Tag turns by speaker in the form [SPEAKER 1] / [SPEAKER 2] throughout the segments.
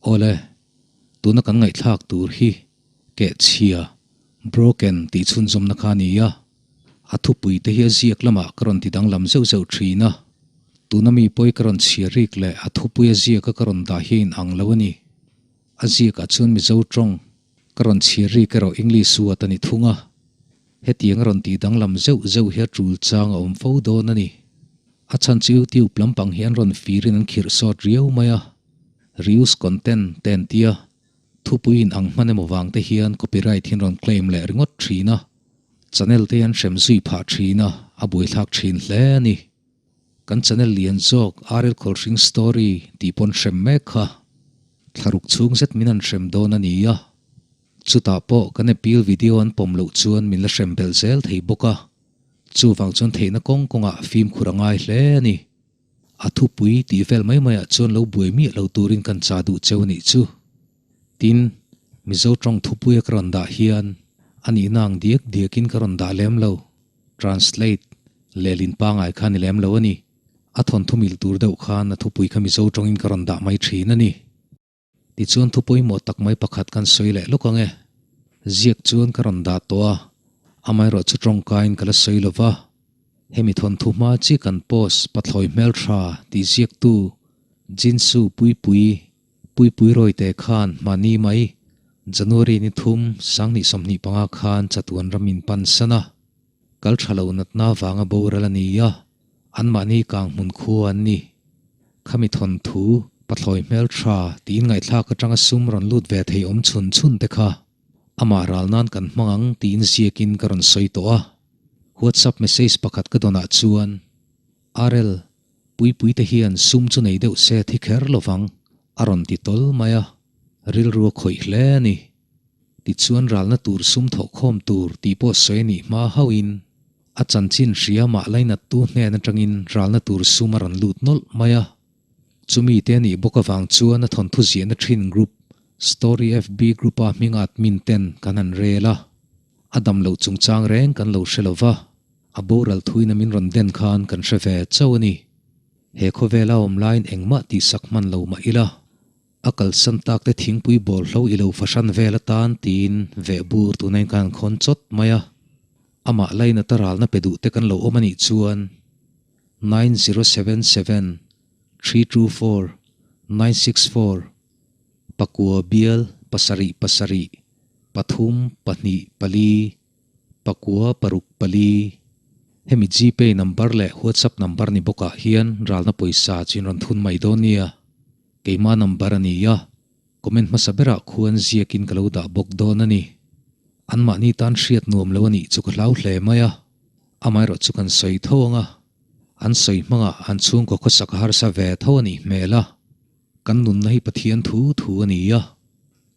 [SPEAKER 1] Awle, tuna kan ngaihthlak tur hi kehchhia, broken, tih chhunzawmna kha a ni a. A thupui te hi a ziak lamah ka rawn ti danglam zeuh zeuh thin a. Tuna mi pawi ka rawn chhiar rik leh a thupui a ziaka ka rawn dah hi a inang lo a ni. A ziakah chuan Mizo tawng ka rawn chhiar rik erawh English word a ni thung a. Hetiang a rawn tih danglam zeuh zeuh hi a tul chang a awm fo dawn a ni. A chhan chu YouTube lampang hi an rawn firin an khirh sawt riau mai a. Reuse content te an tia, thupui in ang hman emaw vang te hian copyright hi an rawn claim leh ringawt thin a. Channel te hi an hrem zui phah thin a, a buaithlak thin hle a ni. Kan channel lian zawk RL Khawlhring Story tih pawn hrem mek kha thlaruk chhung zet min han hrem dawn a ni a. Chutah pawh kan appeal video an pawm loh chuan min la hrem belh zel thei bawk a, chuvang chuan theihna kawng kawngah fimkhur a ngai hle a ni. A thupui tih vel mai maiah chuan lo buai miah lo turin kan cha duh cheu a nih chu. Tin, Mizo tawng thupuia ka rawn dah hian a nihna ang diak diakin ka rawn dah lem lo, translate, lehlin pangai kha a ni lem lo a ni. A thawnthu mil tur deuh khan a thupui kha Mizo tawngin ka rawn dah mai thin a ni. Tichuan thu pawimawh tak mai pakhat kan sawi leh lawk ang e. Ziak chuan ka rawn dah tawh a, amaherawh chu tawngkaiin ka la sawi lo va. Hemi thawnthu hma chi kan post Pathlawi Hmeltha tih ziaktu Jinsu Puipui, Puipui Rawite khan hmani mai January ni thum sanghnih 25 khan chatuan ram in pan san a. Kal tha lo natna vanga boral a ni a, anmahni kang hmun khua an ni. Khami thawnthu, Pathlawi hmeltha tiin ngaihthlak atanga sum rawn lut ve thei awm chhun chhun te kha amah ral nan kan hmang ang tiin ziakin ka rawn sawi tawh a. WhatsApp message pakhat ka dawnah chuan, RL, Puipui te hian sum chu nei deuh se thi kher lovang a rawn ti tawl mai a, rilru a khawih hle a ni. Tichuan ralna tur sum thawhkhawm tur tih pawh sawi a nih hma hauhin a chanchin hria mah lainattu hnen atangin ralna tur sum a rawn lut nawlh mai a. Chumi te a nih bawk avang chuan a thawnthu ziahna thin group Story FB group-a hming admin ten kan han rel a. A dam loh chungchang reng kan lo hre lo va, a boral thuina min rawn den khan kan hre ve chauh a ni. He khawvela awm laiin engmah tihsak hman lo mah ila. A kalsan tak te thingpui bawl hlo i lo fahran vel atan tiin veh bur tuna in kan khawn chawt mai a. Amah lainata ralna pe duh te kan lo awm a nih chuan 9077 324 964 pakua bial pasarih pasarih pathum pahnih pali pakua paruk pali hemi Gpay number leh WhatsApp number ni bawkah hian ralna pawisa chu in rawn thun mai dawn nia. Keimah number a ni a, comment hmasa berah khuan ziakin ka lo dah bawk dawn a ni. Anmahni tan hriat nuam lo a nih chu ka hlau hle mai a, amaherawh chu kan sawi tho ang a, an sawi hmangah an chhungkaw khawsak a harsa ve tho a nih hmel a, kan nunna hi Pathian thu thu a ni a,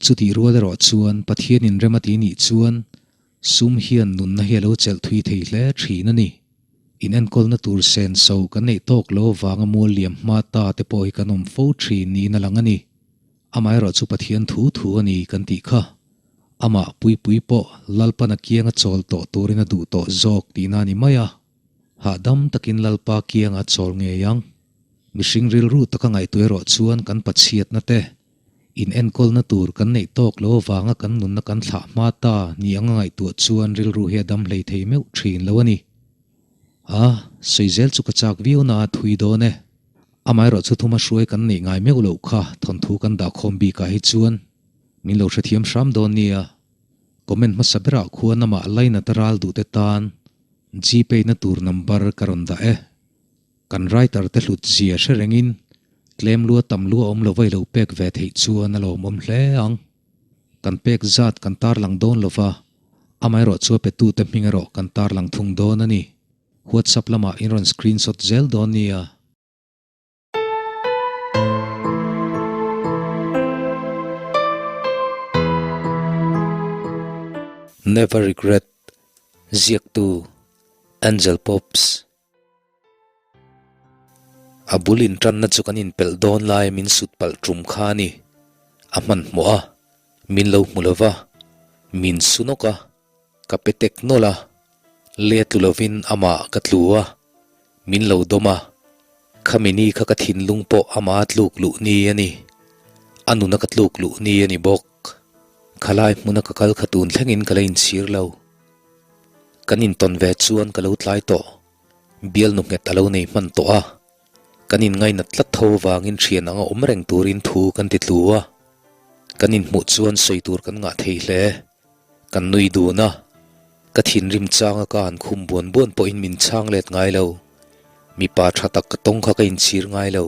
[SPEAKER 1] chutih rual erawh chuan Pathianin rem a ti nih chuan Sum hian nunna hi a lo chelh thui thei hle thin a ni. Inenkawlna tur senso kan neih tawk lo avanga mual liam hma ta te pawh hi kan awm fo thin niin a lang a ni. Amaherawh chu Pathian thu thu a ni kan tih kha. Amah Puipui pawh Lalpan a kianga chawl tawh turin a duh tawh zawk tihna a ni mai a. Hahdam takin Lalpa kianga a chawl ngei ang. Mihring rilru taka ngaihtuah erawh chuan kan pachhiatna te, In enkawlna tur kan neih tawk lo avanga kan nunna kan thlah hma ta ni anga ngaihtuah chuan rilru hi a dam hlei thei meuh thin lo a ni. A, sawi zel chu ka chak viau na a thui dawn e. Amaherawh chu thuma hruai kan neih ngai meuh loh kha thawnthu kan dah khawm bikah hi chuan min lo hrethiam hram dawn nia. Comment hmasa berah khuan amah lainat a ral duhte tan Gpay na tur number ka rawn dah e. Kan writer te hlut zia hre rengin tlem lua tam lua awm lo va i lo pek ve theih chuan a lawmawm hle ang. Kan pek zat kan tarlang dawn lo va, amaherawh chu a petute hming erawh kan tarlang thung dawn a ni. WhatsApp lamah in rawn screenshot zel dawn nia. Never Regret, Ziaktu, Angel Pops. A bul intanna chu kan inpelh dawn lai min sut palh tum kha a ni. A hmanhmawh a, min lo hmu lo va, min su nawk a, ka pe tek nawlh a, let tlu lovin amah ka tlu a, min lo dawm a, khami ni kha ka thinlung pawh amah a tluk luh ni a ni. A nuna ka tluk luh ni a ni bawk. Khalai hmuna ka kal kha tun thlengin ka la inchhir lo. Kan intawn ve chuan ka lo tlai tawh. Bialnu nghet a lo nei hman tawh a. Kan inngainat tlat tho avangin thian anga awm reng turin thu kan ti tlu a. Kan inhmuh chuan sawi tur kan ngah thei hle. Kan nui dun a. Ka thinrim changa ka han khum buan buan pawhin min chhang let ngai lo. Mipa tha tak ka tawng kha ka inchhir ngai lo.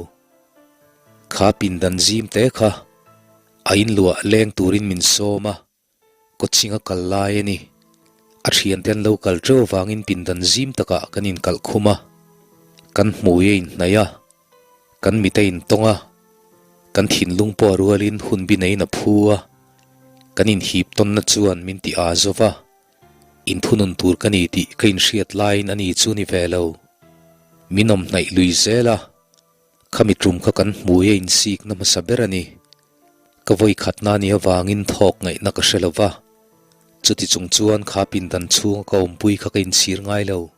[SPEAKER 1] Kha pindan zim te kha a inluah leng turin min sawm a, coaching a kal lai a ni. A thiante an lo kal teuh avangin pindan zim takah kan inkalh khum a, kan hmui a inhnaih a, kan mit a intawng a, kan thinlung pawh a rualin hun bi neiin a phu a, kan inhip tawnna chuan min ti aa zo va. Inthunun tur ka ni tih ka inhriat laiin a ni chu ni ve lo. Min awm hnaih lui zel a. Khami tum kha kan hmui a insikna hmasa ber a ni. Ka vawi khatna ni avangin thawk ngaihna ka hre lo va, chuti chung chuan kha pindan chhunga ka awmpui kha ka inchhir ngai lo.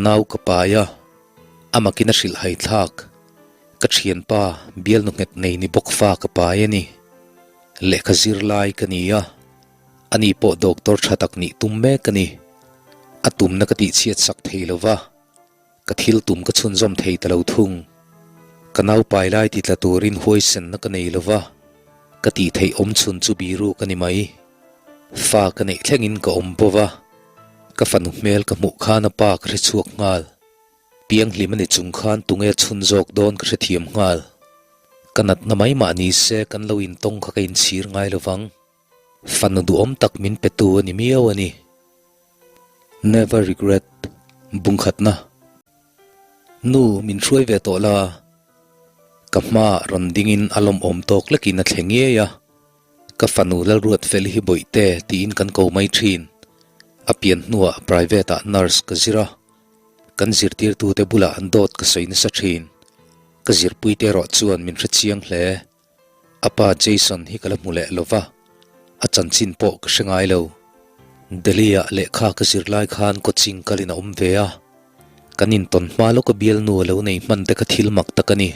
[SPEAKER 1] Nau ka pai a, a makin a hrilh hai thlak. Ka thianpa bialnu nghet nei ni bawk fa ka pai a ni. Lehkha zir lai ka ni a, ani pawh doctor tha tak nih tum mek a ni. A tumna ka tihchhiat sak thei lo va. Ka thil tum ka chhunzawm thei ta lo thung. Ka naupai lai ti tla turin huaisenna ka nei lo va, ka tih theih awm chhun chu biruk a ni mai. Fa ka neih thlengin ka awm bo va, ka fanu hmel ka hmuh khan a pa ka hre chhuak nghal. Pianghlim a ni chung khan tunge chhun zawk dawn ka hrethiam nghal. Ka natna mai mah ni se kan lo intawng kha ka inchhir ngai lo vang. Fanu duhawm tak min petu a ni miau a ni. Never regret bungkhatna. Nu, min hruai ve tawh la. Ka hmaah rawn dingin a lawmawm tawk lekin a thle ngei a. Ka fanu Lalruat fel hi bawihte tiin kan ko mai thin. A pian hnuah private ah nurse ka zir a. Kan zirtirtute bulah an dawt ka sawi nasa thin. Ka zirpuite erawh chuan min hrechiang hle. A pa Jason hi ka la hmu leh lo va, a chanchin pawh ka hre ngai lo. Delhi-ah lehkha ka zir lai khan coaching kalin a awm ve a, kan intawn hma lawka bialnu a lo nei hman te kha thil mak tak a ni.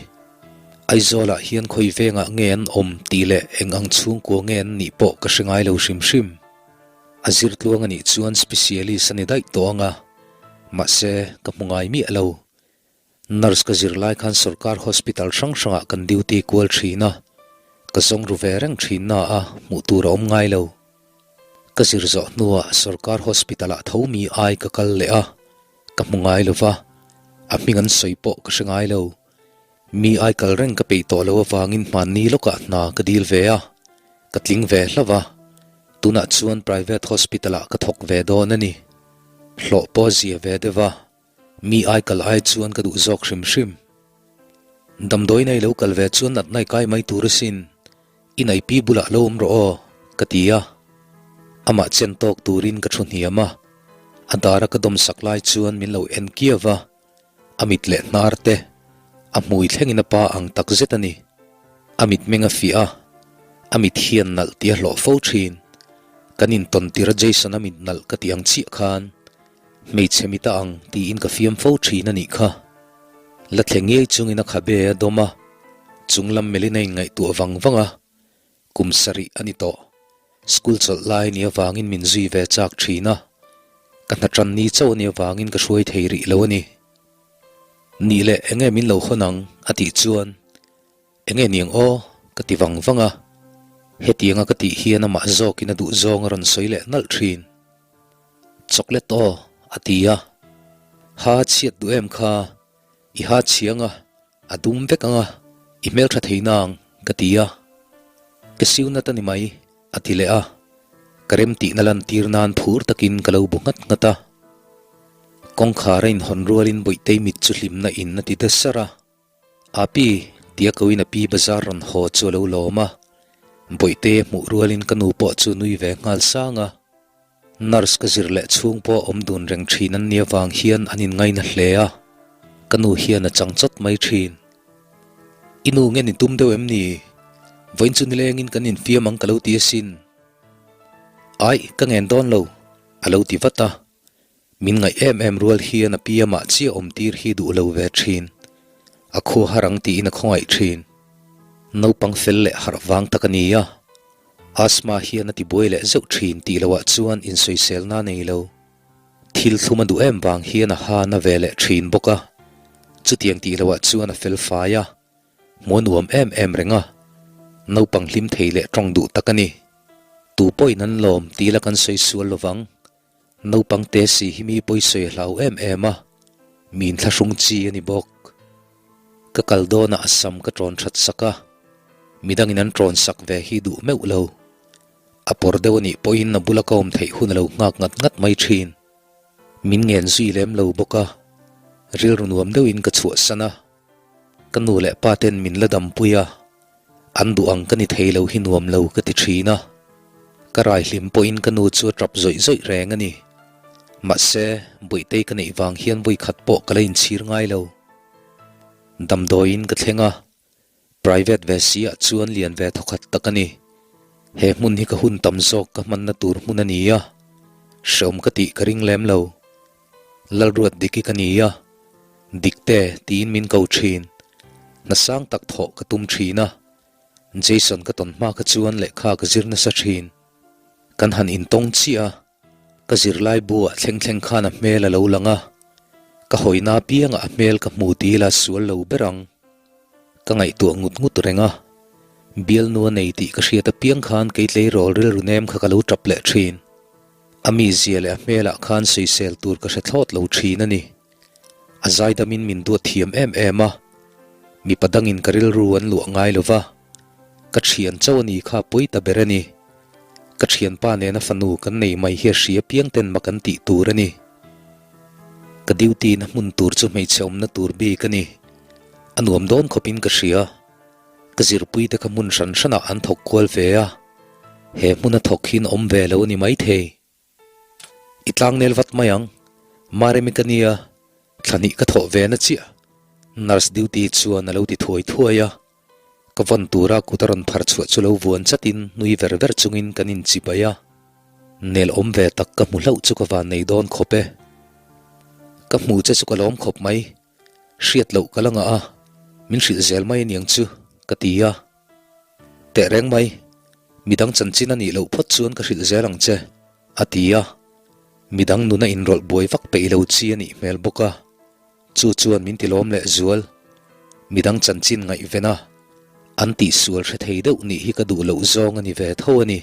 [SPEAKER 1] Aizawlah hian khawi vengah nge an awm tih leh eng ang chhungkua nge an nih pawh ka hre ngai lo hrim hrim. A zir tluang a nih chuan specialist a ni daih tawh ang a, mahse ka hmu ngai miah lo. Nurse ka zir lai khan sorkar hospital hrang hrangah kan duty kual thin a, ka zawng ru ve reng thin na a, hmuh tur a awm ngai lo. Ka zir zawh hnuah sorkar hospital ah tho mi ai ka kal leh a, ka hmu ngai lo va, a hming an sawi pawh ka hre ngai lo. Mi ai kal reng ka peih tawh lo avangin hmanni lawkah hna ka dil ve a, ka tling ve hlauh a, tunah chuan private hospital ah ka thawk ve dawn a ni. Hlawh pawh a zia ve deuh a. Mi ai kal ai chuan ka duh zawk hrim hrim. Damdawiin a i lo kal ve chuan natna i kai mai tur asin, i naipi bulah lo awm rawh aw, ka ti a. Amah chen tawk turin ka thu hniam a, a dara ka dawm sak lai chuan min lo en kiau a, a mit leh hnar te, a hmui thlengin a pa ang tak zet a ni. A mitmeng a fiah a, a mit hian nalh tih a hlawh fo thin. Kan intawn tir a Jason-a mit nalh ka tih ang chiah khan Hmeichhe mit a ang tiin ka fiam fo thin a nih kha. La thle ngei chungin a khabe a dawm a, chung lam melin a inngaihtuah vang vang a, kum sarih a ni tawh. School chawlh lai ni avangin min zui ve chak thin a, ka hna tan ni chauh a nih avangin ka hruai thei rih lo a ni. Nih leh enge min lo hawn ang a tih chuan enge niang aw ka ti vang vang a, hetianga ka tih hian amah zawkin a duh zawng a rawn sawi leh nalh thin. Chocolate aw, a ti a. Ha chhiat duh em kha, i ha chhiang a, a dum vek ang a, i hmeltha thei nang, ka ti a. Ka siu nat a ni mai, a ti leh a. Ka remtihna lantir nan phur takin ka lo bu nghat nghat a. Kawngkhar a inhawn rualin Bawihtei mit chu hlimna in a ti de sar a. Api, tia koin a pi bazar rawn haw chu a lo lawm a. Bawihte hmuh rualin ka nu pawh chu nui ve nghal sang a. Nurse ka zir leh chhung pawh awm dun reng thin an nih avang hian an inngaina hle a, ka nu hian a chang chawt mai thin. I nu nge ni tum deuh em ni? Vawiin chu nilengin kan infiam ang ka lo ti asin. Aih, ka ngen dawn lo, a lo ti vat a. Min ngaih em em rual hian a pi amah chiah awm tir hi duh lo ve thin. A khua har ang tiin a khawngaih thin. Naupang fel leh harh vang tak a ni a, asthma hian a tibuai leh zeuh thin tih loah chuan insawiselna a nei lo. Thil thlum a duh em vang hian a ha na ve leh thin bawk a, chutiang tih loah chuan a fel fai a, hmuh a nuam em em reng a, naupang hlim thei leh tawng duh tak a ni. Tu pawhin an lawm tih la kan sawi sual lovang. Naupang te si hi mi pawisawi a hlau em em a, mi inthlahrung chi a ni bawk. Ka kal dawnah a sam ka ṭawn ṭhat sak a, midangin an ṭawn sak ve hi duh meuh lo. A pawr deuh a nih pawhin a bula ka awm theih hun a lo nghak ngat ngat mai ṭhin. Min ngen zui lem lo bawk a, rilru nuam deuhin ka chhuahsan a. Ka nu leh pa ten min la dampui a, an duh ang ka ni thei lo hi nuam lo ka ti thin a. Ka rai hlim pawhin ka nu chu a tap zawih zawih reng a ni. Mahse, Bawihtei ka neih vang hian vawikhat pawh ka la inchhir ngai lo. Damdawiin ka thleng a, private ve si ah chuan lian ve thawkhat tak a ni. He hmun hi ka hun tam zawk ka hmanna tur hmun a ni a, hreawm ka tih ka ring lem lo. Lalruat Diki ka ni a, Dikte tiin min ko thin. Hna sang tak thawh ka tum thin a, Jason ka tawn hma kha chuan lehkha ka zir nasa thin. Kan han intawng chiah a, ka zirlai buah thleng thleng khan a hmel a lo lang a, ka hawina apiangah a hmel ka hmu ti ila sual lo ber ang. Ka ngaihtuah ngut ngut reng a, bialnu a nei tih ka hriat apiang khan kei tleirawl rilru nem kha ka lo tap leh thin. A mizia leh a hmelah khan sawisel tur ka hre thlawt lo thin a ni. A zaidamin min duat thiam em em a, mipa dangin ka rilru an luah ngai lo va, ka thian chauh a ni kha pawi ta ber a ni. Ka thianpa nena fanu kan nei mai hi a hria piang ten mak an tih tur a ni. Ka duty na hmun tur chu hmeichhe awmna tur bik a ni. A nuam dawn khawpin ka hria. Ka zirpui te kha hmun hran hranah an thawk kual ve a, he hmuna thawk hian awm ve lo a ni maithei. I tlangnel vat mai ang, Maremi ka nia, thla hnih ka thawh ve na chiah, nurse duty chuan a lo ti thuai thuai a. Ka vawn tura kut a rawn phar chhuah chu lo vuan chatin nui ver ver chungin kan inchibai a. Nel awm ve tak ka hmu hlauh chu ka van nei dawn khawp e. Ka hmu che chu ka lawm khawp mai. Hriat loh ka la ngah a, min hrilh zel mai aniang chu, ka ti a. Teh reng mai, midang chanchin a nih loh phawt chuan ka hrilh zel ang che, a ti a. Midang nuna inrawlh buai vak peih lo chi a nih hmel bawk a, chu chuan min ti lawm leh zual. Midang chanchin ngaihven a, an tihsual hre thei deuh nih hi ka duh loh zawng a ni ve tho a ni.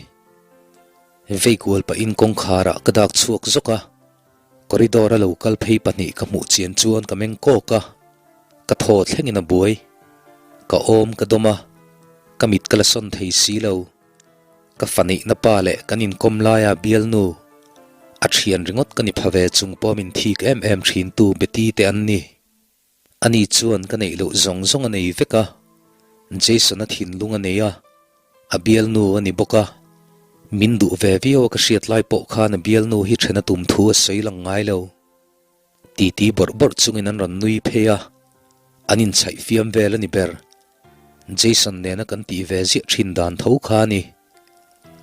[SPEAKER 1] Vei kual pahin kawngkharah ka dak chhuak zawk a. Corridor a lo kal phei pahnih ka hmuh chian chuan ka meng kawk a, ka thaw thlengin a buai. Ka awm ka dawm a, ka mit ka la sawn thei si lo. Ka fa neihna pa leh kan inkawm laia bialnu, a thian ringawt ka ni pha ve chung pawh min thik em em thintu Betty te an ni. Ani chuan ka neih loh zawng zawng a nei vek a, Jason-a thinlung a nei a, a bialnu a ni bawk a. Min duh ve viau a ka hriat lai pawh khan a bialnu hi then a tum thu a sawi lang ngai lo. Titi bawrh bawrh chungin an rawn nui phei a, an inchhaih fiam vel a ni ber. Jason nena kan tih ve ziah thin dan tho kha a ni.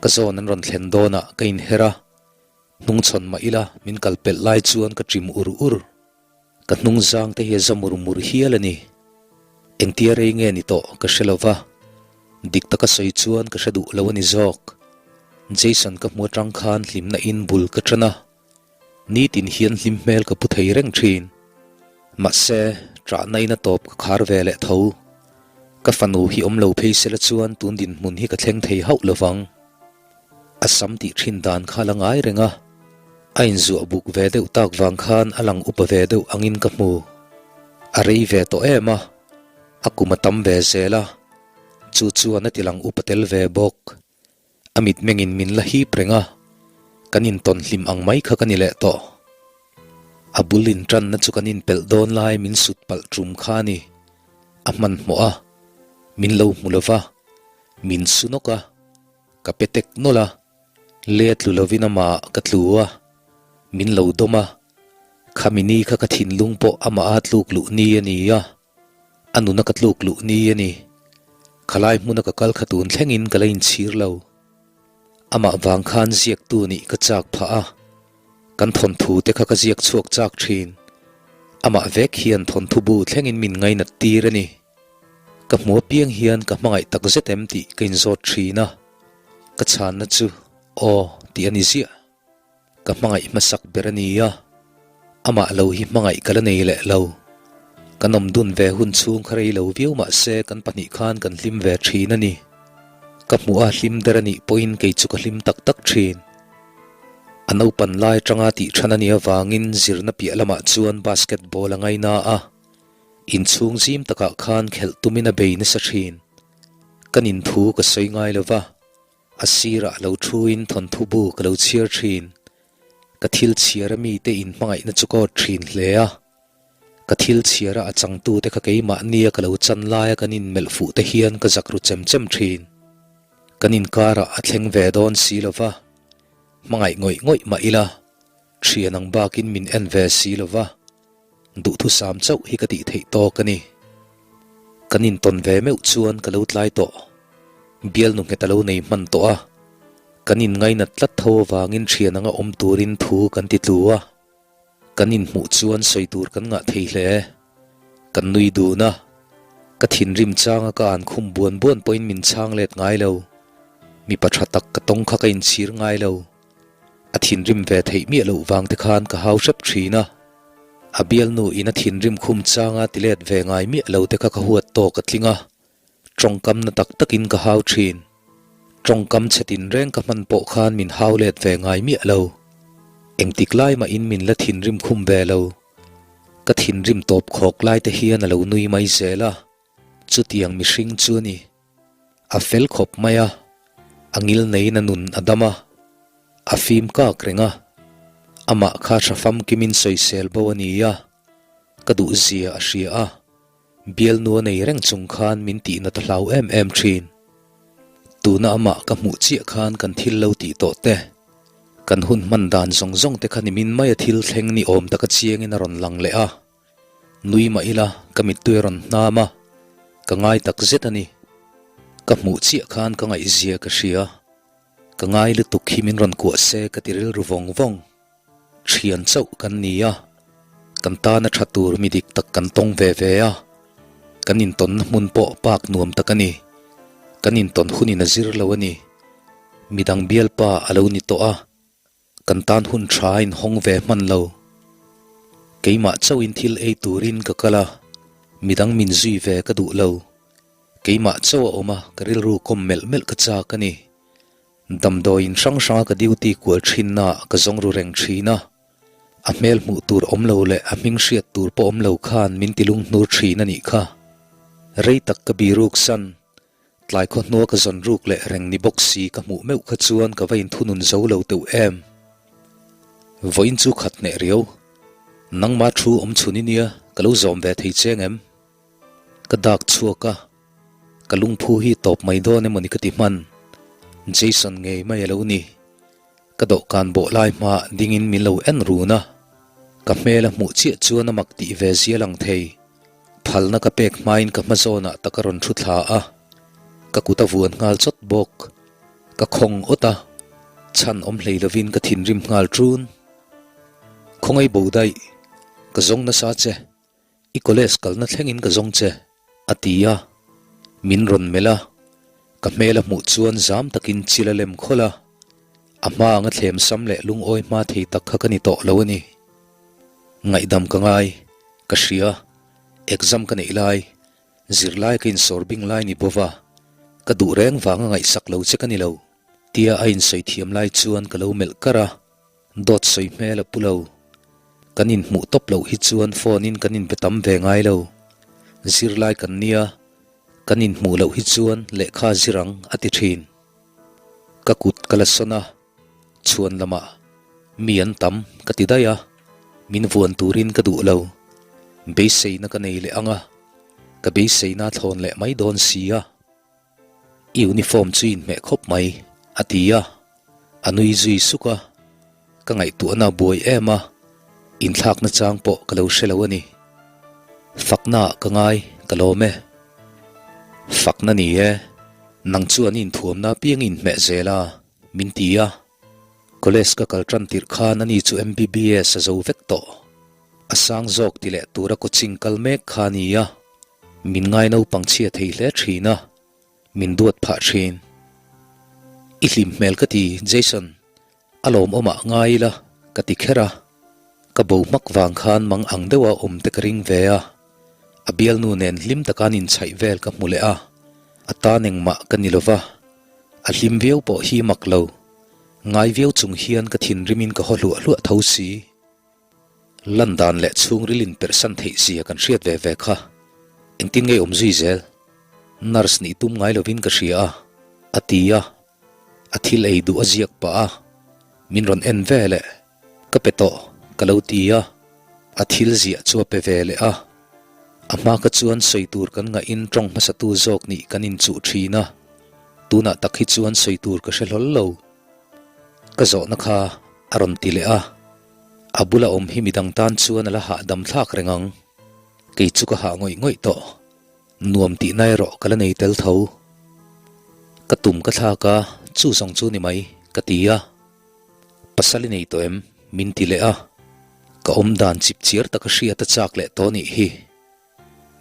[SPEAKER 1] Ka zawn an rawn thlen dawnah ka inher a, hnungchhawn mah ila min kal pelh lai chuan ka ṭim ur ur. Ka hnung zang te hi a za mur mur hial a ni. Engtia rei nge ni tawh ka hre lo va, dik taka sawi chuan ka hre duh lo a ni zawk. Jason ka hmu atang khan hlimna in bul ka tan a, nitin hian hlim hmel ka pu thei reng thin. Mahse, ṭahna in a tawp ka khar ve leh tho. Ka fanu hi awm lo phei sela chuan tun dinhmun hi ka thleng thei hauh lo vang. A sam tih thin dan kha la ngai reng a, a inzuah buk ve deuh tak vang khan a lang upa ve deuh angin ka hmu. A rei ve tawh em a, a kum a tam ve zel a, chu chuan a ti lang upa tel ve bawk. A mitmengin min la hip reng a, kan intawn hlim ang mai kha ka ni leh tawh. A bul intanna chu kan inpelh dawn lai min sut palh tum kha a ni. A hmanhmawh a, min lo hmu lo va, min su nawk a. Ka pe tek nawlh a, le tlu lovin amah ka tlu a, min lo dawm a, khami ni kha ka thinlung pawh amah a tluk luh ni a ni a, a nuna ka tluk luh ni a ni. Khalai hmuna ka kal kha tun thlengin ka la inchhir lo. Amah vang khan ziaktu nih ka chak phah a, kan thawnthu te kha ka ziak chhuak chak thin. Amah vek hian thawnthu bu thlengin min ngainat tir a ni. Ka hmu apiang hian ka hmangaih tak zet em tih ka inzawt thin a, ka chhanna chu aw tih a ni ziah. Ka hmangaih hmasak ber a ni a, amah lo hi hmangaih ka la nei leh lo. Kan awm dun ve hun chhung kha rei lo viau mah se kan pahnih khan kan hlim ve thin a ni. Ka hmuh a hlim der a nih pawhin kei chu ka hlim tak tak thin. A naupan lai atanga tih than a nih avangin zirna piah lamah chuan basketball a ngaina a, inchhung zim takah khan khelh tumin a bei nasa thin. Kan inthu ka sawi ngai lo va. A sirah lo thuin thawnthu bu ka lo chhiar thin. Ka thil chhiar a mite in hmangaihna chu ka awt thin hle a. Ka thil chhiar a a changtute kha keimahnia ka lo chan laia kan inmelh fuh te hian ka zak ru chem chem thin. Kan inkarah a thleng ve dawn si lo va, hmangaih ngawih ngawih mah ila, thian ang bakin min en ve si lo va. Duhthusam chauh hi ka tih theih tawk a ni. Kan intawn ve meuh chuan ka lo tlai tawh. Bialnu nghet a lo nei hman tawh a. Kan inngainat tlat tho avangin thian anga awm turin thu kan ti tlu a. Kan inhmuh chuan sawi tur kan ngah thei hle. Kan nui dun a. Ka thinrim changa ka an khum buan buan pawhin min chhang let ngai lo. Mipa tha tak ka tawng kha ka inchhir ngai lo. A thinrim ve theih miah loh vang te khan ka hau hrep thin a. A bialnu in a thinrim khum changa ti let ve ngai miah lo te kha ka huat tawk a tling a. Tawngkam na tak takin ka hau thin. Tawngkam chhe tinreng ka hman pawh khan min hau let ve ngai miah lo. Engtik lai mahin min la thinrim khum ve lo. Ka thinrim tawp khawk lai te hian a lo nui mai zel a. Chutiang mihring chu a ni. A fel khawp mai a, a ngil neiin a nun a dam a, a fim kak reng a, amah kha tha famkimin sawisel bo a ni a, ka duhzia a hria a, bialnu a nei reng chung khan min tihna ta hlau em em thin. Tuna amah ka hmuh chiah khan kan thil lo tih tawh te, kan hun hman dan zawng zawng te kha nimin maia thil thleng ni awm taka chiangin a rawn lang leh a. Nui mah ila ka mittui a rawn hnam a, ka ngai tak zet a ni. Ka hmuh chiah khan ka ngaihzia ka hria. Ka ngai lutuk hi min rawn kuah se ka ti rilru vawng vawng. Thian chauh kan ni a, kan tana tha tur mi dik tak kan tawng ve ve a. Kan intawnna hmun pawh pak nuam tak a ni. Kan intawn hunin a zir lo a ni. Midang bialpa a lo ni tawh a. Kan tan hun tha a inhawng ve hman lo. Keimah chauhin thil ei turin ka kal a, midang min zui ve ka duh lo. Keimah chauh a awm a, ka rilru kawm melh melh ka chak a ni. Damdawiin hrang hranga ka duty kual thinnaah ka zawng ru reng thin a. A hmel hmuh tur awm lo leh a hming hriat tur pawh awm lo khan min tilung hnur thin a nih kha. Rei tak ka biruk san. Tlai khaw hnua ka zawn ruk leh reng ni bawk si ka hmuh meuh kha chuan ka va inthunun zo lo teuh em. Vawiin chu khat hneh riau. Nangma thu awm chhun i nia, ka lo zawm ve thei cheng em? Ka dak chhuak a, ka lungphu hi tawp mai dawn emaw ni ka ti hman. Jason ngei mai a lo ni. Ka dawhkan bawh lai hma dingin min lo en run a, ka hmel a hmuh chiah chuan a mak tih ve zia lang thei. Phalna ka pek hmain ka hma zawnah tak a rawn thu thla a, ka kut a vuan nghal chawt bawk. Ka khawng awt a, chhan awm hlei lovin ka thinrim nghal ṭun. Khawngaih bo daih, ka zawng nasa che, i college kalna thlengin ka zawng che, a ti a. Min rawn melh a, ka hmel a hmuh chuan zam takin chil a lem khawlh a, a hma anga thlem sam leh lungawi hma thei tak kha ka ni tawh lo a ni. Ngaihdam ka ngai, ka hria, exam ka neih lai, zirlai ka insawr bing lai ni bawva, ka duh reng vanga ngaihsak lo che ka ni lo, tia a insawi thiam lai chuan ka lo melh kar a, dawt sawi hmel a pu lo. Kan inhmuh tawp loh hi chuan phone in kan inbe tam ve ngai lo. Zirlai kan nia, kan inhmuh loh hi chuan lehkha zir ang a ti thin. Ka kut ka la sawn a. Chhuan lamah mi an tam ka ti daih a, min vuan turin ka duh lo. Beiseina ka nei leh ang a, ka beiseina a thlawn leh mai dawn si a. I uniform chu inhmeh khawp mai, a ti a, a nui zui suk a. Ka ngaihtuahna a buai em a, inthlakna chang pawh ka lo hre lo a ni. Faknaah ka ngai, ka lawm e. Fakna ni e, nang chuan i inthuamna apiang i inhmeh zel a. Min ti a, college ka kal tan tirh khan ani chu MBBS a zo vek tawh. A sang zawk ti leh tura coaching kal mek kha a ni a. Min ngai naupang chhia thei hle thin a, min duat phah thin. I hlim hmel ka ti, Jason. A lawmawmah ngai ila ka ti kher a, ka bo hmak vang khan mang ang deuha awm te ka ring ve a, a bialnu nen hlim taka an inchhaih vel ka hmu leh a, a tan engmah ka ni lova, a hlim viau pawh hi mak lo, ngai viau chung hian ka thinrimin ka haw hluah hluah tho si. Lan dan leh chhungril inperhsan theih zia kan hriat ve ve kha engtin nge awm zui zel? Nurse nih tum ngai lovin ka hria a, a ti a. A thil ei duh a ziak pah a, min rawn en ve leh, ka pe tawh ka lo ti a, a thil ziah chu a pe ve leh a. A hma kha chuan sawi tur kan ngahin tawng hmasatu zawk nih kan inchuh thin a, tunah tak hi chuan sawi tur ka hre hlawl lo. Ka zawhna kha a rawn ti leh a, a bula awm hi midang tan chuan a la hahdam thlak reng ang, kei chu ka hah ngawih ngawih tawh. Nuam tihna erawh ka la nei tel tho. Ka tum ka thlak a, chu zawng chu ni mai, ka ti a. Pasal i nei tawh em? min ti leh a. Ka awm dan chip chiar taka hriat a chak leh tawh nih hi.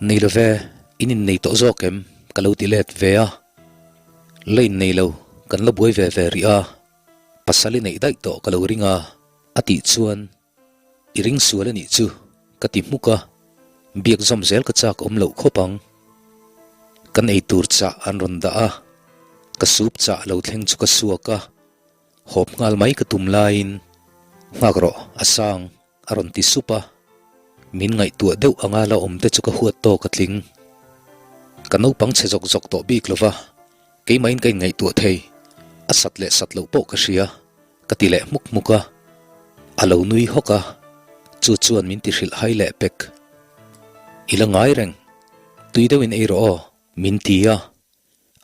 [SPEAKER 1] Nei lo ve, in innei tawh zawk em? ka lo ti let ve a. La innei lo, kan la buai ve ve rih a. Pasal i neih daih tawh ka lo ring a, a tih chuan. I ring sual a nih chu, ka ti hmuk a, biak zawm zel ka chak awm loh khawp ang. Kan ei tur chah an rawn dah a, ka soup chah lo thleng chu ka suak a, hawp nghal mai ka tum laiin, Nghak rawh, a sang, a rawn ti sup a, min ngaihtuah deuh anga la awm te chu ka huat tawk a tling. Ka naupang chhe zawk zawk tawh bik lova, keimahin ka inngaihtuah thei, a sat leh sat loh pawh ka hria. Ka ti leh hmuk hmuk a, a lo nui hawk a, chu chuan min ti hrilh hai leh pek. I la ngai reng, tui deuhin ei rawh aw, min ti a,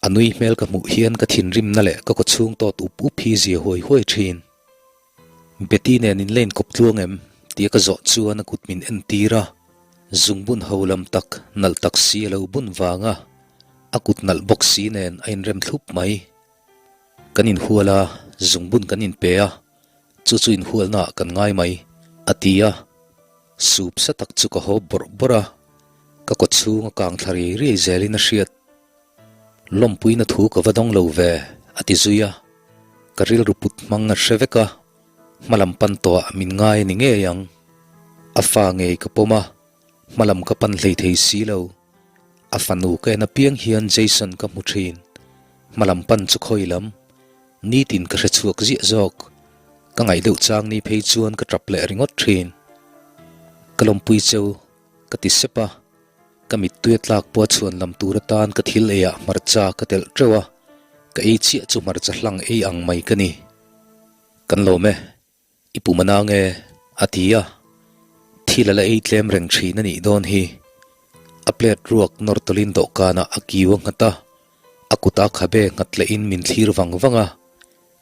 [SPEAKER 1] a nui hmel ka hmuh hian ka thinrimna leh ka kawchhung tawt up up hi zia huai huai thin. Betty nen in la inkawp tluang em? tia ka zawh chuan a kut min entir a, zungbun ho lam tak nalh tak si a lo bun vang a, a kut nalh bawk si nen a inrem thlup mai. Kan inhual a, zungbun kan inpe a, chu chu inhualnaah kan ngai mai, a ti a. Sup sa tak chu ka haw bawrh bawrh a, ka kaw chhung a kang thla riai riai zelin a hriat. Lawmpuina thu ka va dawng lo ve, a ti zui a. Ka rilru put hmang a hre vek a, hmalam pan tawhah min ngai a ni ngei ang. A fa ngei ka pawm a, hmalam ka pan hlei thei si lo. A fanu ka en apiang hian Jason ka hmu thin. Hmalam pan chu khawi lam. Nitin ka hre chhuak ziah zawk. Ka ngaih deuh chang ni phei chuan ka tap leh ringawt thin. Ka lawmpui cheu, ka ti sep a. Ka mittui a tlak pawh a chhuan lam tur atan ka thil eiah hmarcha ka telh teuh a. Ka ei chiah chu hmarcha hlang ei ang mai ka ni. Kan lawm e. I pum a nang e, a ti a. Thil a la ei tlem reng thin a nih dawn hi. A plate ruak nawr tawlin dawhkanah a kiu a nghat a, a kuta khabe nghat lehin min thlir vang vang a.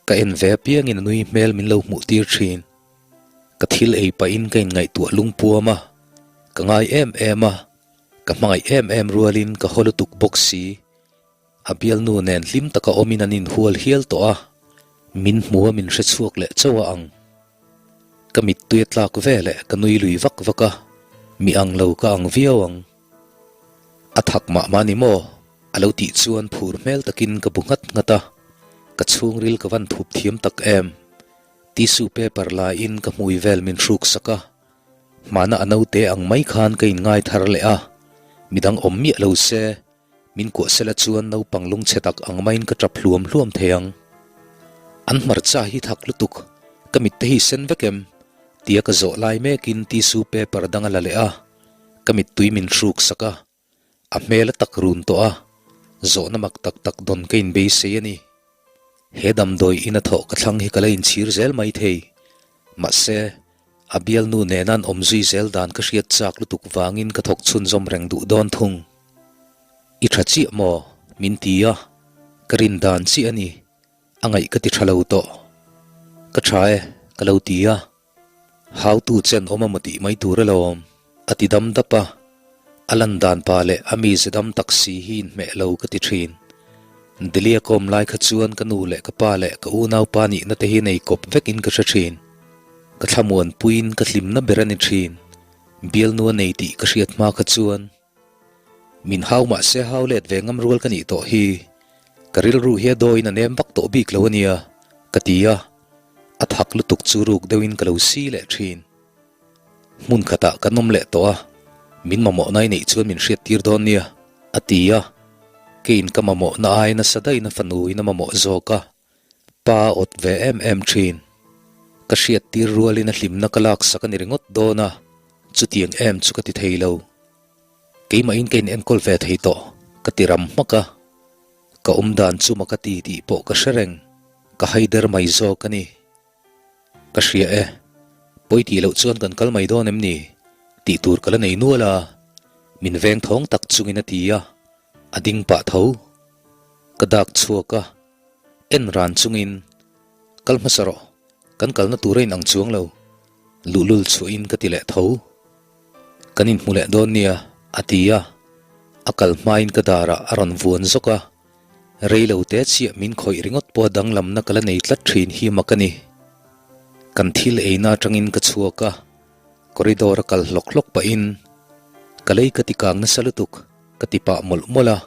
[SPEAKER 1] Ka en ve apiangin a nui hmel min lo hmuh tir thin. Ka thil ei pahin ka inngaihtuah lungpuam a, ka ngai em em a, ka hmangaih em em rualin ka haw lutuk bawk si. A bialnu nen hlim taka awmin an inhual hial tawh a, min hmu a min hre chhuak leh chauh a ang. Ka mittui a tlak ve leh ka nui lui vak vak a, mi ang lo ka ang viau ang. A thak mah mah ni maw? A lo tih chuan phur hmel takin ka bu nghat nghat a, ka chhungril ka van thup thiam tak em. Tissue paper laiin ka hmui vel min hruk sak a, hmana a naute ang mai khan ka inngai thar leh a, midang awm miah lo se, Min kuah sela chuan naupang lungchhe tak ang maiin ka tap hluam hluam thei ang. An hmarcha hi thak lutuk, ka mitte hi sen vek em? tia ka zawh lai mekin tissue paper dang a la leh a, ka mittui min hruk sak a, a hmel a tak run tawh a, zawhna mak tak tak dawn ka inbeisei a ni. He damdawi ina thawh ka thlang hi ka la inchhir zel mai thei. Mahse, a bialnu nena an awm zui zel dan ka hriat chak lutuk vangin ka thawk chhunzawm reng duh dawn thung. I tha chiah maw? min ti a, ka rin dan chiah a ni. A ngaih ka ti tha lo tawh. Ka tha e, ka lo ti a. Hautu chen awm a maw tih mai tur alawm, a ti dam dap a. A lan dan pa leh a mize dam tak si hi inhmeh lo ka ti thin. Delhi a kawm lai kha chuan ka nu leh ka pa leh ka unaupa nihna te hi nei kawp vekin ka hre thin. Ka thlamuan puiin ka hlimna ber a ni thin. Bialnu a nei tih ka hriat hma kha chuan. Min hau mah se hau let ve ngam rual ka nih tawh hi. Ka rilru hi a dawiin a nem vak tawh bik lo a nia, ka ti a. A thak lutuk chu ruk deuhin ka lo si leh thin. Hmun khatah kan awm leh tawh a, min mamawhna i neih chuan min hriat tir dawn nia, a ti a. Keiin ka mamawhna ai nasa daihin a fanuin a mamawh zawk a, pa a awt ve em em thin. Ka hriat tir rualin a hlimna ka laksak a ni ringawt dawn a, chutiang em chu ka ti thei lo. Keimahin ka inenkawl ve thei tawh, ka ti ram hmak a. Ka awm dan chu mak a ti tih pawh ka hre reng, ka haider mai zawk a ni. Ka hria e, pawi tih loh chuan kan kal mai dawn em ni? Tih tur ka la nei nual a, min veng thawng tak chungin a ti a, a ding pah tho. Ka dak chhuak a, en ran chungin, Kal hmasa rawh, kan kalna tur a inang chuang lo, luhlul chhuahin ka ti leh tho. Kan inhmu leh dawn nia, a ti a, a kal hmain ka darah a rawn vuan zawk a, rei lo te chiah min khawih ringawt pawha danglamna ka la nei tlat thin hi mak a ni. Kan thil eina atangin ka chhuak a, corridor a kal hlawk hlawk pahin, Ka lei ka ti kang nasa lutuk, ka ti pah mawlh mawlh a,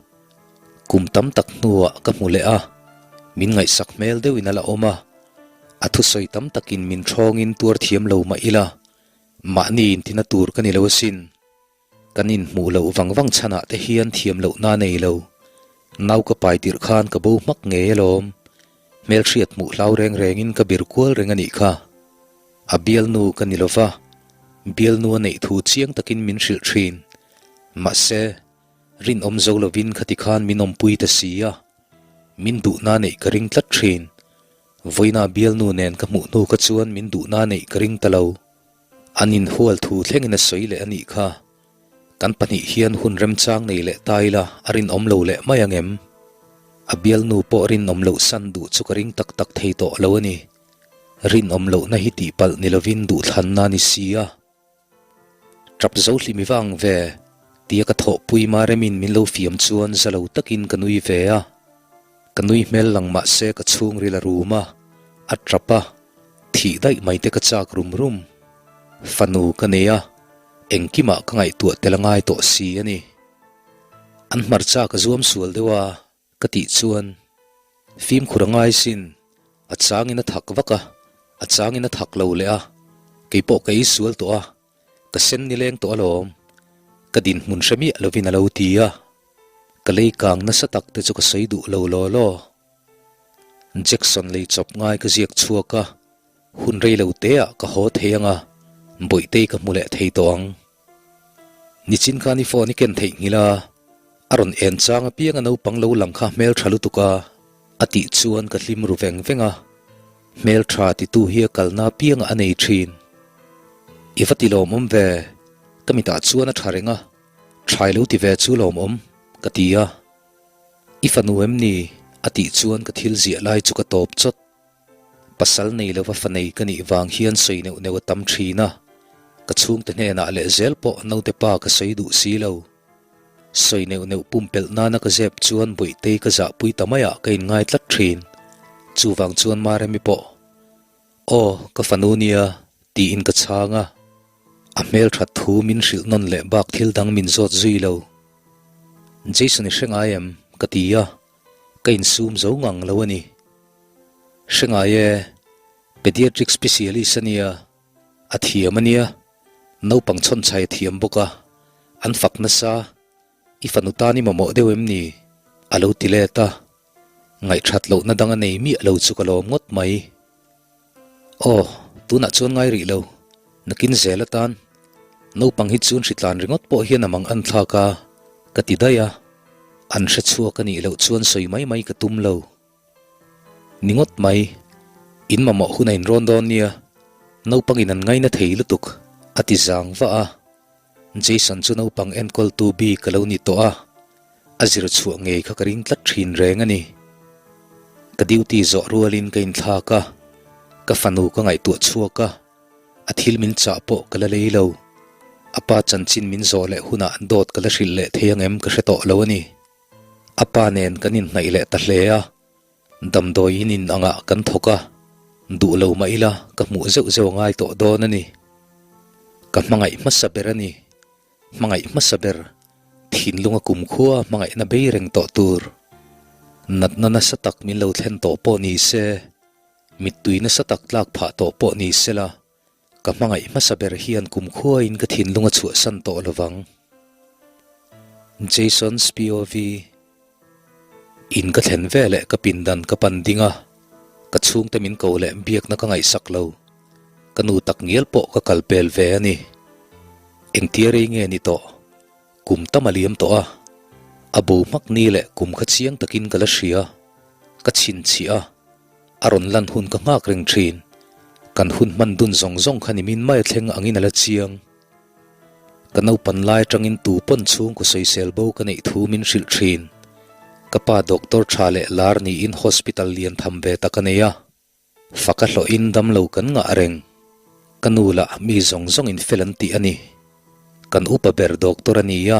[SPEAKER 1] kum tam tak hnuah ka hmu leh a, min ngaihsak hmel deuhin a la awm a, a thusawi tam takin min thawngin tuar thiam lo mah ila, Mahni intina tur ka ni lo asin. Kan inhmuh loh vang vang chhanah te hian thiam lohna a nei lo. Nau ka pai tirh khan ka bo hmak ngei alawm. Hmelhriat hmuh hlau reng rengin ka bir kual reng a nih kha. A bialnu ka ni lova, bialnu a neih thu chiang takin min hrilh thin. Mahse, rinawm zo lovin khati khan min awmpui ta si a. Min duhna neih ka ring tlat thin. Vawiina bialnu nen ka hmuh hnu kha chuan min duhna neih ka ring ta lo. An inhual thu thlengin a sawi leh a nih kha. Kan pahnih hian hun remchang nei leh ta ila a rinawm lo leh mai ang em? A bialnu pawh rinawm loh san duh chu ka ring tak tak thei tawh lo a ni. Rinawm lohna hi tihpalh ni lovin duhthlanna a ni si a. Tap zo hlim i vang ve, tia ka thawhpui Maremin min lo fiam chuan za lo takin ka nui ve a. Ka nui hmel lang mah se ka chhungril a rum a, a tap a, thih daih mai te ka chak rum rum. Fanu ka nei a, engkimah ka ngaihtuah tel a ngai tawh si a ni. An hmarcha ka zuam sual deuh a. Ka tih chuan fimkhur a ngai sin, a changin a thak vak a, a changin a thak lo leh a, keipawh ka ei sual tawh a, ka sen nileng tawh alawm, ka dinhmun hre miah lovin a lo ti a, ka lei kang nasa tak te chu ka sawi duh lo law law. Jackson lei chawp ngai ka ziak chhuak a, hun rei lo te ah ka haw thei ang a, Bawihtei ka hmu leh thei tawh ang. Nichin khan i phone i ken theih nghilh a, a rawn en chang apiang a naupang lo lang kha hmeltha lutuk a, a tih chuan ka hlim ru veng veng a, hmeltha titu hi a kalna apiangah a nei thin. I va ti lawmawm ve, ka mitah chuan a tha reng a, tha i lo ti ve chu lawmawm, ka ti a. I fanu em ni? a tih chuan ka thil ziah lai chu ka tawp chawt. Pasal nei lova fa nei ka nih vang hian sawi neuh neuh a tam thin a, ka chhungte hnenah leh zel pawh naute pa ka sawi duh si lo. Sawi neuh neuh pumpelh nana ka zep chuan Bawihtei ka zahpui ta maiah ka inngai tlat thin. Chuvang chuan Maremi pawh, Aw, ka fanu nia, tiin ka chhang a. A hmelthat thu min hrilh nawn leh bak thil dang min zawt zui lo. Jason i hre ngai em? ka ti a, ka insum zo ngang lo a ni. Hre ngai e, pediatric specialist a nia, a thiam a nia, naupang chhawnchhai a thiam bawk a, an fak nasa, i fanu tan i mamawh deuh em ni? a lo ti let a, ngaihthat lohna dang a nei miah lo chu ka lawm ngawt mai. Aw, tunah chuan ngai rih lo, nakin zel atan, naupang hi chun hritlan ringawt pawh hian a mang an thlak a, ka ti daih a, an hre chhuak a nih loh chuan sawi mai mai ka tum lo. Ni ngawt mai, in mamawh hun a inrawn dawn nia, naupangin an ngaina thei lutuk, a ti zang vah a. Jason chu naupang enkawltu bik a lo ni tawh a, a zir chhuah ngei kha ka ring tlat thin reng a ni. Ka duty zawh rualin ka inthlak a, ka fanu ka ngaihtuah chhuak a, a thil min chah pawh ka la lei lo. A pa chanchin min zawh leh hunah dawt ka la hrilh leh thei ang em ka hre tawh lo a ni. A pa nen kan inhnaih leh ta hle a, damdawiin in angah kan thawk a, duh lo mah ila ka hmuh zeuh zeuh a ngai tawh dawn a ni. Ka hmangaih hmasa ber a ni, hmangaih hmasa ber. Thinlunga kumkhua hmangaihna bei reng tawh tur. Natna nasa tak min lo thlen tawh pawh ni se, mittui nasa tak tlak phah tawh pawh ni sela, ka hmangaih hmasa ber hian kumkhuain ka thinlung a chhuahsan tawh lovang. Jason's POV. In ka thlen veleh ka pindan ka pan ding a, ka chhungte min ko leh biakna ka ngaihsak lo. Ka nu tak ngial pawh ka kal pel ve a ni. Engtia rei nge ni tawh? Kum tam a liam tawh a. A bo hmak ni leh kum kha chiang takin ka la hria. Ka chhinchhiah a, a rawn lan hun ka nghak reng thin. Kan hun hman dun zawng zawng kha nimin mai a thleng angin a la chiang. Ka naupan lai atangin tu pawn chhungkaw sawisel bo ka neih thu min hrilh thin. Ka pa doctor tha leh lar niin hospital lian tham ve tak a nei a. Faka hlawhin damlo kan ngah reng. Ka nu lah mi zawng zawngin fel an tih a ni. Kan upa ber doctor a ni a,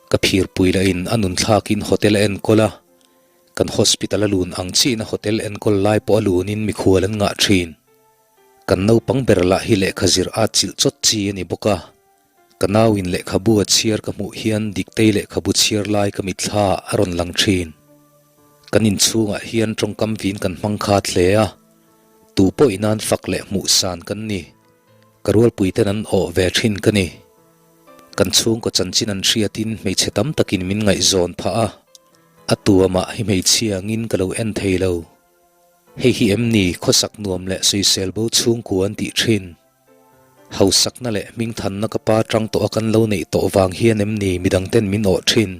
[SPEAKER 1] ka phirpui lahin a nun thlakin hotel a enkawl a, kan hospital a lun ang chiin a hotel enkawl lai pawh a lunin mikhual an ngah thin. Kan naupang ber lah hi lehkha zir at chilh chawt chi a ni bawk a, ka nauin lehkhabu a chhiar ka hmuh hian Diktei lehkhabu chhiar lai ka mitthla ah a rawn lang thin. Kan inchhungah hian tawngkam vin kan hmang khat hle a, tu pawh inan fak leh hmuh san kan ni. Ka rualpuiten an awh ve thin ka ni. Kan chhungkaw chanchin an hriatin hmeichhe tam takin min ngaihzawn phah a, a tu amah hi hmeichhia angin ka lo en thei lo. Hei hi em ni khawsak nuam leh sawisel bo chhungkua an tih thin? Hausakna leh hmingthanna ka pa tang tawh a kan lo neih tawh vang hian em ni midang ten min awh thin?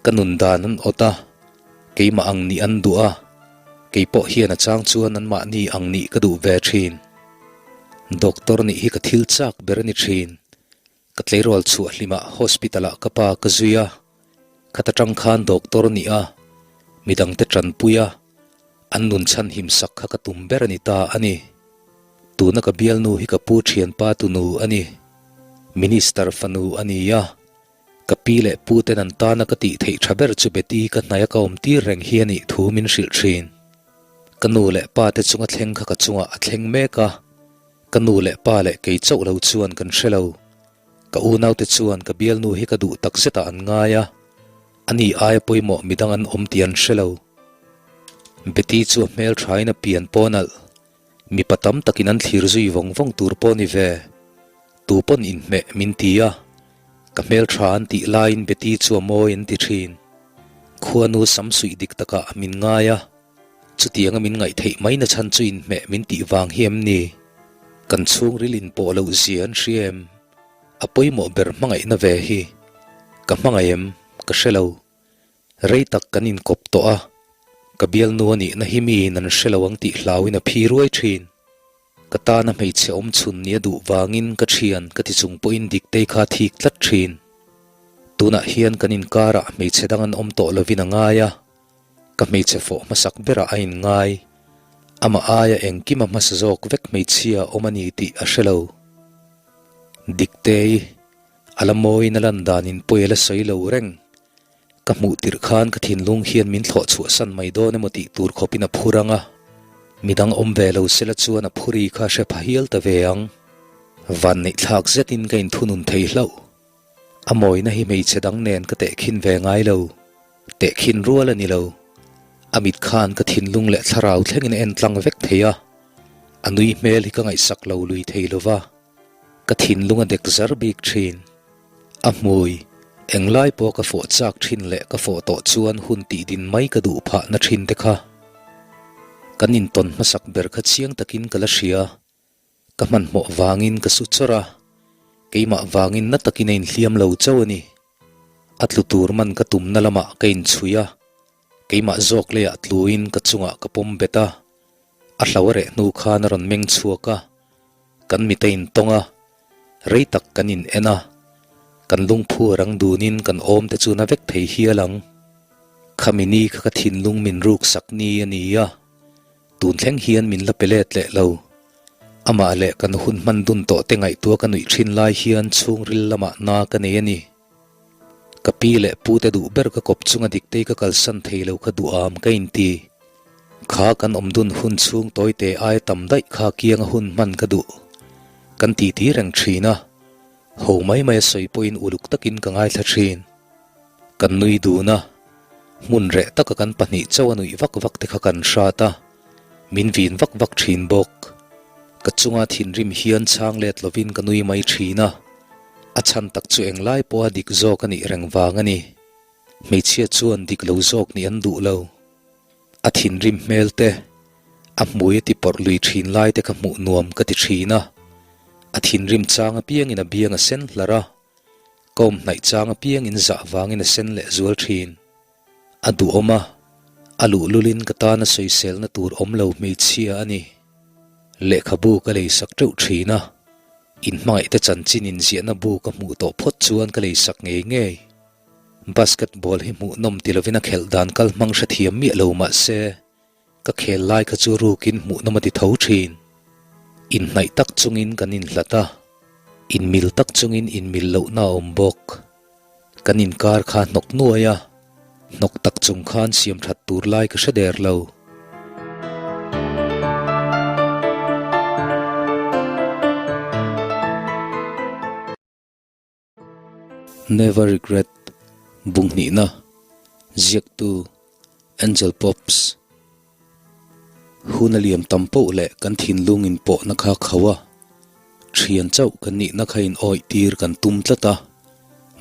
[SPEAKER 1] Ka nun dan an awt a, keimah ang nih an duh a, kei pawh hian a chang chuan anmahni ang nih ka duh ve thin. Doctor nih hi ka thil chak ber a ni thin. Ka tleirawl chhuah hlimah hospital ah ka pa ka zui a, khat atang khan doctor nih a, midangte tanpui a, an nun chhan him sak kha ka tum ber a ni ta a ni. Tuna ka bialnu hi ka pu thianpa tunu a ni. Minister fanu a ni a, ka pi leh pu ten an tana ka tih theih tha ber chu Betty ka hnaia ka awm tir reng hi a nih thu min hrilh thin. Ka nu leh pa te chunga thleng kha ka chungah a thleng mek a. Ka nu leh pa leh kei chauh lo chuan kan hre lo. Ka unaute chuan ka bialnu hi ka duh tak zetah an ngai a, ani aia pawimawh midang an awm tih an hre lo. Betty chu a hmel thain a pian pawh nalh. Mipa tam takin an thlir zui vawng vawng tur pawh ni ve. Tu pawn inhmeh min ti a, ka hmel tha an tih laiin Betty chu a mawi an ti thin. Khuanu sam suih dik takah min ngai a. Chutianga min ngaihtheih mai na chhan chu inhmeh min tih vang hi em ni? Kan chhungril inpawh loh zia an hria em? A pawimawh ber hmangaihna ve hi. Ka hmangaih em? Ka hre lo. Rei tak kan inkawp tawh a, ka bialnu a nihna hi miin an hre lo ang tih hlauin a phi ruai thin. Ka tana hmeichhe awm chhun nia duh vangin ka thian ka ti chung pawhin Diktei kha a thik tlat thin. Tunah hian kan inkarah hmeichhe dang an awm tawh lovin a ngai a. Ka hmeichhe fawh hmasak berah a inngai. Amah aia engkim a hmasa zawk vek hmeichhia awm a ni tih a hre lo. Diktei, a la mawiin a lan danin pawi a la sawi lo reng. Ka hmuh tirh khan ka thinlung hian min thlawh chhuahsan mai dawn emaw tih tur khawpin a phur ang a. Midang awm ve lo sela chuan a phuri kha hre pha hial ta ve ang. Vanneihthlak zetin ka inthunun thei hlauh. A mawina hi hmeichhe dang nen ka tehkhin ve ngai lo. Tehkhin rual a ni lo. A mit khan ka thinlung leh thlarau thlengin a en tlang vek thei a. A nui hmel hi ka ngaihsak lo lui thei lo va. Ka thinlung a dek zar bik thin. A hmui, englai pawh ka fawh chak thin leh ka fawh tawh chuan hun tih din mai ka duh phahna thin te kha. Kan intawn hmasak ber kha chiang takin ka la hria. Ka hmanhmawh vangin ka su chawrh a, keimah vangin na takin a inhliam lo chauh a ni. A tlu tur man ka tumna lamah ka inchhui a, keimah zawk leiah tluin ka chungah ka pawm bet a. A hlo a reh hnu khan a rawn meng chhuak a, kan mit a intawng a, rei tak kan in en a, kan lungphu a rang dunin kan awm te chu na vek thei hial ang. Khami ni kha ka thinlung min ruksak ni a ni a. Tun thleng hian min la pe let leh lo. Amah leh kan hun hman dun tawh te ngaihtuah ka nuih thin lai hian chhungril lamah na ka nei a ni. Ka pi leh pu te duh ber ka kawp chunga diktei ka kalsan thei lo kha duham ka inti. Kha kan awm dun hun chhung tawite aia tam daih kha kianga hun hman ka duh. Kan titi reng thin a, ho mai mai a sawi pawhin uluk takin ka ngaithla thin. Kan nui dun a, hmun reh taka kan pahnih chauh a nuih vak vak te kha kan hrat a, min vin vak vak thin bawk. Ka chunga thinrim hian chhang let lovin ka nui mai thin a, a chhan tak chu englai pawha dik zawk a nih reng vang a ni. Hmeichhia chuan dik lo zawk nih an duh lo. A thinrim hmel te, a hmui a ti pawrh lui thin lai te kha hmuh nuam ka ti thin a. A thinrim chang apiangin a biang a sen hlar a, ka awm hnaih chang apiangin zah vangin a sen leh zual thin. A duhawm a, a luhlulin ka tana sawiselna tur awm lo hmeichhia a ni. Lehkhabu ka leisak teuh thin a, inhmangaihte chanchin inziahna bu ka hmuh tawh phawt chuan ka leisak ngei ngei. Basketball hi hmuhnawm ti lovin a khelh dan kal hmang hrethiam miah lo mah se, ka khel lai kha chu rukin hmuhnawm a ti tho thin. Inhnaih tak chungin kan inhlat a, inmil tak chungin inmil lohna a awm bawk. Kan inkar kha hnawk nuai a, hnawk tak chung khan siam that tur lai ka hre der lo. Never Regret Bunghnihna Ziaktu Angel Pops Hun a liam tam poh leh kan thinlung in pawhna kha kho a, thian chauh kan nihna kha in awih tir kan tum tlat a,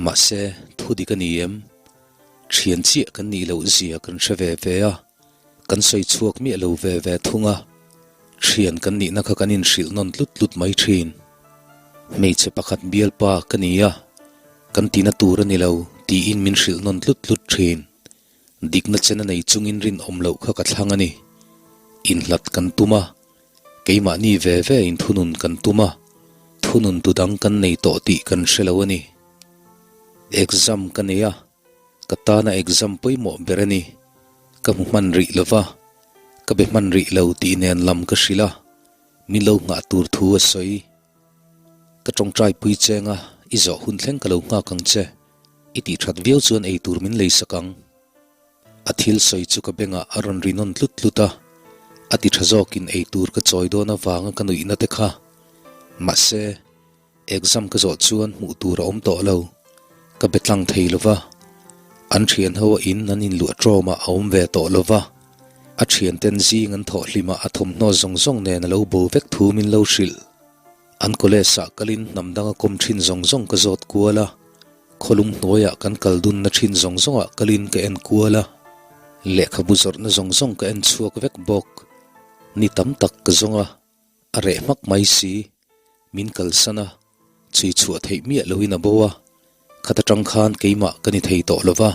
[SPEAKER 1] mahse thu dik a ni em? Thian chiah kan nih loh zia kan hre ve ve a, kan sawi chhuak miah lo ve ve thung a, thian kan nihna kha kan inhrilh nawn tlut tlut mai thin. Hmeichhe pakhat bialpa ka ni a, kan tina tur a ni lo tiin min hrilh nawn tlut tlut thin. Dikna chen a nei chungin rinawm loh kha ka thlang a ni. Inhlat kan tum a, keimahni ve ve in thunun kan tum a, thunun tu dang kan nei tawh tih kan hre lo a ni. Exam ka nei a, ka tana exam pawimawh ber a ni. Ka hmu hman rih lo va, ka be hman rih lo tih nen lam ka hrilh a. Min lo nghah tur thu a sawi. Ka tawngtai pui cheng a, i zawh hun thleng ka lo nghak ang che. I tih that viau chuan ei tur min lei sak ang. A thil sawi chu ka bengah a rawn ri nawn tlut tlut a, a ti tha zawkin ei tur ka chawi dawn avanga ka nuihna te kha. Mahse. Exam ka zawh chuan hmuh tur a awm tawh lo. Ka be tlang thei lo va. An thian ho a in an inluah tawmah a awm ve tawh lo va. A thianten zing an thawh hlimah a thawmhnaw zawng zawng nen a lo bo vek thu min lo hrilh. An college ah kalin hnam danga kawm thin zawng zawng ka zawt kual a. Khawlum hnuaiah kan kal dunna thin zawng zawngah kalin ka en kual a. Lehkhabu zawrhna zawng zawng ka en chhuak vek bawk. Ni tam tak ka zawng a. A reh hmak mai si, min kalsan a, chhui chhuah theih miah loin a bo a, khat atang khan keimah ka ni thei tawh lova,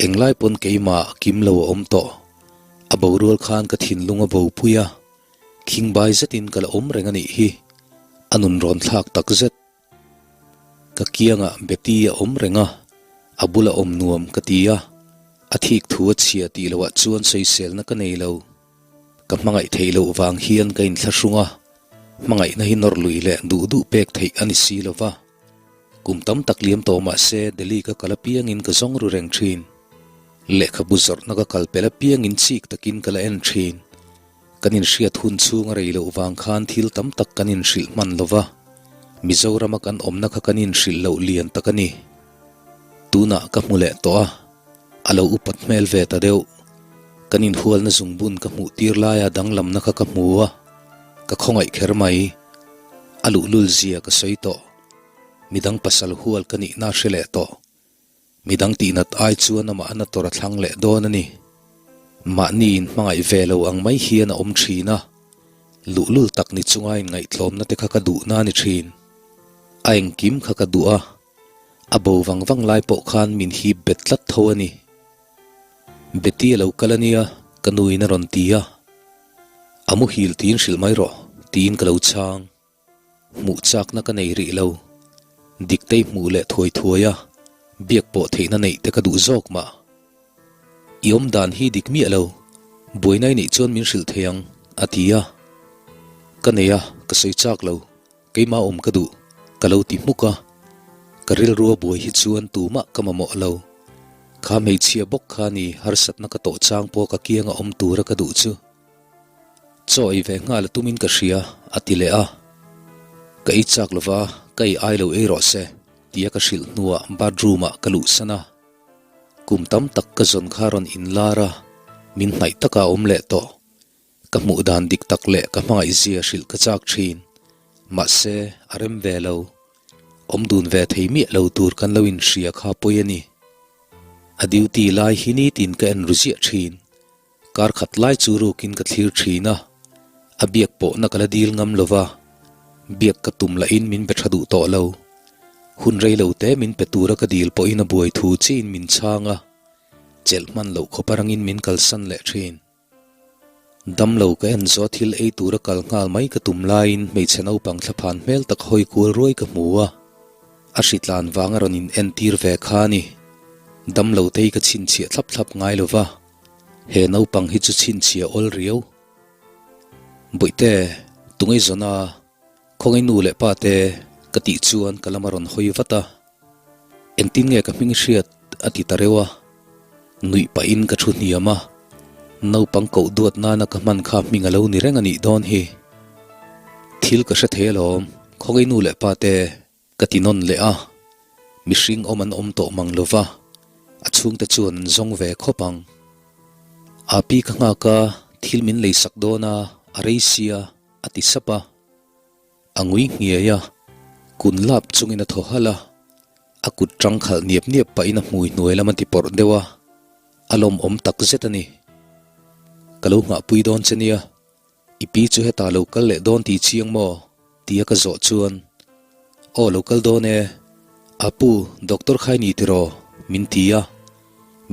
[SPEAKER 1] englai pawn keimah kim lo a awm tawh, a bo rual khan ka thinlung a bo pui a, khingbai zetin ka la awm reng a nih hi, a nun rawn thlak tak zet. Ka kiangah Betty a awm reng a, a bula awm nuam ka ti a, a thik thu a chhia tih loah chuan sawiselna ka nei lo. Ka hmangaih theih loh vang hian ka inthlahrung a, hmangaihna hi nawr lui leh duh duh pek theih a ni si lo va. Kum tam tak liam tawh mah se Delhi ka kal apiangin ka zawng ru reng thin. Lehkhabu zawrhna ka kal pel apiangin chik takin ka la en thin. Kan inhriat hun chhung a rei loh vang khan thil tam tak kan inhrilh hman lo va, Mizorama kan awmna kha kan inhrilh loh lian tak a ni. Tunah ka hmu leh tawh a. A lo upat hmel ve ta deuh. Kan inhualna zungbun ka hmuh tir laia danglamna kha ka hmu a, ka khawngaih kher mai. A luhlul zia ka sawi tawh. Midang pasal hual ka nihna a hre leh tawh. Midang tihnat ai chuan amah a na tawr a thlang leh dawn a ni. Mahni inhmangaih ve lo ang mai hian a awm thin a. Luhlul tak ni chunga inngaihtlawmna te kha ka duhna a ni thin. A engkim kha ka duh a. A bo vang vang lai pawh khan min hip bet tlat tho a ni. Betty a lo kal a nia, ka nuin a rawn ti a. A muhil tiin hrilh mai rawh, tiin ka lo chhang. Hmuh chakna ka nei rih lo. Diktei hmuh leh thuai thuai a, biak pawh theihna neih te ka duh zawk mah. I awm dan hi dik miah lo, buaina i neih chuan min hrilh thei ang, a ti a. Ka nei a, ka sawi chak lo. Keimah awm ka duh, ka lo ti hmuk a. Ka rilru a buai hi chuan tumah ka mamawh lo. Kha hmeichhia bawk kha ni harsatna ka tawh chang pawh ka kianga awm tura ka duh chu. Chaw ei ve nghal a tumin ka hria, a ti leh a. Ka ei chak lova, ka ei ai lo ei rawh se, tia ka hrilh hnuah bathroom ah ka luhsan a. Kum tam tak ka zawn kha rawn inlar a, min hnaih taka a awm leh tawh. Ka hmuh dan dik tak leh ka hmangaih zia hrilh ka chak thin. Mahse, a rem ve lo. Awm dun ve thei miah lo tur kan lo inhria kha pawi a ni. A duty lai hi nitin ka en ru ziah thin. Kar khat lai chu rukin ka thlir thin a, a biak pawhna ka la dil ngam lo va, biak ka tum lahin min be tha duh tawh lo. Hun rei lo te min pe tura ka dil pawhin a buai thu chiin min chhang a, chelh hman loh khawp arangin min kalsan leh thin. Damlo ka en zawh thil ei tura kal nghal mai ka tum laiin hmeichhe naupang thlaphan hmel tak hawi kual ruai ka hmu a, a hritlan vang a rawn in entir ve kha a ni. Damlo te hi ka chhinchhiah thlap thlap ngai lo va. He naupang hi chu chhinchhia awl riau. Bawihte, tunge zawna khawngaih nu leh pa te ka tih chuan ka lam a rawn hawi vat a. Engtin nge ka hming hriat a ti ta reuh a. Nuih pahin ka thu hniam a. Naupang koh duat nana ka hman kha hming a lo ni reng a nih dawn hi. Thil ka hre thei alawm, khawngaih nu leh pa te. Ka ti nawn leh a, mihring awm an awm tawh mang lo va, a chhungte chuan an zawng ve khawp ang. Api ka nghak a, thil min lei sak dawn a, a rei sia, a ti sap a. A ngui nghiai a, kun lap chungin a thaw halh a, a kut tang khalh niap niap pahin a hmui hnuai lam a ti pawrh deuh a, a lawmawm tak zet a ni. Ka lo nghahpui dawn che nia. I pi chu hetah lo kal leh dawn tih chiang maw? tia ka zawh chuan, Aw lo kal dawn e, Apu, doctor khai ni tiraw? min ti a.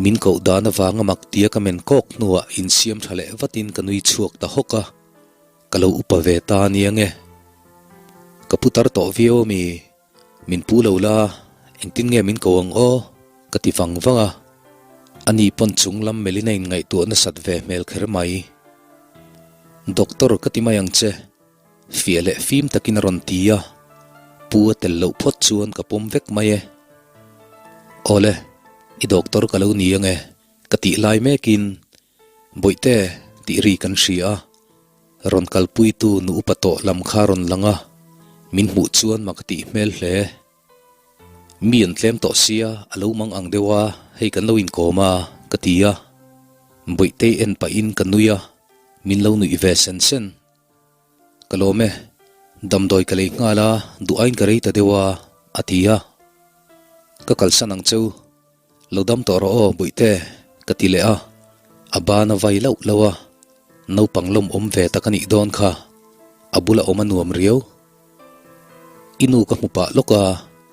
[SPEAKER 1] Min koh dan avanga mak tia ka men kawk hnuah insiam tha leh vatin ka nui chhuak ta hawk a, ka lo upa ve ta ania nge. Ka pu tar tawh viau ami? Min pu lo la, engtin nge min ko ang aw? ka ti vang vang a. Ani pawn chung lam melhin a inngaihtuah nasat ve hmel kher mai. Doctor ka ti mai ang che, fiah leh fim takin a rawn ti a, pu a tel loh phawt chuan ka pawm vek mai e. Awle, i doctor ka lo ni ange, ka tih lai mekin Bawihte tih ri kan hria a. Rawn kalpuitu nu upa tawh lam kha rawn lang a, min hmuh chuan mak a tih hmel hle. Mi an tlem tawh sia, a lo mang ang deuh a, hei kan lo inkawm a, ka ti a. Bawihtei en pahin ka nui a, min lo nuih ve sen sen. Ka lawm e, damdawi ka lei nghal a, duh aiin ka rei ta deuh a, a ti a. Ka kalsan ang cheu. Lo dam tawh rawh aw Bawihte, ka ti leh a, a ban a vai lauh lauh a, naupang lawm awm ve tak a nih dawn kha, a bula awm a nuam riau. I nu ka hmu pah lawk a,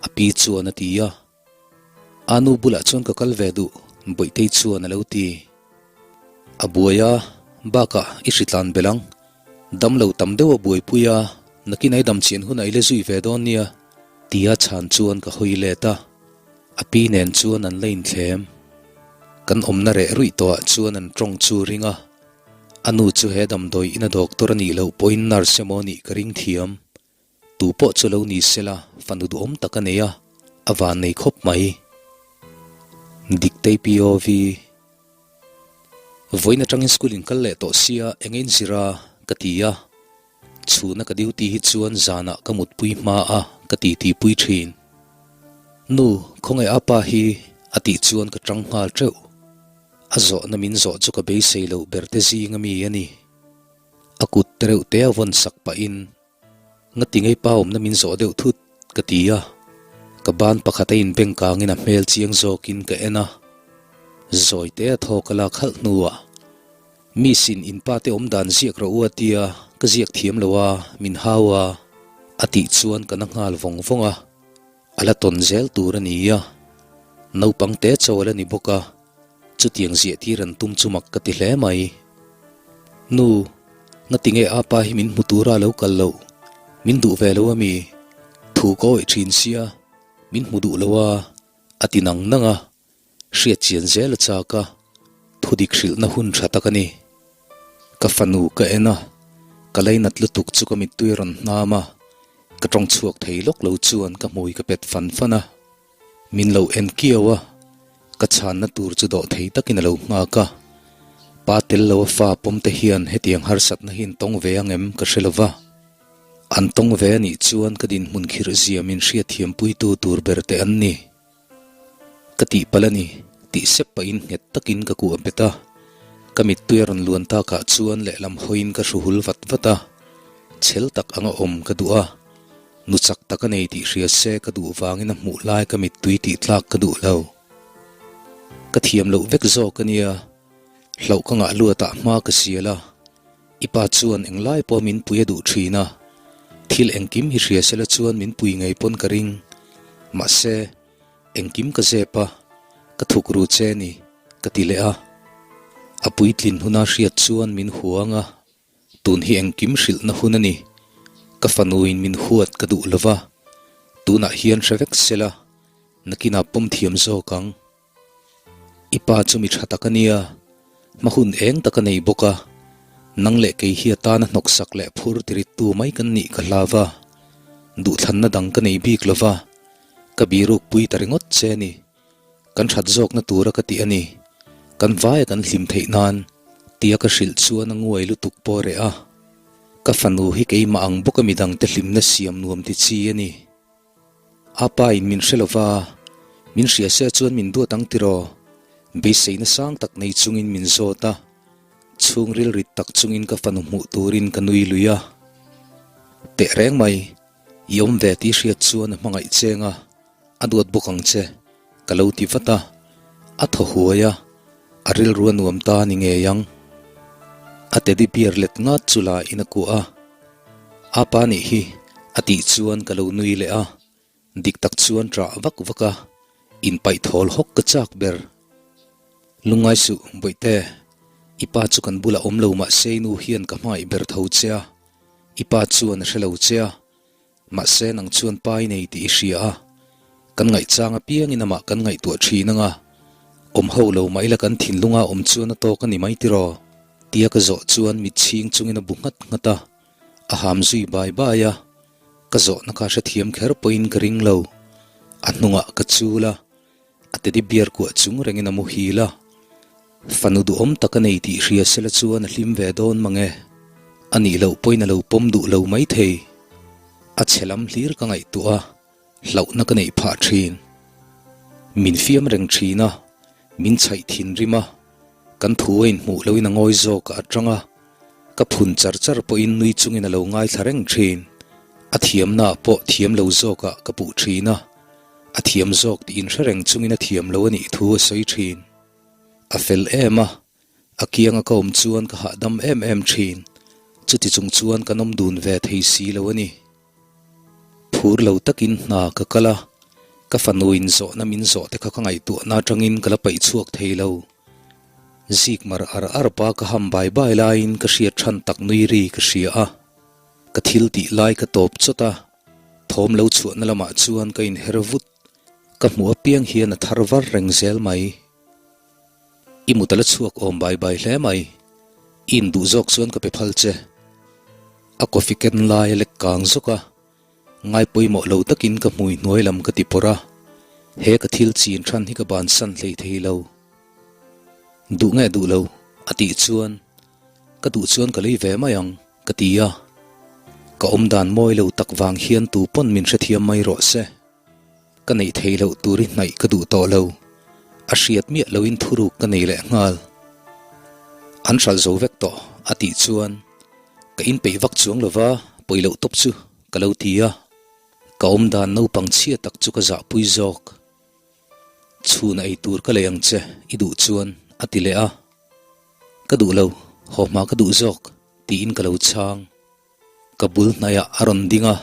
[SPEAKER 1] a pi chuan a ti a. A nu bulah chuan ka kal ve duh, Bawihtei chuan a lo ti. A buai a, bakah i hritlan belh ang, dam lo tam deuh a buaipui a, nakin a i dam chian hunah i la zui ve dawn nia, tia chhan chuan ka hawi let a. A pi nen chuan an la inthlem. Kan awmna reh ruih tawhah chuan an tawng chu ring a. A nu chu he damdawi ina doctor a nih loh pawhin nurse emaw a nih ka ring thiam. Tu pawh chu lo ni sela fanu duhawm tak a nei a, a van nei khawp mai. Diktei POV. Vawiin atangin school in kal leh tawh sia eng inzir a? ka ti a. Chhuna ka duty hi chuan zanah ka mutpui hma a ka titi pui thin. Nu, khawngaih a pa hi a tih chuan ka tang nghal teuh. A zawhna min zawh chu ka beisei loh ber te zing ami a ni. A kut te reuh te a vawn sak pahin Ngati ngei pa awmna min zawh deuh thut ka ti a. Ka ban pakhat a inbeng kangin a hmel chiang zawkin ka en a. Zawi te a thaw ka lak halh hnuah Miss in in pa te awm dan ziak rawh u a tia, ka ziak thiam lo a, min hau a, a tih chuan ka na nghal vawng vawng a, a la tawn zel tur a ni a, naupang te chaw a la ni bawk a, chutiang ziah tir an tum chu mak ka ti hle mai. Nu, ngatinge a pa hi min hmu tura a lo kal loh, min duh ve lo a mi? Thu ka awih thin sia, min hmu duh lo a, a ti nang nang a. Hriat chian zel a chak a, thudik hrilhna hun tha tak a ni. Ka fanu ka en a, ka lainat lutuk chu ka mittui a rawn hnam a, ka tawng chhuak thei lawk lo chuan ka hmui ka pet fan fan a. Min lo en kiau a, ka chhanna tur chu dawh thei takin a lo nghak a. Pa tel lo a fa pawm te hian hetiang harsatna hi an tawng ve ang em ka hre lo va. An tawng ve a nih chuan ka dinhmun khirh zia min hriatthiampuitu tur ber te an ni. Ka tihpalh a ni. Tih sep pahin nghet takin ka kuah bet a. Ka mittui a rawn luan takah chuan lehlam hawiin ka hru hul vat vat a. Chhel tak anga awm ka duh a. Nu chak tak a nei tih hria se ka duh vangin a hmuh lai ka mittui tih tlak ka duh lo. Ka thiam loh vek zawk a nia. Hlauh ka ngah luatah hma ka sial a. I pa chuan englai pawh min pui a duh thin a. Thil engkim hi hria sela chuan min pui ngei pawn ka ring. Mahse. Engkim ka zep a, ka thuk ru che ni, ka ti leh a. A puitlin huna hriat chuan min huang a, tun hi engkim hrilhna hun a ni. Ka fanuin min huat ka duh lo va, tunah hian hre vek sela, nakinah pawm thiam zawk ang. I pa chu mi tha tak a nia, hma hun eng tak a nei bawk a, nang leh kei hi a tana hnawksak leh phur tirittu mai kan nih ka hlau va, duhthlanna dang ka nei bik lo va. Ka biruk pui ta ringawt che a ni. Kan that zawkna tura ka tih a ni. Kan vaia kan hlim theih nan tia ka hrilh chuan a nguai lutuk pawh reh a. Ka fanu hi keimah ang bawka midangte hlimna siam nuam ti chi a ni. A pa in min hre lova, min hria se chuan min duat ang tiraw? Beiseina sang tak nei chungin min zawt a. Chhungril rit tak chungin ka fanu hmuh turin ka nui lui a. Tehreng mai. I awm ve tih hriat chuan a hmangaih cheng a, a duat bawk ang che, ka lo ti vat a. A thaw huai a, a rilru a nuam ta a ni ngei ang. A teddy bear let ngat chu la in a kuah a, A pa nih hi, a tih chuan ka lo nui leh a, dik tak chuan ṭah vak vak a, inpaih thawl hawk ka chak ber. Lungngai suh, Bawihte, i pa chu kan bulah awm lo mahse i nu hian ka hmangaih ber tho che a, I pa chuan a hre lo che a, mahse nang chuan pa i nei tih i hria a, kan ngaihchang apiangin amah kan ngaihtuah thin anga, awm ho lo mah ila kan thinlunga awm chuan a tawk a ni mai tiraw? Tia ka zawh chuan mit chhing chungin a bu nghat nghat a, a ham zui bai bai a, ka zawhna kha hrethiam kher pawhin ka ring lo, a hnungah ka chul a. A teddy bear kuah chung rengin a muhil a, fanu duhawm tak a nei tih hria sela chuan a hlim ve dawn mang e. A nih loh pawhin a lo pawm duh lo maithei. A chhe lam hlir ka ngaihtuah a, hlauhna ka neih phah thin. Min fiam reng thin a, min chhaih thinrim a, kan thu a inhmuh loin a ngawi zawk a atang a, ka phun char char pawhin nui chungin a lo ngaithla reng thin. A thiamnaah pawh thiam lo zawkah ka puh thin a. A thiam zawk tih inhre reng chungin a thiam lo a nih thu a sawi thin. A fel em a, a kianga ka awm chuan ka hahdam em em thin. Chuti chung chuan kan awm dun ve thei si lo a ni. Phur lo takin hna ka kal a, ka fanu in zawhna min zawh te kha ka ngaihtuahna atangin ka la paih chhuak thei lo. Zik mar ar ar pa ka ham bai bai laiin ka hriat than tak nui ri ka hria a. Ka thil tih lai ka tawp chawt a, thawm lo chhuahna lamah chuan ka inher vut. Ka hmuh apiang hian a thar var reng zel mai. I mut a la chhuak awm bai bai hle mai. I induh zawk chuan ka pe phal che. A coffee ken lai a lek kang zawk a, ngai pawimawh lo takin ka hmui hnuai lam ka ti pawrh a, he ka thil chin than hi ka bansan hlei thei lo. Duh nge duh lo? a tih chuan Ka duh chuan ka lei ve mai ang, ka ti a. Ka awm dan mawi lo tak vang hian tu pawn min hrethiam mai rawh se. Ka neih theih loh tur i hnaih ka duh tawh lo. A hriat miah loin thuruk ka nei leh nghal. An hralh zo vek tawh, a tih chuan ka inpeih vak chuang lo va, pawi loh tawp chu ka lo ti a. Ka awm dan naupang chhia tak chu ka zahpui zawk. Chhun a ei tur ka lei ang che, i duh chuan, a ti leh a. Ka duh lo, haw hma ka duh zawk, tiin ka lo chhang. Ka bul hnaiah a rawn ding a,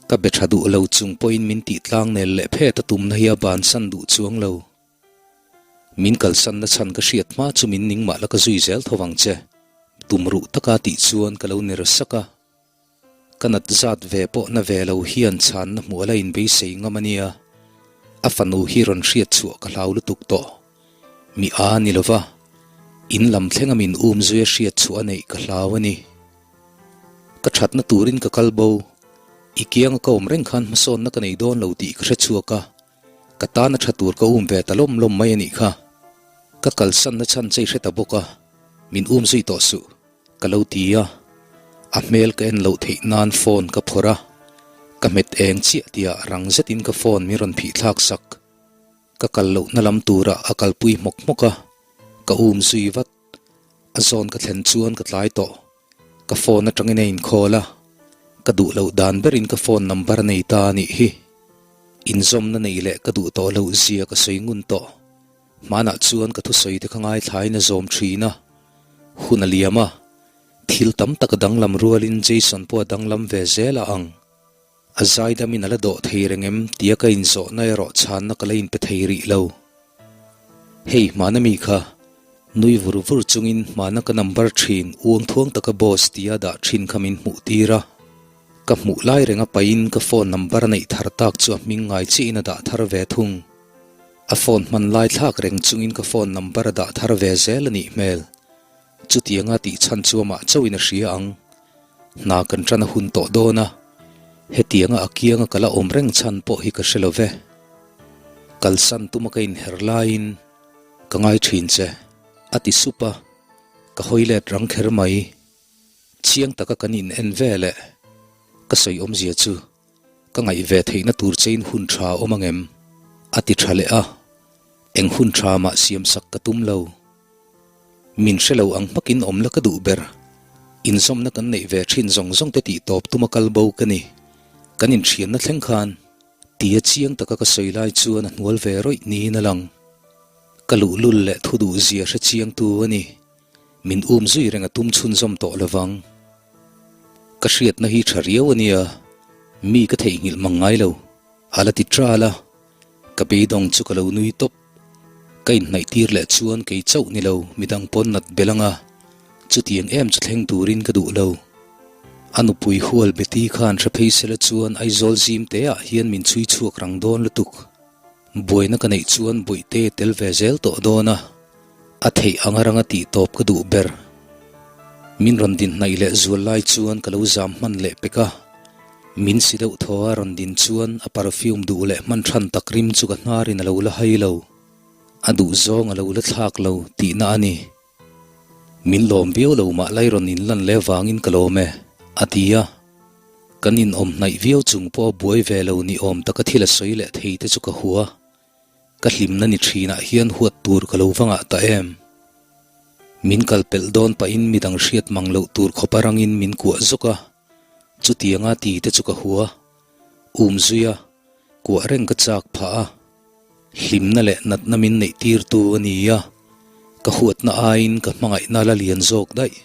[SPEAKER 1] ka be tha duh lo chung pawhin min tih tlang nel leh phet a tumna hi a bansan duh chuang lo. Min kalsanna chhan ka hriat hma chu min ning mah la ka zui zel tho vang che, tum ruh taka tih chuan ka lo ner sak a. Ka nat zat ve pawh na ve lo hian chhanna hmuh a la inbeisei ngam a nia. A fanu hi rawn hriat chhuah ka hlau lutuk tawh. Mi a ni lo va, in lam thlenga min um zui a hriat chhuah a neih ka hlau a ni. Ka thatna turin ka kal bo. I kianga ka awm reng khan hmasawnna ka nei dawn lo tih ka hre chhuak a, ka tana tha tur ka um ve ta lawm lawm mai a nih kha. Ka kalsanna chhan che i hre ta bawk a, min um zui tawh suh. Ka lo ti a, a hmel ka en loh theih nan phone ka phawrh a, ka hmet eng chiah tia rang zetin ka phone min rawn phih thlak sak. Ka kal lohna lam turah a kalpui hmawk hmawk a, ka um zui vat. A zawn ka thlen chuan ka tlai tawh. Ka phone atangin a inkhawl a, ka duh loh dan berin ka phone number a nei ta a nih hi. Inzawmna nei leh ka duh tawh loh zia ka sawi ngun tawh. Hmanah chuan ka thusawi te kha ngaithlain a zawm thin a, hun a liam a, thil tam tak a danglam rualin Jason pawh a danglam ve zel a ang. A zaidamin a la dawh thei reng em tia ka inzawhna erawh chhanna ka la inpe thei rih lo. Hei hmana mi kha, nui vur vur chungin hmana ka number thin uang thuang taka boss tia dah thin kha min hmuh tir a. Ka hmuh lai renga pahin ka phone number a neih thar tak chu a hming ngai chiahin a dah thar ve thung. A phone hman lai thlak reng chungin ka phone number a dah thar ve zel a nih hmel. Chutianga tih chhan chu amah chauhin a hria ang. Hna kan tan a hun tawh dawn a, hetianga a kianga ka la awm reng chhan pawh hi ka hre lo ve. Kalsan tuma ka inher laiin ka ngai thin che, a ti sup a, ka hawi let rang kher mai. Chiang taka kan in en ve leh ka sawi awmzia chu ka ngaih ve theihna tur chein hun tha awm angem? a ti tha leh a, eng hun tha mah siamsak ka tum lo. Min hre lo ang hmakin awm la ka duh ber. Inzawmna kan neih ve thin zawng zawng te tih tawp tuma kal bo ka ni. Kan inthianna thleng khan tia chiang taka ka sawi lai chuan a hnual ve rawih niin a lang. Ka luhlul leh thu duh zia hre chiangtu a ni. Min um zui reng a tum chhunzawm tawh lovang. Ka hriatna hi tha riau a nia, mi ka theihnghilh mang ngai lo. A la ti tral a, ka beidawng chu ka lo nui tawp. Ka inhnaih tir leh chuan kei chauh ni lo midang pawn nat belh anga chutiang em chu thleng turin ka duh lo. A nupui hual Betty khan hre phei sela chuan Aizawl zim te ah hian min chhui chhuak rang dawn lutuk. Buaina ka neih chuan Bawihte tel ve zel tawh dawn a, a theih anga ranga tih tawp ka duh ber. Min rawn din hnaih leh zual lai chuan ka lo zam hman leh pek a, min si deuh thaw a rawn din chuan a perfume duh leh hman than tak rim chu ka hnarin a lo la hai lo. A duh zawng a lo la thlak lo tihna a ni. Min lawm viau lo mah lai rawn inlan leh vangin ka lawm e, a ti a. Kan inawm hnaih viau chung pawh a buai ve lo ni awm taka thil a sawi leh thei te chu ka hua. Ka hlimna ni thinah hian huat tur ka lo va ngah ta em? Min kal pelh dawn pahin midang hriat mang loh tur khawp a rangin min kuah zawk a, chutianga ti te chu ka hua. Um zui a, kuah reng ka chak phah a. Hlimna leh natna min neih tirtu a ni a, ka huatna aiin ka hmangaihna la lian zawk daih.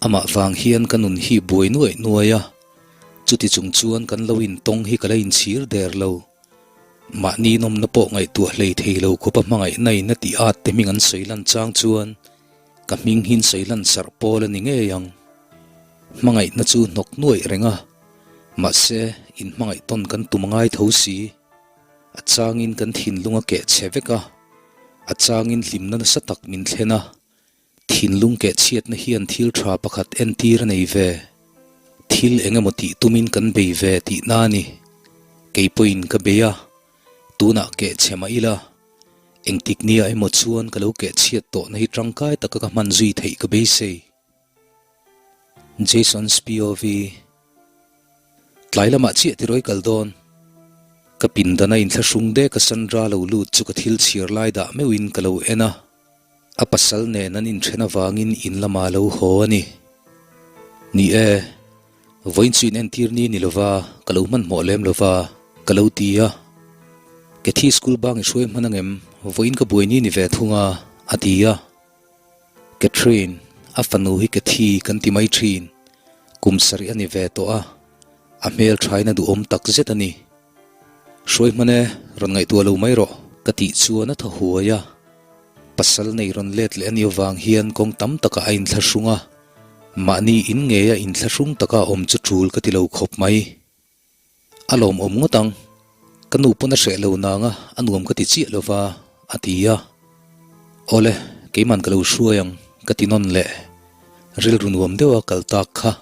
[SPEAKER 1] Amah vang hian ka nun hi buai nuaih nuai a, chuti chung chuan kan lo intawng hi ka la inchhir der lo. Mahni nawmna pawh ngaihtuah hlei thei lo khawpa hmangaihna in a tih at te hming an sawi lan chang chuan ka hming hi sawi lan sarh pawl a ni ngei ang. Hmangaihna chu hnawk nuaih reng a, mahse inhmangaih tawn kan tum a ngai tho si. A changin kan thinlung a keh chhe vek a, a changin hlimna nasa tak min thlen a, Thinlung keh chhiatna hian thil tha pakhat entir a nei ve. Thil eng emaw tih tumin kan bei ve tihna a ni. Kei pawhin ka bei a, tunah keh chhe mah ila, engtik nia emaw chuan ka lo keh chhiat tawhna hi tangkai taka ka hman zui theih ka beisei. Jason's POV. Tlai lamah chiah tirawi kal dawn. Ka pindana inthlahrung dek a Sandra lo lut chu ka thil chhiar lai dah meuhin ka lo en a. A pasal nen an inthen avangin in lamah a lo haw a ni. Ni e, vawiin chu inentir ni ni lova, ka lo hmanhmawh lem lova, ka lo ti a. Kathy school bang i hruai hman angem, vawiin ka buai ni ni ve thung a, a ti a. Catherine, a fanu hi Kathy kan ti mai thin, kum sarih a ni ve tawh a, a hmel thain a duhawm tak zet a ni. Hruai hman e, rawn ngaihtuah lo mai rawh, ka tih chuan a thaw huai a. Pasal nei rawn let leh a nih avang hian kawng tam takah a inthlahrung a, mahni in ngeia inthlahrung taka awm chu tul ka ti lo khawp mai. A lawmawm ngawt ang, ka nu pawn a hreh lo nang a, a nuam ka ti chiah lo va, a ti a. Awle, keiman ka lo hruai ang, ka ti nawn leh. Rilru nuam deuha kal tak kha.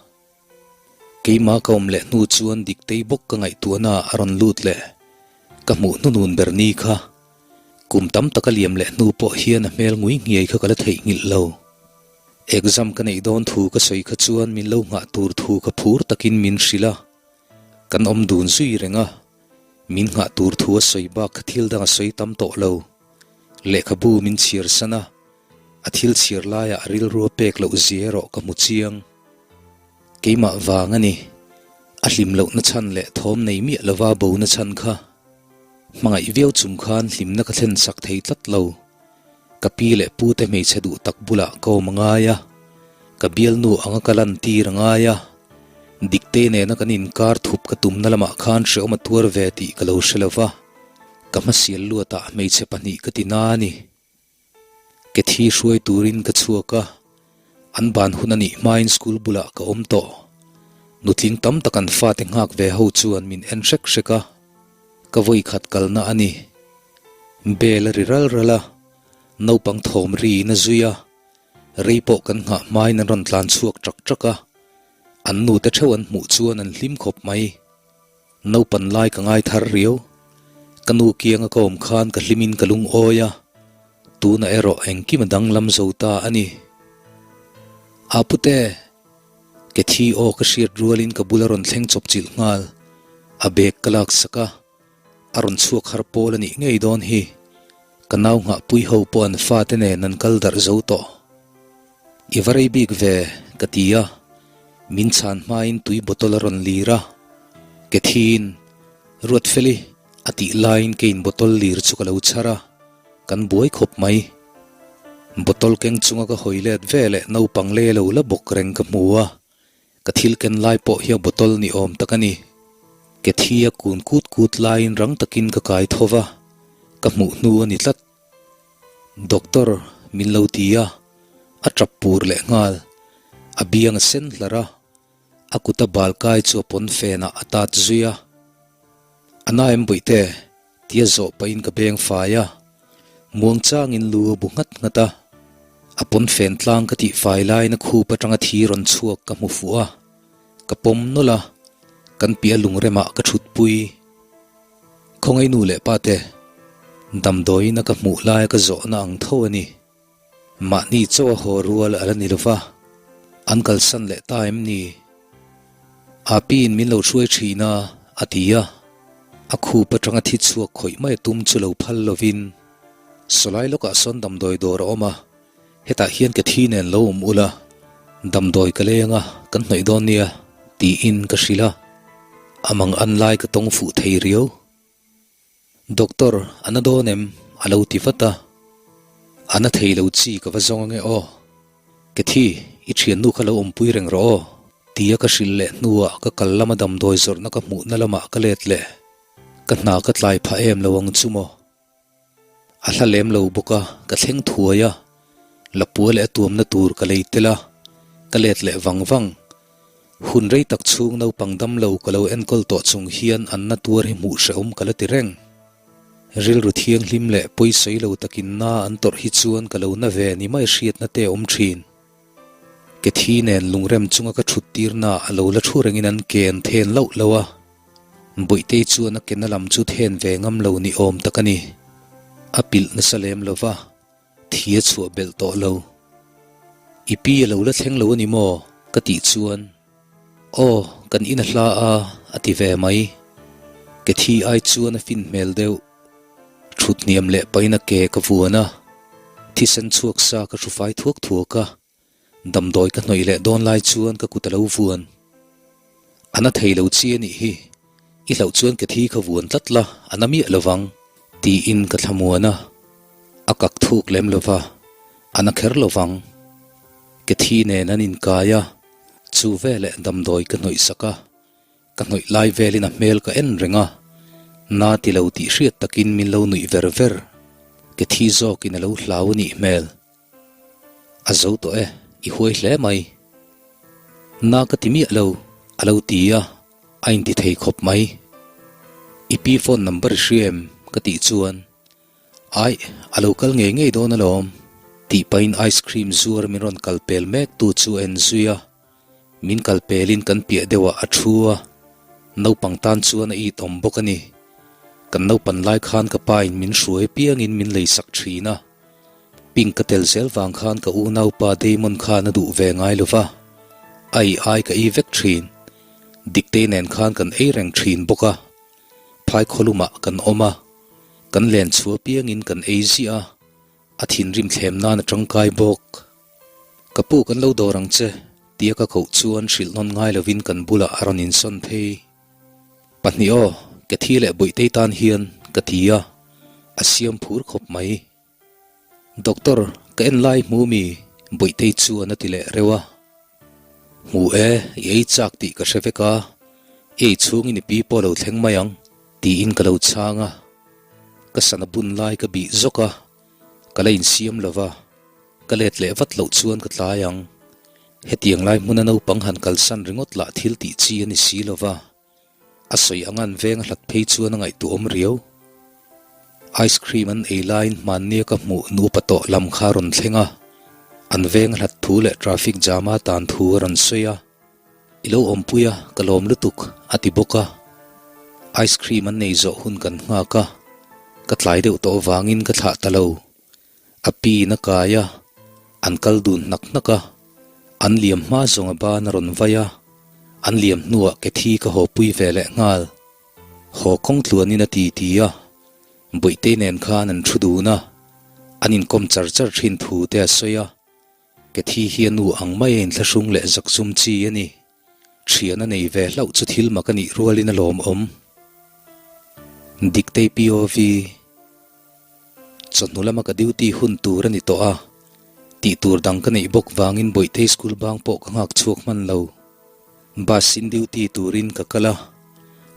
[SPEAKER 1] Keimah ka awm leh hnu chuan Diktei bawk ka ngaihtuahna a rawn lut leh. Ka hmuh hnunun ber ni kha. Kum tam tak a liam leh hnu pawh hian a hmel ngui nghiai kha ka la theihnghilh lo. Exam ka neih dawn thu ka sawi kha chuan min lo nghah tur thu kha phur takin min hrilh a. Kan awm dun zui reng a. Min nghah tur thu a sawi bak kha thil dang a sawi tam tawh lo. Lehkhabu min chhiar san a, a thil chhiar laiah a rilru a pek loh zia erawh ka hmu chiang. Keimah vang a ni. A hlim lohna chhan leh thawm nei miah lova bona chhan kha. Hmangaih viau chung khan hlimna ka thlen sak thei tlat lo. Ka pi leh pu te hmeichhe duh tak bulah ka awm a ngai a, ka bialnu anga ka lan tir a ngai a. Diktei nena kan inkar thup ka tumna lamah khan hrehawm a tuar ve tih ka lo hre lo va, ka hmasial luatah hmeichhe pahnih ka ti na a ni. Ke thi hruai turin ka chhuak a, an ban hun a nih hmain school bulah ka awm tawh. Nutling tam tak an fate nghak ve ho chuan min en hrek hrek a, ka vawi khat kalna a ni. Bell a ri ral ral a, naupang thawm riin a zui a, rei pawh kan nghah hmain an rawn tlan chhuak ṭak ṭak a, an nute ṭheuh an hmuh chuan an hlim khawp mai. Naupan lai ka ngai thar riau. Ka nu kianga ka awm khan ka hlimin ka lungawi a, tunah erawh engkim a danglam zo ta a ni. A pute! Ke thi aw ka hriat rualin ka bula rawn thleng chawp chilh nghal. A bag ka lak sak a, a rawn chhuak har pawl a nih ngei dawn hi. Ka nau nghahpui ho pawh an fate nen an kal darh zo tawh. I va rei bik ve, ka ti a. Min chhan hmain tui bottle a rawn lir a. Ke thiin, Ruatfeli, a tih laiin keiin bottle lir chu ka lo chhar a, kan buai khawp mai. Bottle keng chunga ka hawi let ve leh naupang lei a lo la bawk reng ka hmu a, ka thil ken lai pawh hi a bottle ni awm tak a ni. Ke thi a kun kut kut laiin rang takin ka kai tho va, ka hmuh hnu a ni tlat. Doctor min lo ti a, a tap pur leh nghal. A biang a sen hlar a, a kut a bal kai chu a pawn fenah a tat zui a. A na em bawihte? tia zawh pahin ka beng fai a, muang changin lu a bu nghat nghat a. A pawn fen tlang ka tih fai laiin a khup atanga thi rawn chhuak ka hmu fuh a, ka pawm nawlh a, kan piah lungremah ka thutpui. Khawngaih nu leh pa te, damdawiin a ka hmuh laia ka zawhna ang tho a ni. Mahni chaw a haw rual a la ni lo va, an kalsan leh ta em ni? Api in min lo hruai thin a, a ti a. A khup atanga thi chhuak khawih mai a tum chu lo phal lovin, Sawlai lawkah sawn damdawi dawr a awm a, Hetah hian ka thi nen lo awm ula, damdawi ka leng a, kan hnawih dawn nia, tiin ka hrilh a. A mang an lai ka tawng fuh thei riau. Doctor, a na dawn em? a lo ti vat a. A na thei lo chi ka va zawng ange aw. Ka thi, i thiannu kha lo awmpui reng rawh aw, tia ka hrilh leh hnuah ka kal lama damdawi zawrhna ka hmuhna lamah ka let leh. Ka hna ka tlai phah em lo ang chu maw? A hla lem lo bawk a, ka thleng thuai a, lapua leh a tuamna tur ka lei tel a, ka let leh vang vang. Hun rei tak chhung naupang dam lo ka lo enkawl tawh chung hian an na tuar hi hmuh hrehawm ka la ti reng. Rilru thianghlim leh pawisawi lo takin na an tawrh hi chuan ka lo na ve ni mai hriatna te a awm thin. Ke thi nen lungrem chunga ka thut tirna a lo la thu rengin an ke an then loh lo a. Bawihtei chuan a kena lam chu then ve ngam lo ni awm tak a ni. A pilh nasa lem lo va, thi a chhuah belh tawh lo. I pi a lo la thleng lo a ni maw? ka tih chuan, Aw, kan in a hla a, a ti ve mai. Ke thi ai chuan a fin hmel deuh. Thut hniam leh pahin a ke ka vuan a, thisen chhuak sa ka hrufai thuak thuak a. Damdawi ka hnawih leh dawn lai chuan ka kut a lo vuan. A na thei lo chi a nih hi, i hlauh chuan ke thi kha vuan tlat la, a na miah lo vang, tiin ka thlamuan a. A kak thuk lem lo va, a na kher lo vang. Ke thi nen an inkai a, chu veleh damdawi ka hnawih sak a. Ka hnawih lai velin a hmel ka en reng a, na ti lo tih hriat takin min lo nuih ver ver. Ke thi zawkin a lo hlau a nih hmel. A zo tawh e, i huai hle mai. Na ka ti miah lo, a lo ti a, a inti thei khawp mai. I pi phone number i hria em? ka tih chuan, Aih, a lo kal ngei ngei dawn alawm, tih pahin ice cream zuar min rawn kal pel mek tu chu a en zui a. Min kal pelin kan piah deuhah a thu a, naupang tan chuan a it awm bawk a ni. Kan naupan lai khan ka pa in min hruai apiangin min leisak thin a. Pink ka tel zel vang khan ka unaupa Damon khan a duh ve ngai lo va, a ei ai ka ei vek thin. Diktei nen khan kan ei reng thin bawk a. Phai khawlumah kan awm a, kan len chhuah piangin kan ei ziah a, a thinrim thlem nan a tangkai bawk. Ka pu kan lo dawr ang che, tia ka koh chuan hrilh nawn ngai lovin kan bulah a rawn insawn phei. Pahnih aw, ke thi leh Bawihtei tan hian ka ti a, a siam phur khawp mai. Doctor, ka en lai hmu mi? Bawihtei chuan a ti leh reuh a. Hmu e, i ei chak tih ka hre vek a, i ei chhungin i pi pawh lo thleng mai ang, tiin ka lo chhang a. Ka sana bun lai ka bih zawk a, ka la insiam lo va, ka let leh vat loh chuan ka tlai ang. Hetiang lai hmuna naupang han kalsan ringawt lah thil tih chi a ni si lo va. A sawi ang an veng a hlat phei chuan a ngaihtuahawm riau. Ice cream an ei laiin hmannia ka hmuh nupa tawh lam kha a rawn thleng a, an veng a hlat thu leh traffic jam a tan thu a rawn sawi a. I lo awmpui a, ka lawm lutuk, a ti bawk a. Ice cream an nei zawh hun kan nghak a, ka tlai deuh tawh vangin ka thlah ta lo. A pi in a kai a, an kal dun hnak hnak a, an liam hma zawng a ban a rawn vai a, an liam hnuah ke thi ka haw pui ve leh nghal. Haw kawng tluanin a ti ti a, Bawihtei nen khan an thu dun a, an inkawm char char thin thu te a sawi a, ke thi hi a nu ang mai a inthlahrung leh zakzum chi a ni. Thian a nei ve hlauh chu thil mak a nih rualin a lawmawm. Diktei POV. Chawhnu lama ka duty hun tur a ni tawh a, tih tur dang ka neih bawk vangin Bawihtei school bang pawh ka nghak chhuak hman lo. Bus in duty turin ka kal a,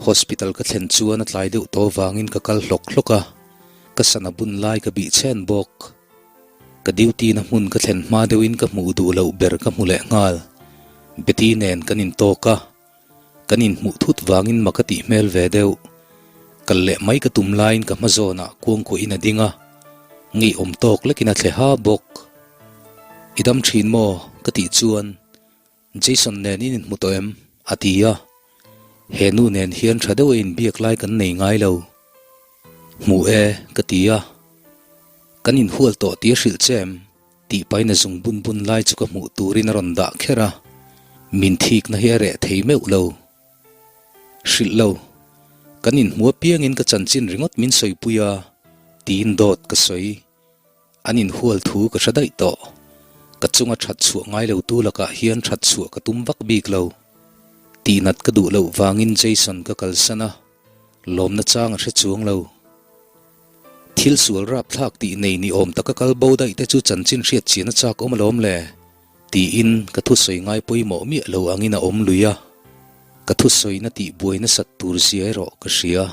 [SPEAKER 1] hospital ka thlen chuan a tlai deuh tawh vangin ka kal hlawk hlawk a, ka sana bun lai ka bih chhen bawk. Ka duty na hmun ka thlen hma deuhin ka hmuh duh loh ber ka hmu leh nghal. Betty nen kan intawk a, kan inhmuh thut vangin mak a tih hmel ve deuh. Kal leh mai ka tum laiin ka hma zawnah kuangkuahin a ding a, ngeiawm tawk lekin a thle ha bawk. I dam thin maw? ka tih chuan Jason nen in inhmu tawh em? a ti a. He nu nen hian tha deuh a inbiak lai kan nei ngai lo. Hmu e, ka ti a. Kan inhual tawh tih a hrilh che em? Tih pahin a zung bun bun lai chu ka hmuh turin a rawn dah kher a. Min thikna hi a reh thei meuh lo. Hrilh lo. Kan inhmu apiangin ka chanchin ringawt min sawipui a, tiin dawt ka sawi. An inhual thu ka hre daih tawh. Ka chunga that chhuah ngai lo tu lakah hian that chhuah ka tum vak bik lo. Tihnat ka duh loh vangin Jason ka kalsan a, lawmna chang a hre chuang lo. Thil sual rapthlak tih nei ni awm taka kal bo daih te chu chanchin hriat chian a chak awm alawm le, tiin ka thusawi ngai pawimawh miah lo angin a awm lui a. Ka thusawina tih buai nasat tur zia erawh ka hria.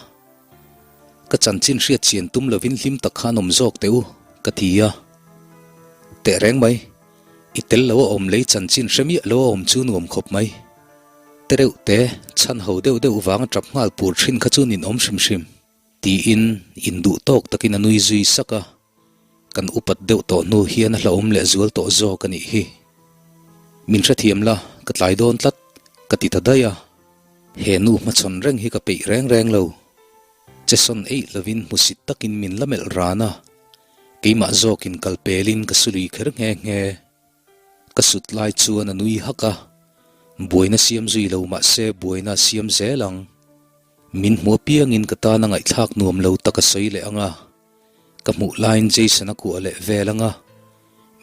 [SPEAKER 1] Ka chanchin hriat chian tum lovin hlim tak khan awm zawk teh u, ka ti a. Teh reng mai, i tel lo a awm lei chanchin hre miah lo a awm chu nuam khawp mai. Te reuh te, chhan ho deuh deuh vang a tap nghal pur thin kha chu nin awm hrim hrim, tiin induh tawk takin a nui zui sak a. Kan upat deuh tawh hnu hian a hlauhawm leh zual tawh zawk a nih hi. Min hrethiam la, ka tlai dawn tlat, ka ti ta daih a. He nu hmachhawn reng hi ka peih reng reng lo. Che sawn eih lovin hmusit takin min la melh ran a, keimah zawkin kal pelin ka sului kher nghe nghe. Ka sut lai chuan a nui hak a, buaina siam zui lo mahse buaina a siam zel ang. Min hmu apiangin ka tana ngaihthlak nuam lo tak a sawi leh ang a. Ka hmuh laiin Jason a kuah leh vel ang a,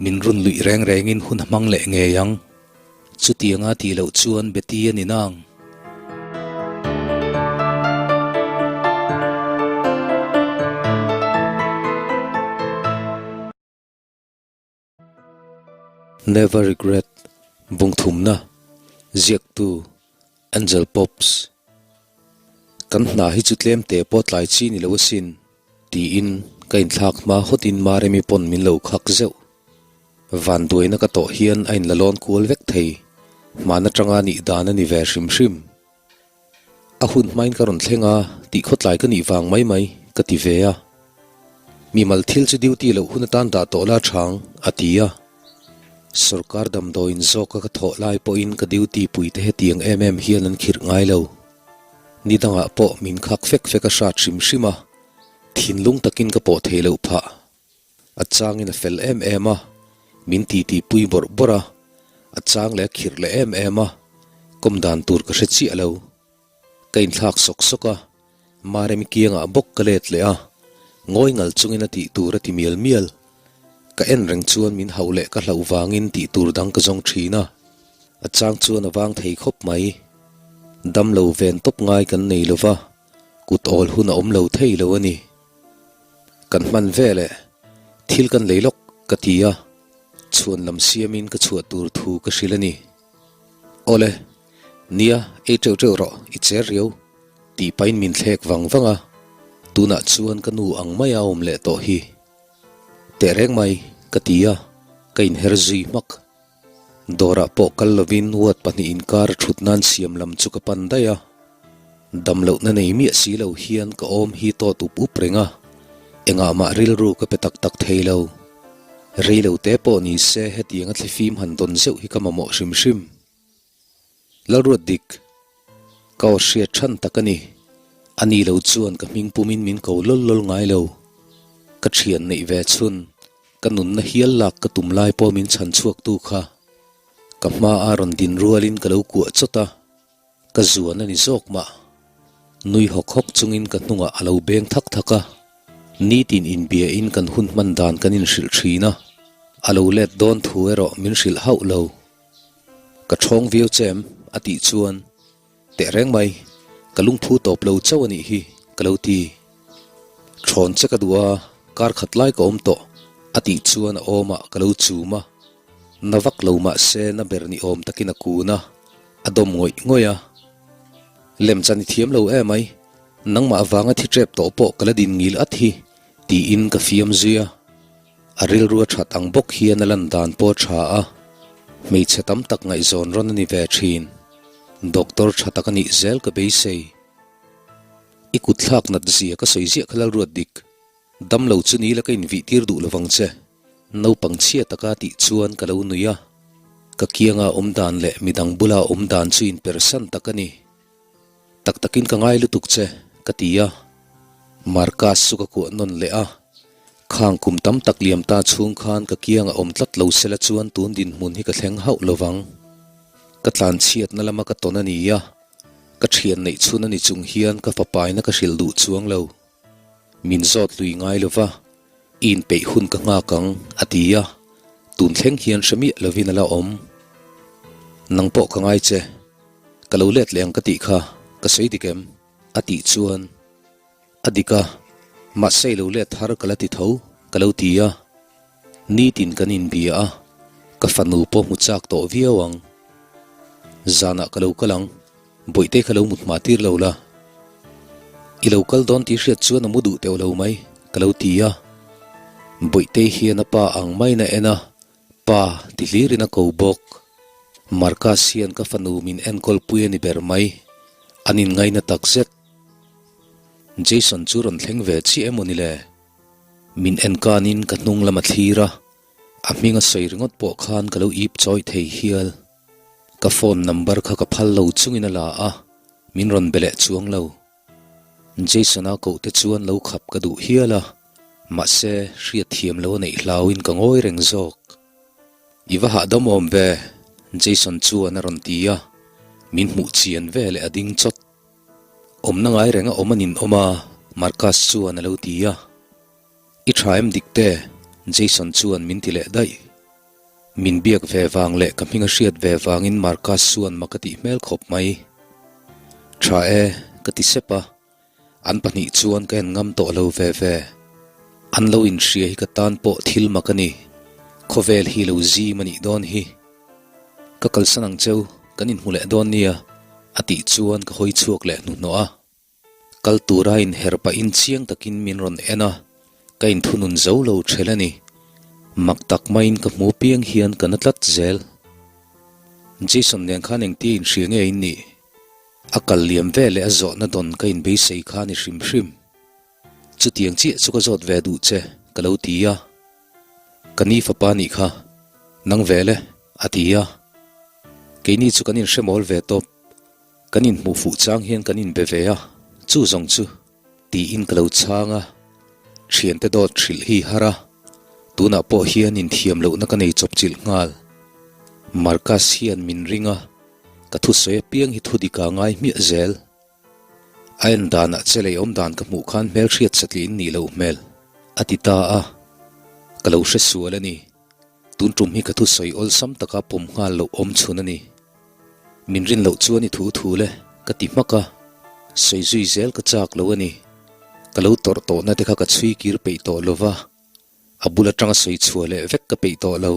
[SPEAKER 1] min run luih reng rengin hun a hmang leh ngei ang. Chutianga tih loh chuan Betty a ni nang. Never Regret, Bungthumna, Ziaktu, Angel Pops. Kan hna hi chu tlem te pawh tlai chi ni lo asin, tiin ka inthlak hma hawtin Maremi pawn min lo khak zeuh. Vanduaina ka tawh hian a inla lawn kual vek thei, hman atanga nih dan a ni ve hrim hrim. A hun hmain ka rawn thleng a, tih khawtlai ka nih vang mai mai, ka ti ve a. Mimal thil chu duty loh hun atan dah tawh la chang, a ti a. Sorkar damdawiin zawka ka thawh lai pawhin ka duty puite hetiang em em hian an khirh ngai lo. Ni dangah pawh min khak fek fek a hrat hrim hrim a, thinlung takin ka pawh thei loh phah. A changin a fel em em a, min titi pui bawrh bawrh a, a chang leh a khirh leh em em a, kawm dan tur ka hre chiah lo. Ka inthlak sawk sawk a. Maremi kiangah bawk ka let leh a, ngawi ngal chungin a tih tur a ti mial mial. Ka en reng chuan min hauh leh ka hlauh vangin tih tur dang ka zawng thin a, a chang chuan a vang thei khawp mai. Dam lo ven tawp ngai kan nei lo va, kut awl hun a awm lo thei lo a ni. Kan hman vel e, thil kan lei lawk ka ti a, chhuan lam siamin ka chhuah tur thu ka hrilh a ni. Awle, nia ei teuh teuh rawh, i cher riau. Tih pahin min thlek vang vang a, tunah chuan ka nu ang maia awm leh tawh hi. Tehreng mai, ka ti a, ka inher zui hmak. Dawrah pawh kal lovin ward pahnih inkar a thut nan siam lam chu ka pan daih a. Dam lohna nei miah si lo hian ka awm hi tawt up up reng a, engah mah rilru ka pe tak tak thei lo. Rei lo te pawh ni se hetiang a thlifim han dawn zeuh hi ka mamawh hrim hrim. Lalruat dik, ka aw hriat than tak a ni. A ni lo chuan ka hming pumin min ko lawl lawl ngai lo. Ka thian neih ve chhun, ka nunna hial lak ka tum lai pawh min chhan chhuaktu kha. Ka hma a rawn din rualin ka lo kuah chawt a, ka zuan a ni zawk mah. Nui hawk hawk chungin ka hnungah a lo beng thak thak a. Nitin inbiain kan hun hman dan kan inhrilh thin a, a lo let dawn thu erawh min hrilh hauh lo. Ka ṭhawng viau che em? a tih chuan, Teh reng mai, ka lungphu tawp lo chauh a nih hi, ka lo ti. Ṭhawn che ka duh a, kar khat lai ka awm tawh, a tih chuan a awmah ka lo chum a. Na vak lo mah se na ber ni awm takin a kun a, a dawm ngawih ngawih a. Lemchan i thiam lo emai, nangmah avanga thi ṭep tawh pawh ka la din ngil at hi, tiin ka fiam zui a. A rilru a that ang bawk hian a lan dan pawh a tha a, hmeichhe tam tak ngaihzawn rawn a ni ve thin. Doctor tha tak a nih zel ka beisei. I kut thlak nat zia ka sawi ziah kha Lalruat dik. Dam lo chu ni la ka invih tir duh lovang che. Naupang chhia taka tih chuan ka lo nui a. Ka kianga awm dan leh midang bula awm dan chu inpersan tak a ni. Tak takin ka ngai lutuk che, ka ti a. Marcus chu ka kuah nawn leh a. Khang kum tam tak liam ta chhung khan ka kiang a awm tlat lo sela chuan tun dinhmun hi ka thleng hauh lo vang. Ka tlanchhiatna lama ka tawn a ni a, ka thian neih chhun a ni chung hian ka fapaina ka hrilh duh chuang lo. Min zawt lui ngai lo va, i inpeih hun ka nghak ang, a ti a, tun thleng hian hre miah lovin a la awm. Nang pawh ka ngai che. Ka lo let leh ang ka tih kha ka sawi dik em? A tih chuan a dik a, mahse i lo let thar ka la ti tho, ka lo ti a. Nitin kan inbia a, ka fanu pawh hmu chak tawh viau ang. Zanah ka lo kal ang, bawihte kha lo mut hma tir lo la. I lo kal dawn tih hriat chuan a mu duh teuh lo mai, ka lo ti a. Bawihte hian a pa ang maiin a en a, Pa, ti hlirin a ko bawk. Marcus hian ka fanu min enkawl pui a ni ber mai. An inngaina tak zet. Jason chu rawn thleng ve chiah emaw ni le? Min enkanin ka hnung lam a thlir a, a hming a sawi ringawt pawh khan ka lo ip chawih thei hial. Ka phone number kha ka phal lo chungin a la a, min rawn be leh chuang lo. Jason-a koh te chuan lo khap ka duh hial a, mahse hriat thiam lo a neih hlauin ka ngawi reng zawk. I va hahdam awm ve, Jason chuan a rawn ti a, min hmuh chian ve leh a ding chawt. Awmna ngai reng a awm a nin awm a, Marcus chuan a lo ti a. I tha em dik te? Jason chuan min ti leh daih. Min biak ve vang leh ka hming a hriat ve vangin Marcus chuan mak a tih hmel khawp mai. Tha e, ka ti sep a. An pahnih chuan ka en ngam tawh lo ve ve. An lo inhria hi ka tan pawh thil mak a ni. Khawvel hi lo zim a nih dawn hi. Ka kalsan ang cheu, kan inhmu leh dawn nia, a tih chuan ka hawi chhuak leh hnuhnawh a. Kal tura inher pahin chiang takin min rawn en a, ka inthunun zo lo ṭhel a ni. Mak tak maiin ka hmu piang hian ka na tlat zel. Jason nen khan engtia inhria nge in nih? A kal liam ve leh a zawhna dawn ka inbeisei kha a ni hrim hrim. Chutiang chiah chu ka zawt ve duh che, ka lo ti a. Ka ni fapa nih kha, nang ve le, a ti a. Keini chu kan inhre mawl ve tawp. Kan inhmuh fuh chang hian kan inbe ve a, chu zawng chu tiin ka lo chhang a, thiante dawt hrilh hi har a, tunah pawh hian inthiam lohna ka nei chawp chilh nghal. Marcus hian min ring a, ka thusawi apiang hi thudika ngai hmiah zel. A en danah che lei awm dan ka hmuh khan hmelhriat satliah in nih loh hmel, a ti ta a. Ka lo hre sual a ni. Tun tum hi ka thusawi awlsam taka pawm nghal loh awm chhun a ni. Min rin loh chuan i thu thu le, ka ti hmak a. Sawi zui zel ka chak lo a ni. Ka lo tawrh tawhna te kha ka chhui kir peih tawh lo va, a bul atanga sawi chhuah leh vek ka peih tawh lo.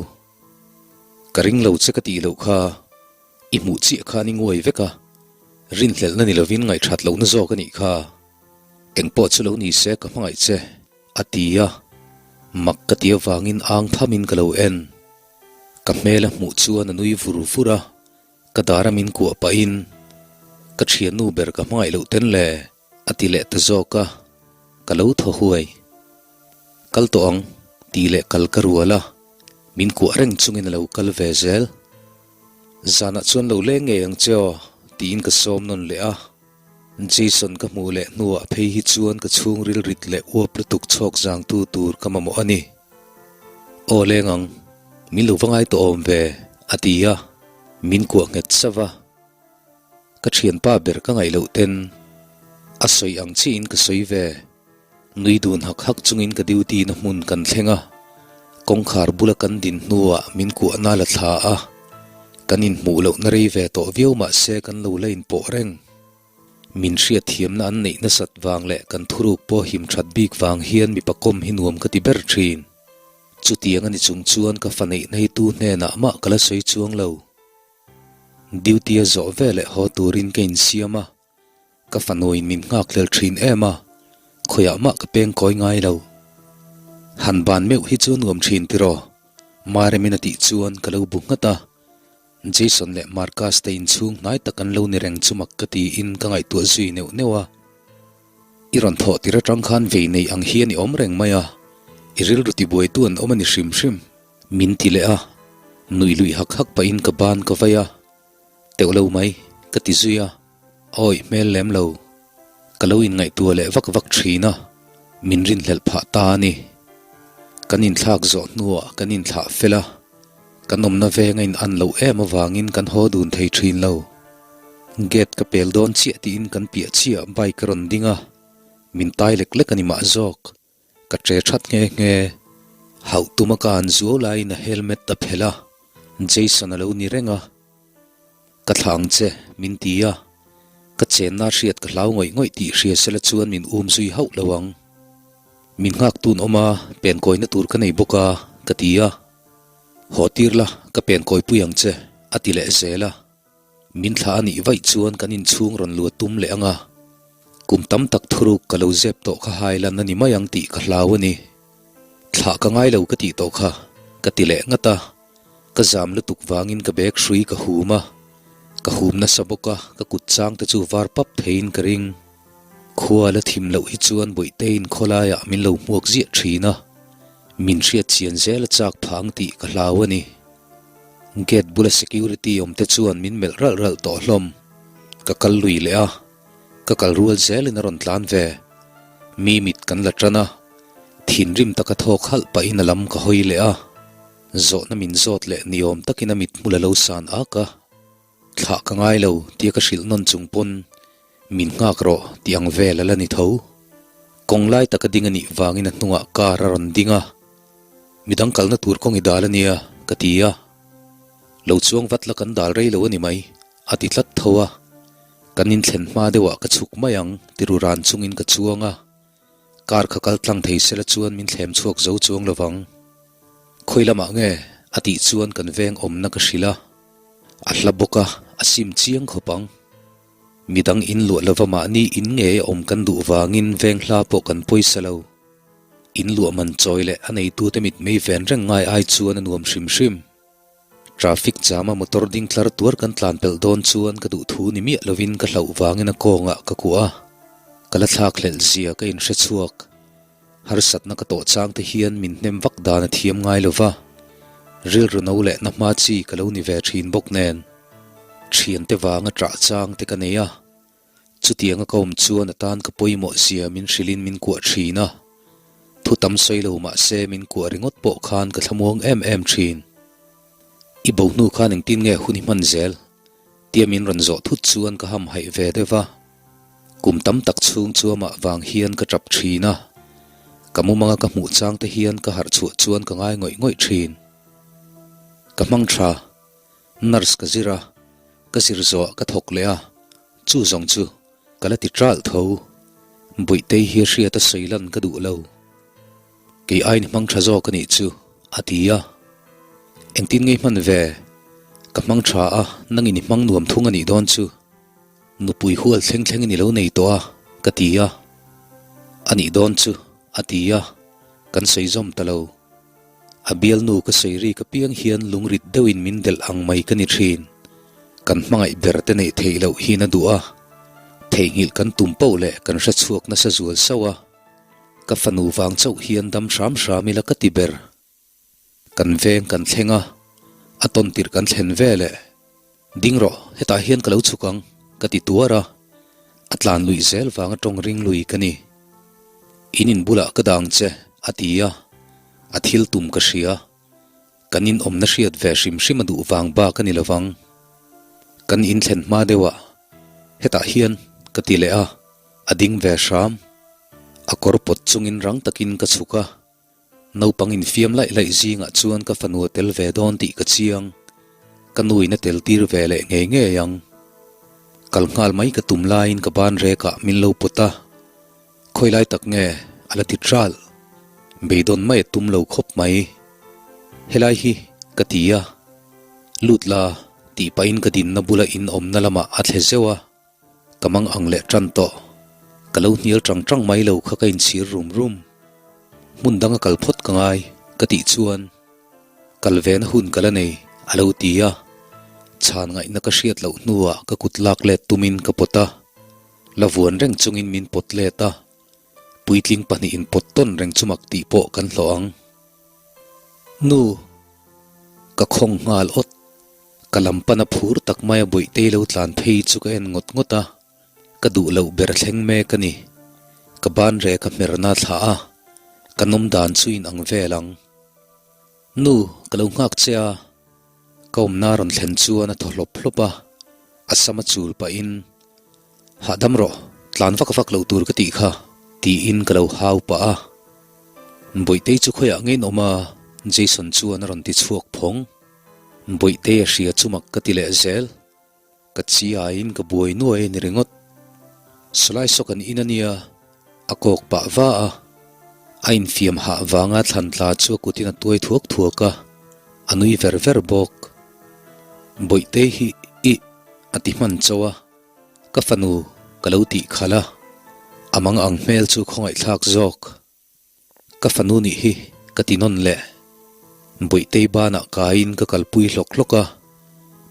[SPEAKER 1] Ka ring lo che ka tih loh kha, i hmuh chiah khan i nguai vek a, rinhlelhna ni lovin ngaihthat lohna zawk a nih kha. Engpawh chu lo ni se ka hmangaih che, a ti a. Mak ka ti avangin ang thamin ka lo en. Ka hmel a hmuh chuan a nui vur vur a, ka dar a min kuah pahin, Ka thiannu ber ka hmangaih loh ten le, a ti leh ta zawk a, ka lo thaw huai. Kal tawh ang, tih leh kal ka rual a, min kuah reng chungin a lo kal ve zel. Zanah chuan lo leng ngei ang che aw, tiin ka sawm nawn leh a. Jason ka hmuh leh hnuah phei hi chuan ka chhungril rit leh uap lutuk chhawk zangtu tur ka mamawh a ni. Aw leng ang, min lo va ngai tawh awm ve, a ti a, min kuah nghet sauh a. Ka thianpa ber ka ngaih loh ten a sawi ang chiahin ka sawi ve. Nui dun hak hak chungin ka duty na hmun kan thleng a, kawngkhar bula kan din hnuah min kuahna la thla a, kan inhmuh lohna rei ve tawh viau mah se kan lo la inpawh reng. Min hriatthiamna an neih nasat vang leh kan thuruk pawh him that bik vang hian mipa kawm hi nuam ka ti ber thin. Chutiang a ni chung chuan ka fa neihna hi tu hnenah mah ka la sawi chuang lo. Duty a zawh veleh haw turin ka insiam a. Ka fanuin min nghakhlel thin em a, khawiah mah ka peng kawi ngai lo. Han ban meuh hi chu nuam thin tiraw? Maremin a tih chuan ka lo bu nghat a. Jason leh Marcus te inchhung hnai tak an lo ni reng chu mak ka tiin ka ngaihtuah zui neuh neuh a. I rawn thawh tir atang khan vei nei ang hian i awm reng mai a, i rilru tibuaitu an awm a ni hrim hrim. Min ti leh a, nuih luih hak hak pahin ka ban ka vai a. Teuh lo mai, ka ti zui a, awi hmel lem lo. Ka lo inngaihtuah leh vak vak thin a, min rinhlelh phah ta a ni. Kan inthlak zawh hnuah kan inthlah fel a, kan awmna veng a in-an loh em avangin kan haw dun thei thin lo. Gate ka pel dawn chiah tiin kan piah chiah bike a rawn ding a, min tai lek lek a ni mah zawk. Ka ṭe ṭhat nghe nghe. Hauh tuma ka an zuau laiin a helmet a phelh a, Jason a lo ni reng a. Ka thlah ang che, min ti a. Ka chenna hriat ka hlau ngawih ngawih tih hria sela chuan min um zui hauh lo ang. Min nghak tun awm a, penkawina tur ka nei bawk a, ka ti a. Haw tir la, ka penkawipui ang che, a ti leh zel a. Min thlah a nih vaih chuan kan inchhung rawn luat tum leh ang a, kum tam tak thuruk ka lo zep tawh kha hailan a ni mai ang tih ka hlau a ni. Thlah ka ngai lo ka tih tawh kha, ka ti leh ngat a, ka zam lutuk vangin ka bag hrui ka hum a, ka hum nasa bawk a, ka kut chang te chu var pap theiin ka ring. Khua la thim loh hi chuan Bawihteiin khawlaiah min lo hmuak ziah thin a, min hriat chian zel a chak phah ang tih ka hlau a ni. Gate bula security awm te chuan min melh ralh ralh tawh hlawm. Ka kal lui leh a, ka kal rual zelin a rawn tlan ve. Mi mit kan la tan a, thinrim taka thawk halh pahin a lam ka hawi leh a, zawhna min zawt leh niawm takin a mithmul a lo san ak a. Thlah ka ngai lo tia ka hrilh nawn chung pawn min nghak rawh tih ang vel a la ni tho. Kawng lai taka ding a nih vangin a hnungah car a rawn ding a, midang kalna tur kawng i dal a nia ka ti a. Lo chuang vat la kan dal rei lo a ni mai a ti tlat tho a. Kan inthlen hma deuhah ka chhuk mai ang ti ru ran chungin ka chuang a. Car kha kal tlang thei sela chuan min thlem chhuak zo chuang lovang. Khawi lamah nge? a tih chuan kan veng awmna ka hrilh a. A hla bawk a, a sim chiang khawp ang. Midang in luah lova mahni in ngei a awm kan duh vangin veng hla pawh kan pawisa lo. In luah man chawi leh a neitute mitmei ven reng ngai ai chuan a nuam hrim hrim. Traffic jam a motor ding tlar tuar kan tlan pelh dawn chuan ka duh thu ni miah lovin ka hlauh vangin a kawngah ka kuah a. Ka la thlak hlelh zia ka inhre chhuak. Harsatna ka tawh chang te hian min hnem vak dan a thiam ngai lo va, rilru no leh na hma chi ka lo ni ve thin bawk nen. Thiante vanga ṭah chang te ka nei a, chutianga ka awm chuan a tan ka pawimawh zia min hrilhin min kuah thin a, thu tam sawi lo mah se min kuah ringawt pawh khan ka thlamuang em em thin. I bo hnu khan engtin nge hun i hman zel? Tia min rawn zawh thut chuan ka hamhaih ve deuh va. Kum tam tak chhung chu amah vang hian ka tap thin a, ka mumanga ka hmuh chang te hian ka harh chhuah chuan ka ngai ngawih ngawih thin. Ka hmang tha, nurse ka zir a, ka zir zawh ka thawk leh a, chu zawng chu ka la ti ṭalh tho. Buihtei hi a hriat a sawi lan ka duh lo. Kei aiin hmang tha zawk a nih chu, a ti a. Engtin ngei hman ve? Ka hmang tha a, nangin i hmang nuam thung a nih dawn chu. Nupui hual thleng thlengin i lo nei tawh a, ka ti a. A nih dawn chu, a ti a. Kan sawi zawm ta lo. A bialnu ka sawi rik apiang hian lungrit deuhin min delh ang mai ka ni thin. Kan hmangaih ber te neih theih loh hi na duh a. Theihnghilh kan tum poh leh kan hre chhuak nasa zual sauh a. Ka fanu vang chauh hian dam hram hram ila ka ti ber. Kan veng kan thleng a, a tawn tirh kan thlen ve leh. Ding rawh, hetah hian ka lo chhuk ang, ka ti tuar a. A tlan luih zel vanga tawng ring lui ka ni. In in bulah ka dang che, a ti a. A thil tum ka hria. Kan in awmna hriat ve hrim hrim a duh vang bak a ni lovang. Kan in thlen hma deuhah, hetah hian, ka ti leh a, a ding ve hram. A kawr pawt chungin rang takin ka chhuk a, naupang infiam laih laih zingah chuan ka fanu a tel ve dawn tih ka chiang. Ka nuin a tel tir ve leh ngei ngei ang. Kal nghal mai ka tum laiin ka ban rekah min lo pawt a, khawi lai tak nge a la ti ṭal. Beidawn mai a tum lo khawp mai. Helai hi ka ti a, lut la tih pahin ka dinna bula in awmna lamah a thle zeuh a. Ka mang ang leh tan tawh. Ka lo hnial tang tang mai lo kha ka inchhir rum rum. Hmun danga kal phawt ka ngai, ka tih chuan kal vena hun ka la nei, a lo ti a. Chhan ngaihna ka hriat loh hnuah ka kut lak let tumin ka pawt a. La vuan reng chungin min pawt let a. Puitling pahnihin pawt tawn reng chu mak tih pawh kan hlawh ang. Nu! Ka khawng nghal awt. Ka lam pana phur tak maia Bawihtei lo tlan phei chu ka en ngawt ngawt a, ka duh loh ber thleng mek a ni. Ka ban rek a hmerna thlah a, ka nawm dan chu in ang vel ang. Nu, ka lo nghak che a, ka awmna rawn thlen chuan a thaw hlawp hlawp a, a sam a chul pahin, Hahdam rawh, tlan vak vak lo tur ka tih kha, tiin ka lo hau pah a. Bawihtei chu khawiah ngei in awm a, Jason chuan a rawn ti chhuak phawng. Bawihtei a hria chu mak ka ti leh zel. Ka chi aiin ka buai nuai a ni ringawt. Sawlai saw kan in a nia, a kawk pah va a. A infiam hah vanga thlan tla chu a kutin a tuai thuak thuak a, a nui ver ver bawk. Bawihtei hi ih a ti hman chauh a, ka fanu ka lo tih khalh a, a mang ang hmel chu khawngaihthlak zawk. Ka fanu nih hi ka ti nawn leh. Bawihtei banah kaiin ka kalpui hlawk hlawk a,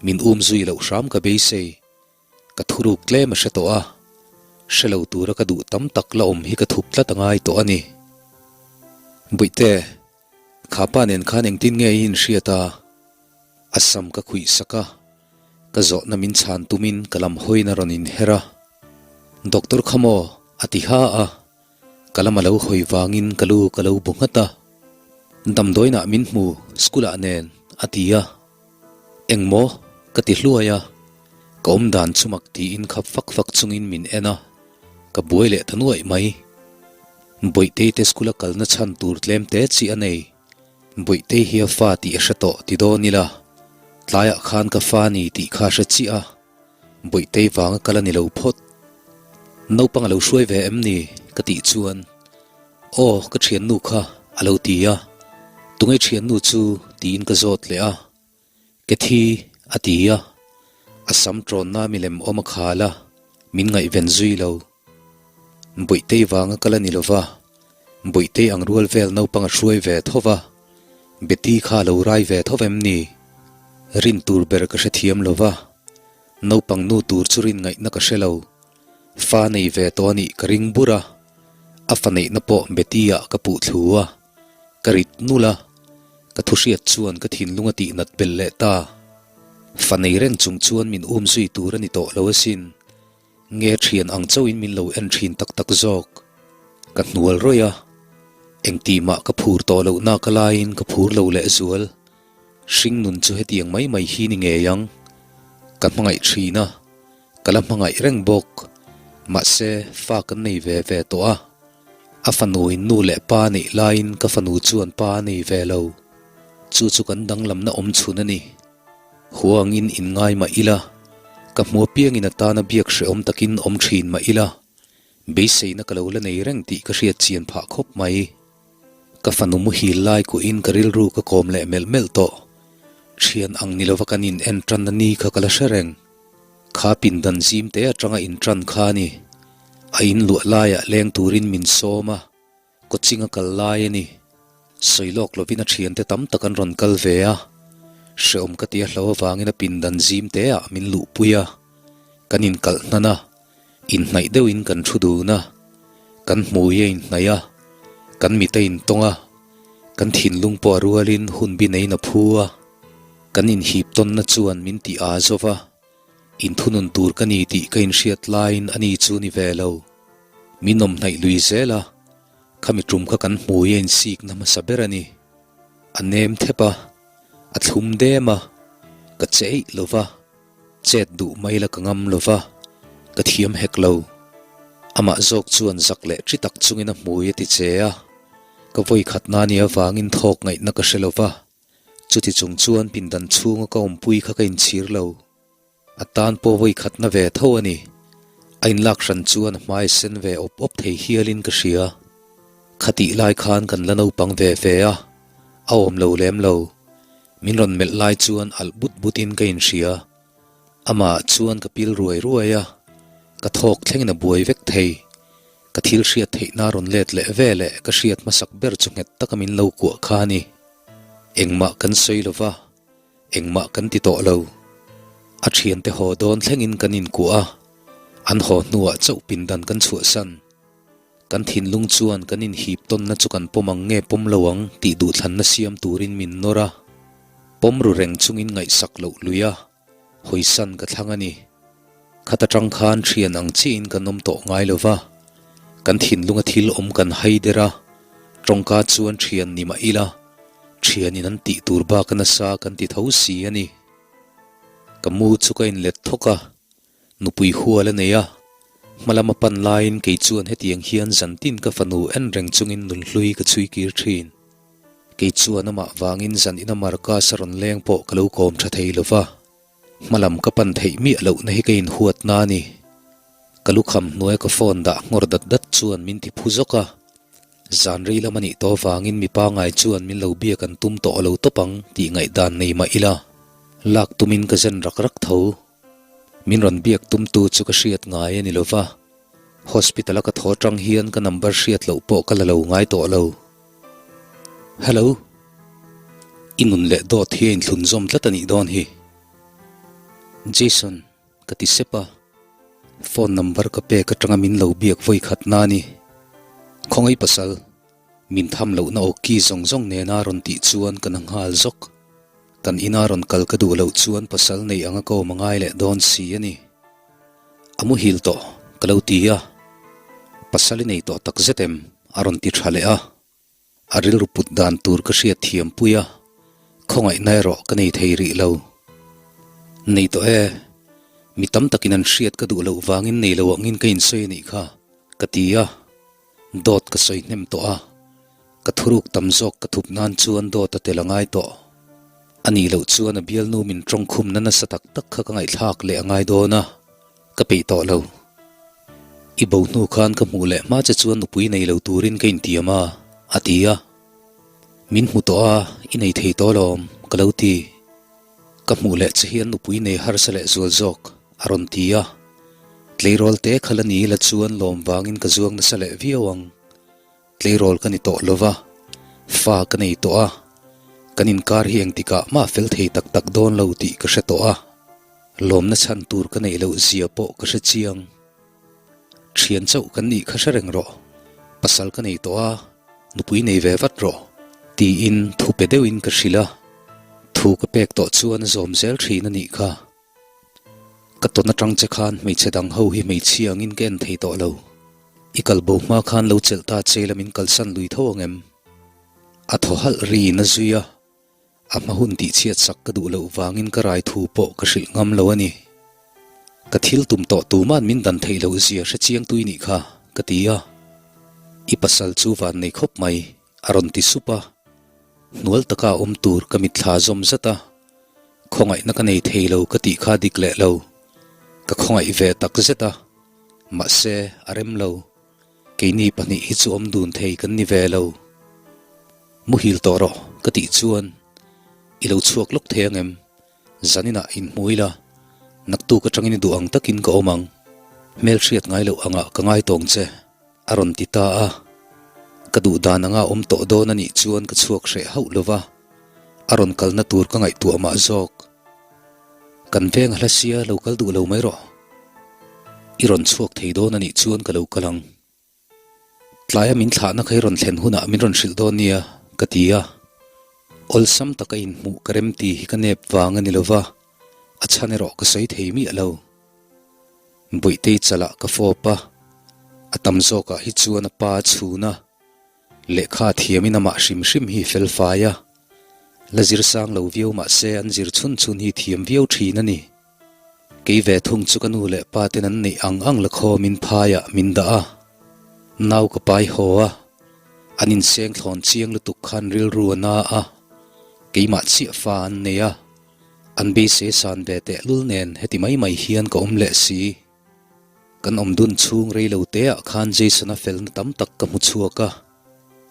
[SPEAKER 1] min um zui loh hram ka beisei. Ka thuruk tlem a hre tawh a, hre lo tura ka duh tam tak la awm hi ka thup tlat a ngai tawh a ni. Bawihte, kha pa nen khan engtin nge i inhriat a? A sam ka khuih sak a, ka zawhna min chhan tumin ka lam hawiin a rawn inher a. Doctor kha maw? a ti ha a. Ka lam a lo hawi vangin ka lu ka lo bu nghat a, Damdawiinah min hmu, school ah nen, a ti a. Engmaw? ka ti hluai a, ka awm dan chu mak tiin khap fak fak chungin min en a, ka buai leh ta nuaih mai. Bawihtei te school a kalna chhan tur tlem te chi a nei. Bawihtei hi a fa tih a hre tawh ti dawn ila, tlaiah khan ka fa ni tih kha a hre chiah a. Bawihtei vanga kal a ni lo phawt. Naupang a lo hruai ve em ni? ka tih chuan, Aw, ka thiannu kha a lo ti a. Tunge thiannu chu? tiin ka zawt leh a. Kethi a ti a. A sam tawnna milem awm a khal a, min ngaihven zui lo. Bawihtei vanga kal a ni lova, Bawihtei ang rual vel naupang a hruai ve tho va, Betty kha a lo rai ve tho em ni? Rin tur ber ka hrethiam lova, naupang nu tur chu rin ngaihna ka hre lo. Fa nei ve tawh a nih ka ring bur a, a fa neihna pawh Betty ah ka puh thlu a, ka rit nul a, ka thu hriat chuan ka thinlung a tihnat belh leh ta. Fa nei reng chung chuan min um zui tur a ni tawh lo asin. Nge thian ang chauhin min lo en thin tak tak zawk. Ka hnual rawih a, engtih mah ka phur tawh loh nak a laiin ka phur lo leh zual. Hring nun chu hetiang mai mai hi ni ngei ang. Ka hmangaih thin a, ka la hmangaih reng bawk. Mahse, fa kan nei ve ve tawh a. A fanuin nu leh pa a neih laiin ka fanu chuan pa a nei ve lo. Chu chu kan danglamna awm chhun a ni. Huangin inngai mah ila, ka hmu apiangin a tana biak hrehawm takin awm thin mah ila, beiseina ka lo la nei reng tih ka hriat chian phah khawp mai. Ka fanu muhil lai kuhin ka rilru ka kawm leh melh melh tawh. Thian ang ni lova kan in en tanna ni kha ka la hre reng. Kha pindan zim te atanga in tan kha a ni. A in luah laiah leng turin min sawm a, coaching a kal lai a ni. Sawi lawk lovin a thiante tam tak an rawn kal ve a. Hreawm ka ti a hlo avangin a pindan zim teah min luhpui a. Kan inkalh hnan a, inhnaih deuhin kan thu dun a, kan hmui a inhnaih a, kan mit a intawng a, kan thinlung pawh a rualin hun bi neiin a phu a, kan inhip tawnna chuan min ti aa zo va, inthunun tur ka ni tih ka inhriat laiin ani chu ni ve lo. Min awm hnaih lui zel a, khami tum kha kan hmui a insikna hmasa ber a ni. A nem thep a, a thlum dem a, ka che eih lo va. Chet duh mai la ka ngam lo va, ka thiam hek lo. Amah zawk chuan zak leh ṭi tak chungin a hmui a ti che a, ka vawi khat na nia vangin thawk ngaihna ka hre lo va, chuti chung chuan pindan chhunga ka awmpui kha ka inchhir lo. A tan pawh vawi khat na ve tho a ni. A inlak hran chuan a hmai sen ve awp awp thei hialin ka hria. Khatih lai khan kan la naupang ve ve a, a awm lo lem lo. Min rawn melh lai chuan alh but but in ka inhria. Amah chuan ka pil ruai ruai a, ka thawk thlengin a buai vek thei. Ka thil hriat theihna rawn let leh ve leh ka hriat hmasak ber chu nghet taka min lo kuah kha a ni. Engmah kan sawi lo va, engmah kan ti tawh lo. A thiante haw dawn thlengin kan inkuah a, an haw hnuah chauh pindan kan chhuahsan. Kan thinlung chuan kan inhip tawnna chu kan pawm ang nge pawm lo ang tih duhthlanna siam turin min nawr a. Pawm ru reng chungin ngaihsak loh lui a, hawisan ka thlang a ni. Khat atang khan thian ang chiahin kan awm tawh ngai lo va, kan thinlunga thil awm kan hai der a, tawngka chuan thian ni mah ila, thianin an tih tur bak a nasa kan ti tho si a ni. Ka mu chu ka inlet thawk a, Nupui hual a nei a, hma lama pan laiin kei chuan hetiang hian zantin ka fanu en reng chungin nunhlui ka chhui kir thin. Kei chuan amah vangin zan ina Marcus a rawn leng pawh ka lo kawm tha thei lo va, hma lam ka pan theih miah lohna hi ka inhuatna a ni. Ka lukham hnuaia ka phone dah nghawr dat dat chuan min ti phu zawk a, zan rei lam a nih tawh avangin mi pangai chuan min lo biak an tum tawh lo tawp ang tih ngaihdan nei mah ila, lak tumin ka zen rak rak tho. Min rawn biak tumtu chu ka hriat ngai a ni lo va, hospital a ka thaw atang hian ka number hriat loh pawh ka la lo ngai tawh lo. Hello. I nun leh dawt hi a inthlun zawm tlat a nih dawn hi. Jason, ka ti sep a, phone number ka pek atanga min lo biak vawi khat na a ni. Khawngaih pasal. Min tham lohna aw ki zawng zawng nena rawn tih chuan ka na nghal zawk. Kan ina rawn kal ka duh loh chuan pasal nei anga ka awm a ngai leh dawn si a ni. A muhil tawh, ka lo ti a. Pasal i nei tawh tak zet em? a rawn ti tha leh a. A rilru put dan tur ka hriat thiam pui a, khawngaihna erawh ka nei thei rih lo. Nei tawh e, mi tam takin an hriat ka duh loh vangin nei lo angin ka insawi a nih kha, ka ti a. Dawt ka sawi hnem tawh a, ka thuruk tam zawk ka thup nan chuan dawt a tel a ngai tawh. A nih loh chuan a bialnu min tawngkhumna nasa tak tak kha ka ngaihthlak leh a ngai dawn a, ka peih tawh lo. I bo hnu khan ka hmuh leh hma che chuan nupui nei lo turin ka intiam a, a ti a. Min hmu tawh a, i nei thei tawh alawm, ka lo ti. Ka hmuh leh che hian nupui nei harsa leh zual zawk, a rawn ti a. Tleirawl te kha la ni la chuan lawm vangin ka zuang nasa leh viau ang. Tleirawl ka ni tawh lo va, fa ka nei tawh a, kan inkar hi engtikah mah fel thei tak tak dawn lo tih ka hre tawh a, lawmna chhan tur ka neih loh zia pawh ka hre chiang. Thian chauh kan nih kha hre reng rawh, pasal ka nei tawh a, nupui nei ve vat rawh, tiin thu pe deuhin ka hrilh a, thu ka pek tawh chuan a zawm zel thin a nih kha. Ka tawn atang che khan hmeichhe dang ho hi hmeichhia angin ka en thei tawh lo. I kal bo hma khan lo chelh ta che la min kalsan lui tho ang em? A thaw halh riin a zui a, a hma hun tihchhiat sak ka duh loh vangin ka rai thu pawh ka hrilh ngam lo a ni. Ka thil tum tawh tuma'n min dan theih loh zia hre chiang tui nih kha, ka ti a. I pasal chu van nei khawp mai, a rawn ti sup a. Hnual taka awm tur ka mitthla zawm zat a. Khawngaihna ka nei thei lo ka tih kha dik leh lo. Ka khawngaih ve tak zet a. Mahse, a rem lo. Keini pahnih hi chu awm dun thei kan ni ve lo. Muhil tawh rawh, ka tih chuan i lo chhuak lawk thei ang em? Zaninah inhmu ila, naktuk atangin i duh ang takin ka awm ang. Hmelhriat ngai loh angah ka ngai tawng che, a rawn ti ta a. Ka duh dan anga awm tawh dawn a nih chuan ka chhuak hreh hauh lo va, a rawn kalna tur ka ngaihtuah mah zawk. Kan veng a hla sia lo kal duh lo mai rawh. I rawn chhuak thei dawn a nih chuan ka lo kal ang. Tlaia min thlahna kha i rawn thlen hunah min rawn hrilh dawn nia, ka ti a. Awlsam taka inhmuh ka rem ti hi ka nep vang a ni lo va, a chhan erawh ka sawi thei miah lo. Bawihtei chalah ka fawp a, a tam zawkah hi chuan a pa a chhun a. Lehkha thiamin amah hrim hrim hi fel fai a, la zir sang lo viau mah se an zir chhun chhun hi thiam viau thin a ni. Kei ve thung chu ka nu leh pa ten an neih ang ang la khawmin phaiah min dah a, nau ka pai haw a, an inseng thlawn chiang lutuk khan rilru a na a, keimah chiah fa an nei a, an beisei san ve tehlul nen heti mai mai hian ka awm leh si. Kan awm dun chhung rei lo te ah khan Jason-a felna tam tak ka hmu chhuak a,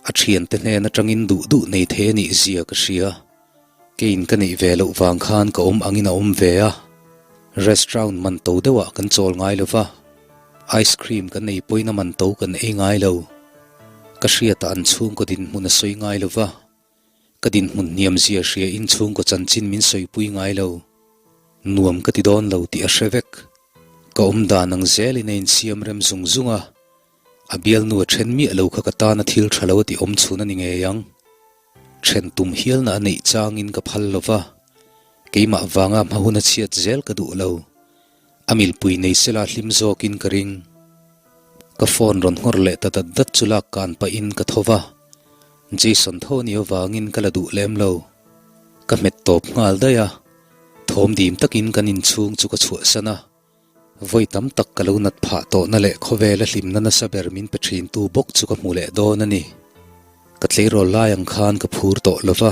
[SPEAKER 1] a thiante hnen atangin duh duh nei thei a nih zia ka hria. Keiin ka neih ve loh vang khan ka awm angin a awm ve a, restaurant man to deuhah kan chawl ngai lo va, ice cream kan ei pawhin a man to kan ei ngai lo. Ka hriatah an chhungkaw dinhmun a sawi ngai lo va. Ka dinhmun hniam zia hria in chhungkaw chanchin min sawipui ngai lo. Nuam ka ti dawn lo tih a hre vek. Ka awm dan ang zelin a insiam rem zung zung a, a bialnu a then miah lo kha ka tana thil tha lo a ti awm chhun a ni ngei ang. Then tum hialna a neih changin ka phal lo va, keimah vanga hma hun a chhiat zel ka duh lo. A milpui nei sela hlim zawkin ka ring. Ka phone rawn nghawr leh ta dat dat chu lak kan pahin ka tho va. Jason tho ni avangin ka la duh lem lo. Ka hmet tawp nghal daih a, thawm dim takin kan inchhung chu ka chhuahsan a. Vawi tam tak ka lo nat phah tawhna leh khawvela hlimna nasa ber min pe thintu bawk chu ka hmu leh dawn a ni. Ka tleirawl lai ang khan ka phur tawh lo va,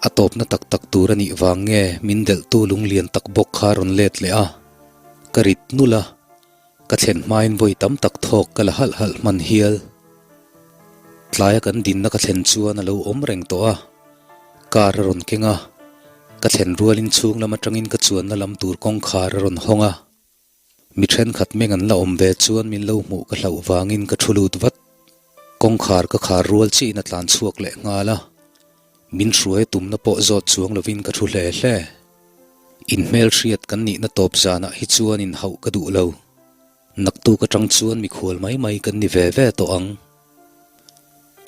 [SPEAKER 1] a tawpna tak tak tur a nih vang nge min delhtu lunglian tak bawk kha rawn let leh a, ka rit nulh a. Ka thlen hmain vawi tam tak thawk ka la halh halh hman hial. Tlaia kan dinna ka thlen chuan a lo awm reng tawh a, car a rawn keng a, ka thlen rualin chhung lam atangin ka chuanna lam tur kawngkhar a rawn hawng a. Mi thenkhat meng an la awm ve chuan min lo hmuh ka hlauh vangin ka thu lut vat. Kawngkhar ka khar rual chiin a tlan chhuak leh nghal a, min hruai tumna pawh zawt chuang lovin ka thu hle hle. Inhmelhriat kan nihna tawp zanah hi chuan inhauh ka duh lo. Naktuk atang chuan mikhual mai mai kan ni ve ve tawh ang.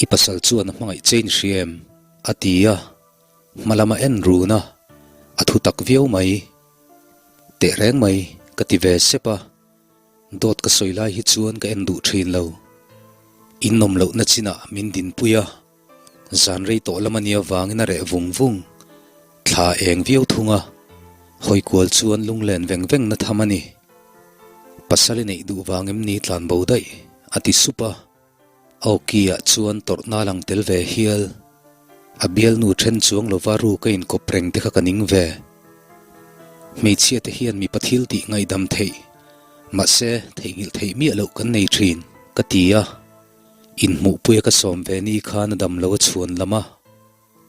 [SPEAKER 1] I pasal chuan a hmangaih che in hria em? a ti a, hma lama en run a, a thu tak viau mai. Tehreng mai, ka ti ve sep a. Dawt ka sawi lai hi chuan ka en duh thin lo. In awm lohna chinah min dinpui a, zan rei tawh lam a nia vangin a reh vung vung. Thla eng viau thung a, hawi kual chuan lunglen veng veng na tham a ni. Pasal i neih duh vang em ni tlan bo daih? a ti sup a. Awki ah chuan tawrhna lang tel ve hial. A bialnu then chuang lova ru ka inkawp reng te kha ka ning ve. Hmeichhia te hian mipa thil tih ngaihdam theih, mahse theihnghilh theih miah loh kan nei thin, ka ti a. Inhmuhpuia ka sawm ve ni khan a dam lo a chhuan lam a.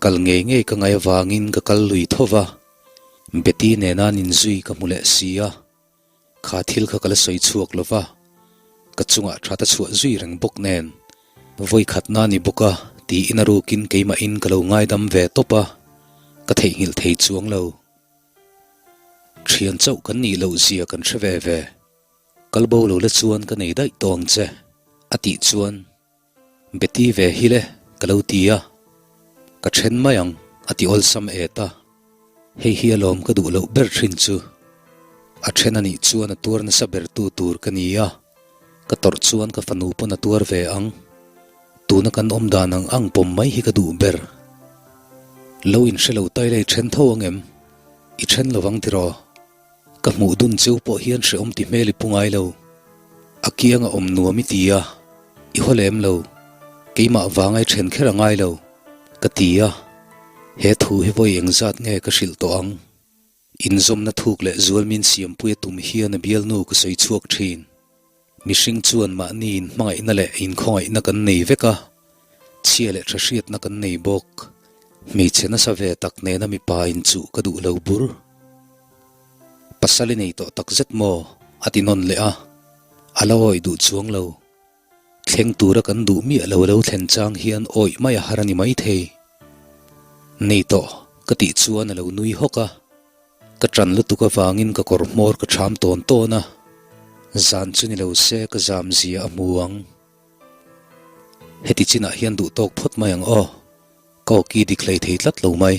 [SPEAKER 1] Kal ngei ngei ka ngaih avangin ka kal lui tho va. Betty nena an inzui ka hmu leh si a. Kha thil kha ka la sawi chhuak lo va, ka chungah that a chhuah zui reng bawk nen, vawi khatna ni bawk a tiin a rukin keimahin ka lo ngaidam ve tawp a, ka theihnghilh thei chuang lo. Thian chauh kan nih loh zia kan hre ve ve, kal bo lo la chuan ka nei daih tawh ang che, a tih chuan. Betty ve hi le, ka lo ti a. Ka then mai ang, a ti awlsam et a. Hei hi alawm ka duh loh ber thin chu. A then a nih chuan a tuar nasa ber tu tur ka ni a, ka tawrh chuan ka fanu pawn a tuar ve ang. Tuna kan awm dan ang ang pawm mai hi ka duh ber. Lo inhre lo taila i then tho ang em? I then lovang tiraw? Ka hmuh dun cheu pawh hian hrehawm ti hmel i pu ngai lo. A kianga awm nuam i ti a, i haw lem lo. Keimah vanga i then kher a ngai lo, ka ti a. He thu hi vawi engzat nge ka hrilh tawh ang? Inzawmna thuk leh zual min siampuia tum hian a bialnu ka sawi chhuak thin. Mihring chuan mahni inhmangaihna leh inkhawngaihna kan nei vek a, chhia leh tha hriatna kan nei bawk. Hmeichhe nasa ve tak nena mipa inchuh ka duh lo bur. Pasal i nei tawh tak zet maw? a ti nawn leh a, a la awih duh chuang lo. Thleng tura kan duh miah lo lo thlen chang hian awih mai a har a ni maithei. Nei tawh ka tih chuan a lo nui hawk a. Ka ṭan lutuk avangin ka kawr hmawr ka ṭham tawn tawn a, zan chu ni lo se ka zam zia a hmu ang. Heti chinah hian duh tawk phawt mai ang aw, ka awki dik hlei thei tlat lo mai.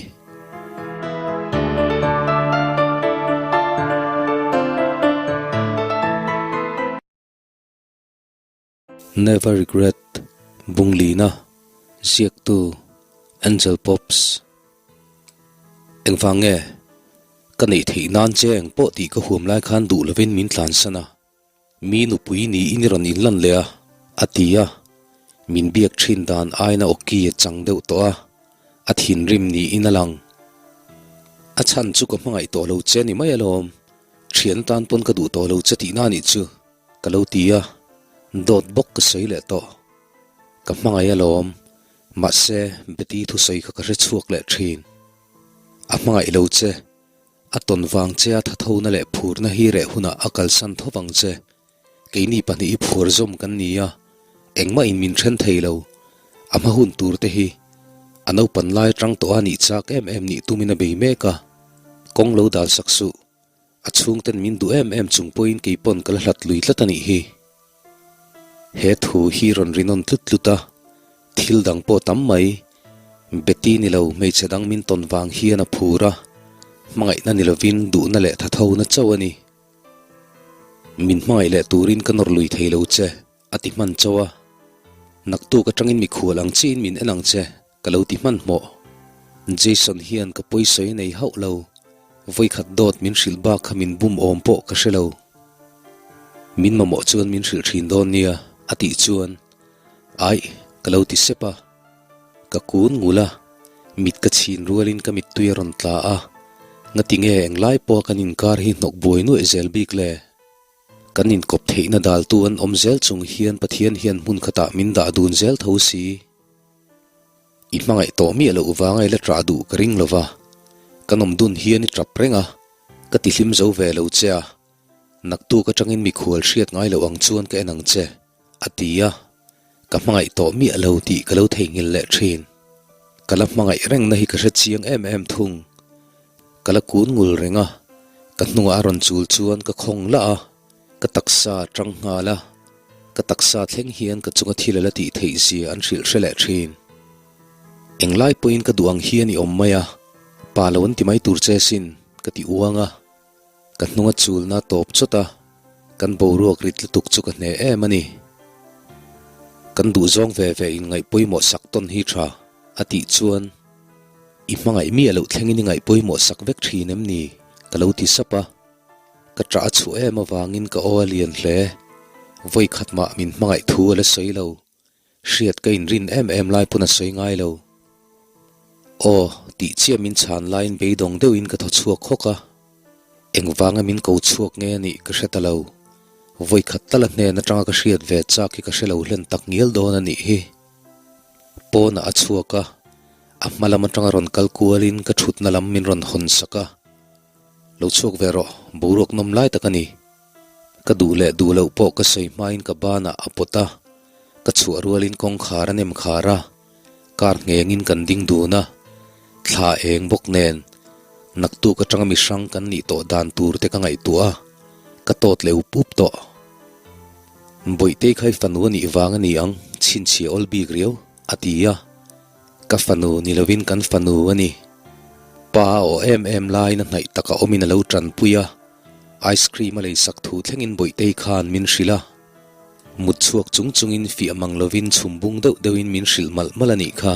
[SPEAKER 1] Never Regret, Bunglina, Ziaktu, Angel Pops. Engvang nge? Ka neih theih nan che eng pawh tih ka huam lai khan duh lovin min tlansan a. Mi nupui niin i rawn inlan leh a, a ti a. Min biak thin dan aina awki a chang deuh tawh a, a thinrim niin a lang. A chhan chu ka hmangaih tawh lo che ni mai alawm, thian tan pawn ka duh tawh lo che tihna anih chu. Ka lo ti a, dawt bawk ka sawi leh tawh. Ka hmangaih alawm, mahse Betty thusawi kha ka hre chhuak leh thin. A hmangaih lo che, a tawn vang che a thathona leh phurna hi reh hunah a kalsan tho vang che. Keini pahnih hi phuar zawm kan ni a, engmah in min then thei lo. A hma hun tur te hi a naupan lai atang tawh a nih chak em em nih tumin a bei mek a, kawng lo dan sak suh. A chhungten min duh em em chung pawhin kei pawn ka la hlat lui tlat a nih hi. He thu hi rawn ri nawn tlut tlut a, thil dang pawh tam mai. Betty ni lo hmeichhe dang min tawn vang hian a phur a, hmangaihna ni lovin duhna leh thathona chauh a ni. Min hmangaih leh turin ka nawr lui thei lo che, a ti hman chauh a. Naktuk atangin mikhual ang chiin min en ang che. Ka lo ti hmanhmawh. Jason hian ka pawisawi nei hauh lo. Vawikhat dawt min hrilh bak kha min bum awm pawh ka hre lo. Min mamawh chuan min hrilh thin dawn nia, a tih chuan, Aih, ka lo ti sep a. Ka kun ngul a, mit ka chhin rualin ka mittui a rawn tla a. Ngati nge englai pawha kan inkar hi hnawk buai nuaih zel bik le? Kan inkawp theihna daltu an awm zel chung hian Pathian hian hmun khatah min dah dun zel tho si. I hmangaih tawh miah loh vanga i la ṭah duh ka ring lo va, kan awm dun hian i ṭap reng a, ka ti hlim zo ve lo che a, naktuk aṭangin mikhual hriat ngai loh ang chuan ka en ang che, a ti a, ka hmangaih tawh miah lo tih ka lo theihnghilh leh ṭhin. Ka la hmangaih rengna hi ka hre chiang em em thung. Ka la kun ngul reng a, ka hnungah a rawn chul chuan ka khawng lah a. Ka taksa a tang nghal a, ka taksa thleng hian ka chunga thil a la tih theih zia an hrilh hre leh thin. Englai pawhin ka duh ang hian i awm mai a, pa lo an ti mai tur che sin, ka ti uang a. Ka hnunga chulna tawp chawt a, kan boruak rit lutuk chu ka hne em a ni. Kan duhzawng ve ve in ngaih pawimawh sak tawn hi tha, a tih chuan, I hmangaih miah loh thlengin i ngaih pawimawh sak vek thin em ni? ka lo ti sap a. Ka ṭah a chhuah em avangin ka aw a lian hle. Vawi khat mah min hmangaih thu a la sawi lo. Hriat ka inrin em em lai pawn a sawi ngai lo. Aw, tih chiah min chhan laiin beidawng deuhin ka thaw chhuak hawk a. Engvanga min ko chhuak nge a nih ka hre ta lo. Vawi khat tal a hnen atanga ka hriat ve chak hi ka hre lo hlen tak ngial dawn a nih hi. Pawnah a chhuak a, a hma lam atanga rawn kal kualin ka thutna lam min rawn hawn sak a. Lo chhuak ve rawh, boruak nawm lai tak a ni. Ka duh leh duh loh pawh ka sawi hmain ka banah a pawt a, ka chhuah rualin kawngkhar a nem khar a, kar nghengin kan ding dun a, thla eng bawk nen naktuk atanga mi hrang kan nih tawh dan tur te ka ngaihtuah a, ka tawt leh up up tawh. Bawihtei kha i fanu a nih vang a ni ang, chhinchhiah awl bik riau, a ti a. Ka fanu ni lovin kan fanu a ni. Pa a aw em em laiin a hnaih taka awmin a lo tanpui a, ice cream a leisak thu thlengin Bawihtei khan min hrilh a. Mut chhuak chung chungin fiah mang lovin chhum bung deuh deuhin min hrilh malh malh a nih kha.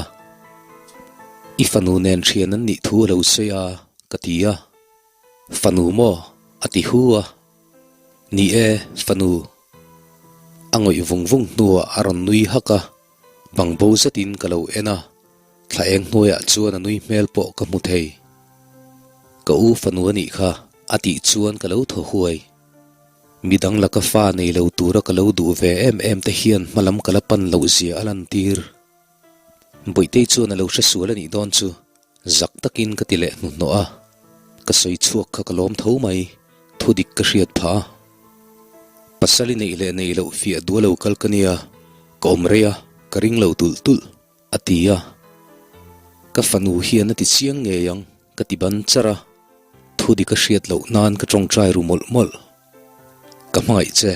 [SPEAKER 1] I fanu nen thian an nih thu a lo sawi a, ka ti a. Fanu maw? A ti hu a. Ni e, fanu. A ngawih vung vung hnuah a rawn nui hak a, bangbo zetin ka lo en a, thla eng hnuaiah chuan a nui hmel pawh ka hmu thei. Ka u fanu a nih kha, a tih chuan ka lo thaw huai. Midang laka fa nei lo tura ka lo duh ve em em te hian hmalam ka la pan loh zia a lantir. Bawihtei chuan a lo hre sual a nih dawn chu zak takin ka ti leh hnuhnawh a, ka sawi chhuak kha ka lawm tho mai, thu dik ka hriat phah a. Pasal i neih leh neih loh fiah duh a lo kal ka nia, ka awm rei a, ka ring lo tulh tulh, a ti a. Ka fanu hian a ti chiang ngei ang, ka ti ban char a, thu dik a hriat loh nan ka tawngtai ru mawlh mawlh. Ka hmangaih che,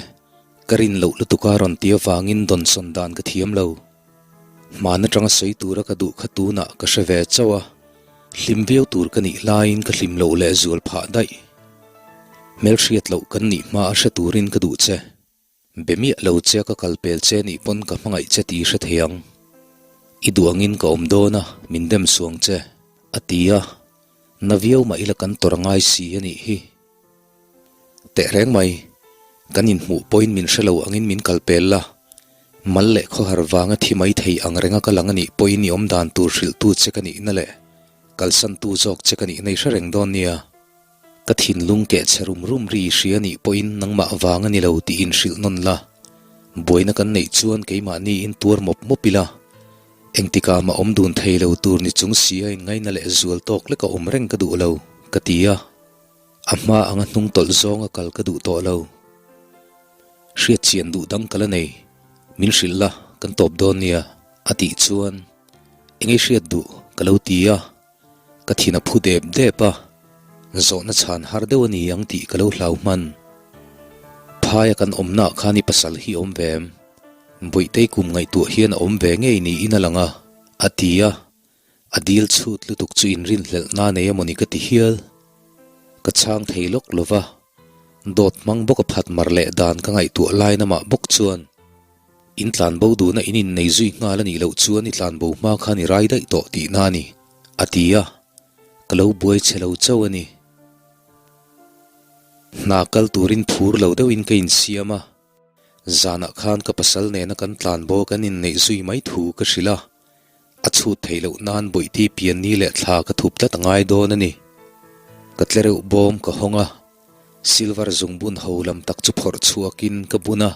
[SPEAKER 1] ka rin loh lutuk a rawn ti avangin dawnsawn dan ka thiam lo. Hman atanga sawi tura ka duh kha tunah ka hre ve chauh a, hlim viau tur ka nih laiin ka hlim loh leh zual phah daih. Hmelhriat loh kan nih hma a hre turin ka duh che. Be miah lo che a ka kal pel che nih pawn ka hmangaih che tih i hre thei ang. I duh angin ka awm dawn a, min dem suang che, a ti a. Na viau mah ila kan tawrh a ngai si a nih hi. Tehreng mai, kan inhmuh pawhin min hre lo angin min kal pel la, mal leh khawhar vanga thi mai thei ang renga ka lang a nih pawhin i awm dan tur hrilhtu che ka nihna leh kalsantu zawk che ka nihna i hre reng dawn nia. Ka thinlung keh chhe rum rum ri i hria nih pawhin nangmah vang a ni lo tih inhrilh nawn la, buaina kan neih chuan keimahniin tuar mawp mawp ila, engtikah mah awm dun thei lo tur ni chung si a inngaina leh zual tawk leka awm reng ka duh lo, ka ti a. A hma anga hnung tawlh zawnga kal ka duh tawh lo. Hriat chian duh dang ka la nei, min hrilh la, kan tawp dawn nia, a tih chuan eng ei hriat duh ka lo ti a, ka thin a phu dep dep a, zawhna chhan har deuh a ni ang tih ka lo hlau hman. Phaia kan awmnaah khan i pasal hi awm ve em? Bawihtei kum ngaihtuah hian a awm ve ngei niin a lang a, a ti a. A dil chhut lutuk chu inrinhlelh na nei amawni ka ti hial. Ka chhang thei lawk lo va, dawt hmang bawk a phat mar leh dan ka ngaihtuah lai namah bawk chuan in tlanbo duhna in innei zui nghal a nih loh chuan i tlanbo hma khan i rai daih tawh tihna a ni, a ti a, ka lo buai chhe lo chauh a ni. Hna kal turin phur lo deuhin ka insiam a. Zanah khan ka pasal nena kan tlanbo kan inneih zui mai thu ka hrilh a, a chhut theih loh nan bawihti pianni leh thla ka thup tlat a ngai dawn a ni. Ka tlereuh bawm ka hawng a, silver zungbun ho lam tak chu phawrh chhuakin ka bun a,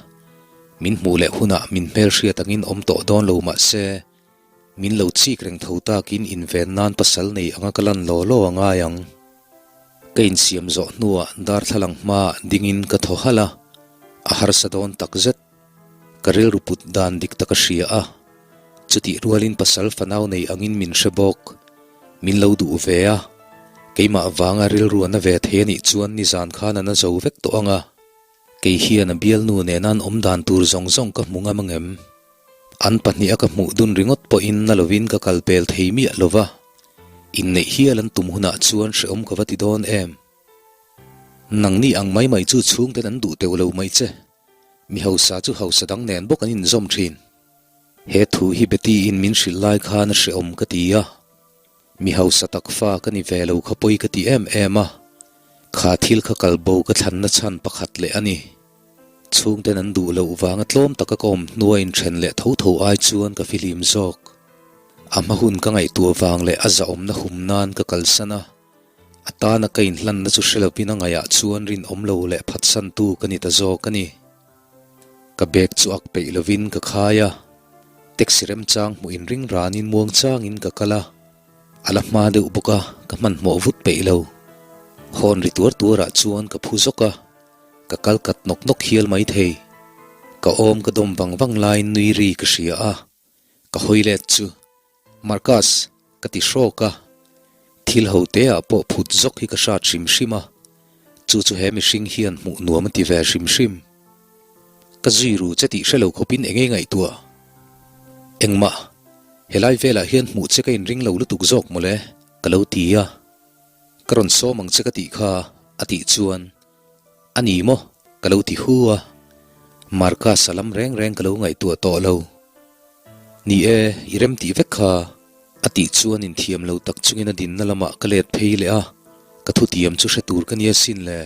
[SPEAKER 1] min hmuh leh hunah min hmelhriat angin awm tawh dawn lo mah se, Min lo chik reng tho takin inven nan pasal nei anga ka lan law law a ngai ang. Ka insiam zawh hnuah darthlalang hmaah dingin ka thaw halh a, a harsa dawn takzet. Ka rilru put dan dik tak a hria a, chutih rualin pasal fanau nei angin min hre bawk. Min lo duh ve a, keimah vanga rilru a na ve thei a nih chuan nizan khan a na zo vek tawh ang a. Kei hian a bialnu nena an awm dan tur zawng zawng ka hmu ngam angem? An pahniha ka hmuh dun ringawt pawhin na lovin ka kal pel thei miah lo va, inneih hial an tum hunah chuan hrehawm ka va ti dawn em? Nangni ang mai mai chu chhungten an duh teuh lo mai che, mi hausa chu hausa dang nen bawk an inzawm thin. He thu hi Betty-in min hrilh lai khan a hrehawm ka ti a, mi hausa tak fa ka ni ve lo kha pawi ka ti em em a, kha thil kha kalbo ka thlanna chhan pakhat leh a ni. Chhungten an duh loh vanga tlawm taka ka awm hnua inthen leh tho tho ai chuan ka fihlim zawk. A hma hun ka ngaihtuah vang leh a zahawmna hum nan ka kalsan a, a tana ka inhlanna chu hre lovin a ngaihah chuan rinawm lo leh phatsantu ka ni ta zawk a ni. Ka bag chu ak peih lovin ka khai a, taxi remchang hmuh inring ranin muangchangin ka kal a. A la hma deuh bawk a, ka hmanhmawh vut peih lo. Hawn ri tuar tuarah chuan ka phu zawk a. Ka kal kat nawk nawk hial mai thei. Ka awm ka dawm vang vang laiin nui ri ka hria a, ka hawi let chu, Marcus! ka ti hrawk a. Thil ho te ah pawh phut zawk hi ka hrat hrim hrim a, chu chu he mihring hian hmuh nuam a ti ve hrim hrim. Ka zui ru che tih hre lo khawpin eng ei ngaihtuah? Engmah, helai velah hian hmuh che ka inring lo lutuk zawk mawle, ka lo ti a. Ka rawn sawm ang che ka tih kha, a tih chuan, A ni maw? ka lo ti hu a, Marcus a lam reng reng ka lo ngaihtuah tawh lo. Ni e, i rem tih vek kha, a tih chuan inthiam lo tak chungin a dinna lamah ka let phei leh a, ka thutiam chu hre tur ka nia sin le.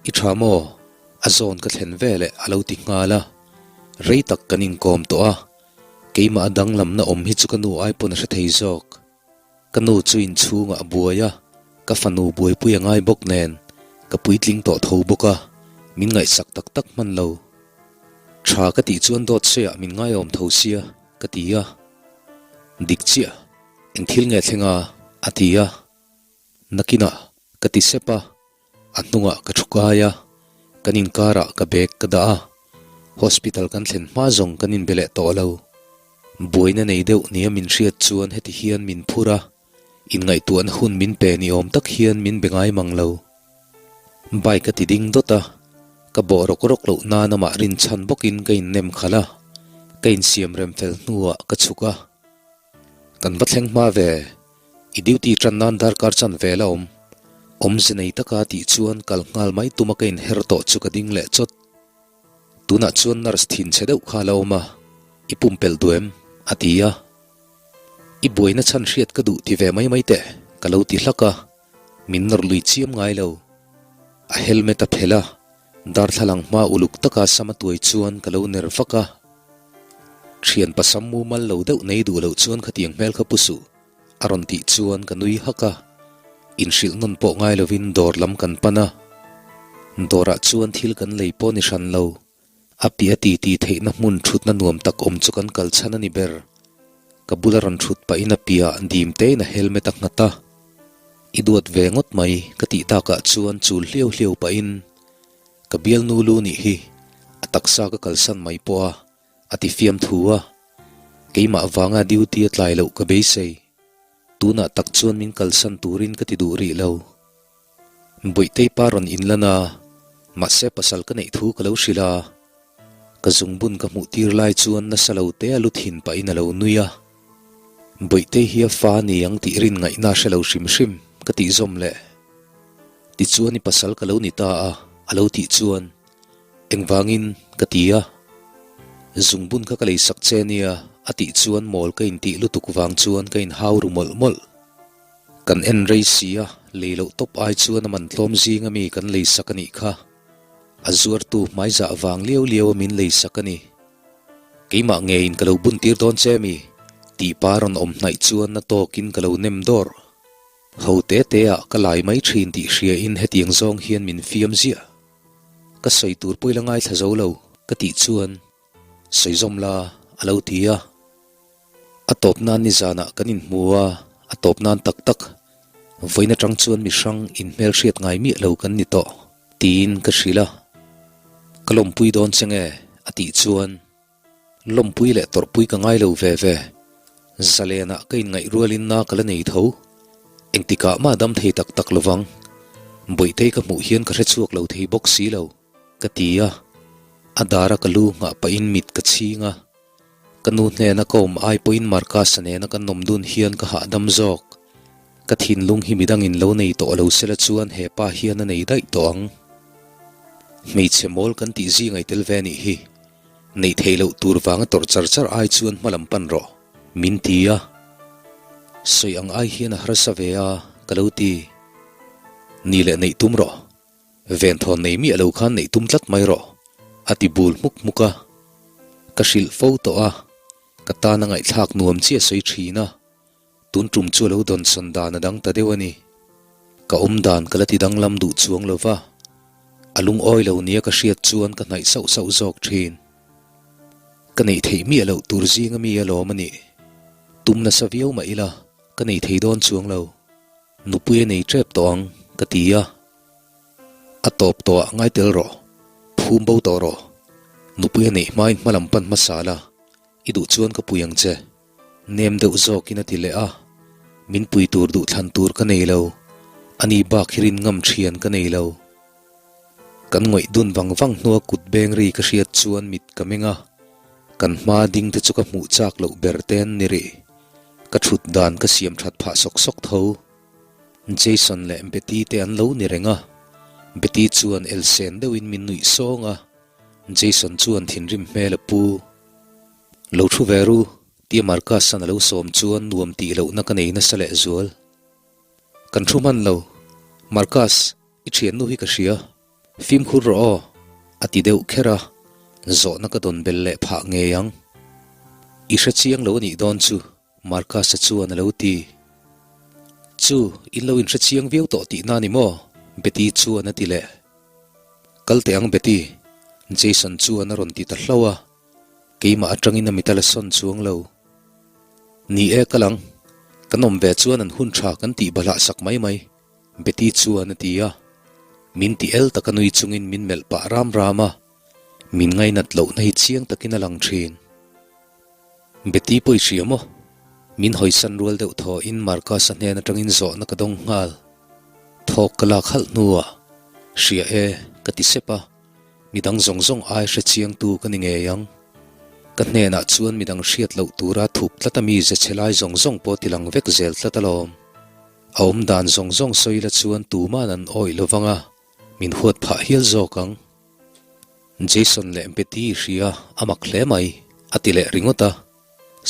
[SPEAKER 1] I tha maw? A zawn ka thlen veleh a lo ti nghal a. Rei tak kan inkawm tawh a, keimah a danglamna awm hi chu ka nu ai pawn a hre thei zawk. Ka nu chu inchhungah a buai a, ka fanu buaipui a ngai bawk nen, ka puitling tawh tho bawk a, min ngaihsak tak tak hman lo. Tha ka tih chuan dawt sawiah min ngaiawm tho sia, ka ti a. Dik chiah, eng thil nge thleng a? a ti a. Nakinah ka ti sep a, a hnungah ka thu kai a, kan inkarah ka bag ka dah a, hospital kan thlen hma zawng kan inbe leh tawh lo. Buaina nei deuh nia min hriat chuan heti hian min phur a, inngaihtuahna hun min pe ni awm tak hian min be ngai mang lo. Bike a ti ding dawt a, ka bawh rawk rawk loh nan amah rinchhan bawkin ka innem khalh a, ka insiam rem fel hnuah ka chhuk a. Kan va thleng hma ve. I duty tan nan darkar chan vel a awm. Awmze nei taka tih chuan kal nghal mai tuma ka inher tawh chu ka ding leh chawt. Tunah chuan nurse thin chhe deuh kha a la awm a, i pumpelh duh em? a ti a. I buaina chhan hriat ka duh ti ve mai mai teh, ka lo ti hlak a, min nawr lui chiam ngai lo. A helmet a phelh a, darthlalang hma uluk taka sam a tuai chuan ka lo ner vak a. Thian pasam mumal lo deuh nei duh loh chuan khatiang hmel kha pu suh, a rawn tih chuan ka nui hak a. Inhrilh nawn pawh ngai lovin dawr lam kan pan a. Dawrah chuan thil kan lei pawh ni hran lo. A piah ti ti theihna hmun thutna nuam tak awm chu kan kal chhan a ni ber. Ka bula rawn thut pahin a piah dim tein a helmet a nghat a. I duat ve ngawt mai ka tih takah chuan chul hliau hliau pahin Ka bialnu lu nih hi a taksa ka kalsan mai pawh a, a ti fiam thu a. Keimah vanga duty a tlai loh ka beisei. Tunah tak chuan min kalsan turin ka ti duh rih lo. Bawihtei pa rawn inlan a, mahse pasal ka neih thu ka lo hrilh a. Ka zungbun ka hmuh tir lai chuan nasa lo te a lu thin pahin a lo nui a. Bawihtei hi a fa ni ang tih rin ngaihna a hre lo hrim hrim ka tih zawm leh. Tichuan i pasal ka lo ni ta a, a lo tih chuan, Engvangin? ka ti a. Zungbun kha ka lei sak che nia, a tih chuan mawl ka intih lutuk vang chuan ka inhau ru mawlh mawlh. Kan en rei si a, lei loh tawp ai chuan a man tlawm zing ami kan lei sak a nih kha. A zuartu hmaizah vang liau liau a min lei sak a ni. Keimah ngeiin ka lo bun tir dawn che mi? tih pa rawn awm hnaih chuan na tawkin ka lo nem dawr. Ho te te ah ka lai mai thin tih hria in hetiang zawng hian min fiam ziah. Ka sawi tur pawh i la ngaithla zo lo ka tih chuan sawi zawm la a lo ti a. A tawp nan nizanah kan inhmu a, a tawp nan tak tak vawiin atang chuan mi hrang inhmelhriat ngai miah lo kan ni tawh tiin ka hrilh a. Ka lawmpui dawn che nge a tih chuan Lawmpui leh tawrhpui ka ngai lo ve ve. Zalenah ka inngaih rualin na ka la nei tho. Engtikah mah dam thei tak tak lovang. Bawihtei ka hmuh hian ka hre chhuak lo thei bawk si lo, ka ti a. A dara ka lu nghah pahin mit ka chhing a. Ka nu hnena ka awm ai pawhin Marcus-a nena kan awm dun hian ka hahdam zawk. Ka thinlung hi midangin lo nei tawh lo sela chuan he pa hian a nei daih tawh ang. Hmeichhe mawl kan tih zingai tel ve anih hi. Neih theih loh tur vanga tawrh char char ai chuan hma lam pan rawh, min ti a. Sawi ang ai hian a harsa ve a, ka lo ti. Ni leh neih tum rawh. Venthawn nei miah lo khan neih tum tlat mai rawh, a ti bul hmuk hmuk a. Ka hrilh fo tawh a, ka tan a ngaihthlak nuam chiah sawi thin a. Tun tum chu a lo dawnsawn dan a dang ta deuh a ni. Ka awm dan ka la ti danglam duh chuang lo va, a lungawi lo nia ka hriat chuan ka hnaih sauh sauh zawk thin. Ka neih theih miah loh tur zinga mi alawm a nih. Tum nasa viau mah ila ka nei thei dawn chuang lo. Nupui a nei tep tawh ang, ka ti a. A tawp tawhah ngai tel rawh, phum bo tawh rawh. Nupui a neih hmain hmalam pan hmasa la, i duh chuan ka pui ang che. Nem deuh zawkin a ti leh a, min pui tur duh thlan tur ka nei lo, ani bak hi rin ngam thian ka nei lo. Kan ngawih dun vang vang hnua kut beng ri ka hriat chuan mit ka meng a, kan hma ding te chu ka hmuh chak loh ber te an ni rih. Ka thut dan ka siam that phah sawk sawk tho. Jason leh Betty te an lo ni reng a, Betty chuan elsen deuhin min nuih sawng a, Jason chuan thinrim hmel a pu. Lo thu ve ru, tia Marcus-a'n a lo sawm chuan nuam tih lohna ka nei nasa leh zual. Kan thu hman lo, Marcus, i thiannu hi ka hria. Fimkhur rawh aw, a ti deuh kher a, zawhna ka dawn bel leh phah ngei ang. I hre chiang lo a nih dawn chu, Marcus-a chuan a lo ti. Chu, in lo inhre chiang viau tawh tihna a ni maw? Betty chuan a ti leh. Kal teh ang Betty, Jason chuan a rawn ti ta hlauh a. Keimah atangin a mit a la sawn chuang lo. Ni e, kal ang. Kan awm ve chuan an hun tha kan tih bahlah sak mai mai, Betty chuan a ti a. Min ti el taka nui chungin min melh pah ram ram a, min ngainat lohna hi chiang takin a lang thin. Betty pawh i hria maw? Min hawisan rual deuh thawhin Marcus-a hnen atangin zawhna ka dawng nghal. Thawk ka lak halh hnuah, Hria e, ka ti sep a. Midang zawng zawng ai hre chiangtu ka ni ngei ang. Ka hnenah chuan midang hriat loh tura thup tlat a mi ze chhe lai zawng zawng pawh ti lang vek zel tlat alawm. A awm dan zawng zawng sawi la chuan tuman an awih lo vang a, min huat phah hial zawk ang. Jason leh Betty i hria a mak hle mai, a ti leh ringawt a.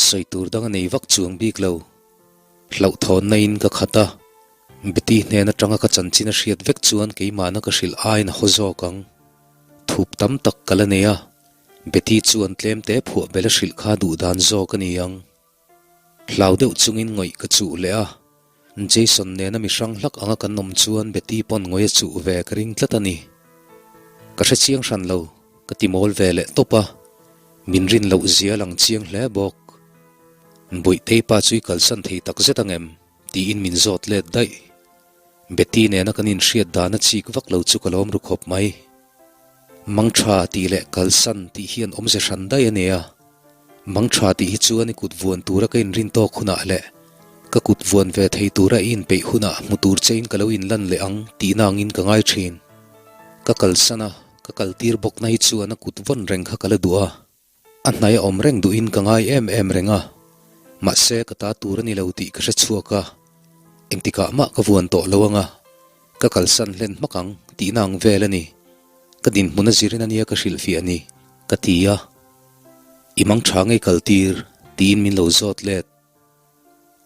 [SPEAKER 1] Sawi tur dang a nei vak chuang bik lo. Hlauhthawnna in ka khat a, Betty hnen atanga ka chanchin a hriat vek chuan keimahna ka hrilh aiin a haw zawk ang. Thup tam tak ka la nei a, Betty chuan tlem te phuah bel a hrilh kha duh dan zawk a ni ang. Hlau deuh chungin ngawih ka chuh leh a, Jason nena mi hrang hlak anga kan awm chuan Betty pawn ngawih a chuh ve ka ring tlat a ni. Ka hre chiang hran lo, ka ti mawl ve leh tawp a, min rin loh zia lang chiang hle bawk. Bawihtei pa chu i kalsan thei tak zet ang em? Tiin min zawt let daih. Betty nena kan inhriat dan a chik vak lo chu ka lawm ru khawp mai. Mangtha tih leh kalsan tih hian awmze hran daih a nia. Mangtha tih hi chuan i kut vuan tura ka inrin tawk hunah leh ka kut vuan ve thei tura i inpeih hunah hmu tur chein ka lo inlan leh ang tihna angin ka ngai thin. Ka kalsan a, ka kaltir bawkna hi chuan a kut vawn reng kha ka la duh a. A hnai a awm reng duhin ka ngai em em reng a, mahse ka ta tur a ni lo tih ka hre chhuak a, engtikah mah ka vuan tawh lo ang a, ka kalsan hlen hmak ang tihna ang vel a ni. Ka dinhmun a zirin a nia ka hrilhfiah a ni, ka ti a. I mang tha ngei kaltir, tiin min lo zawt let.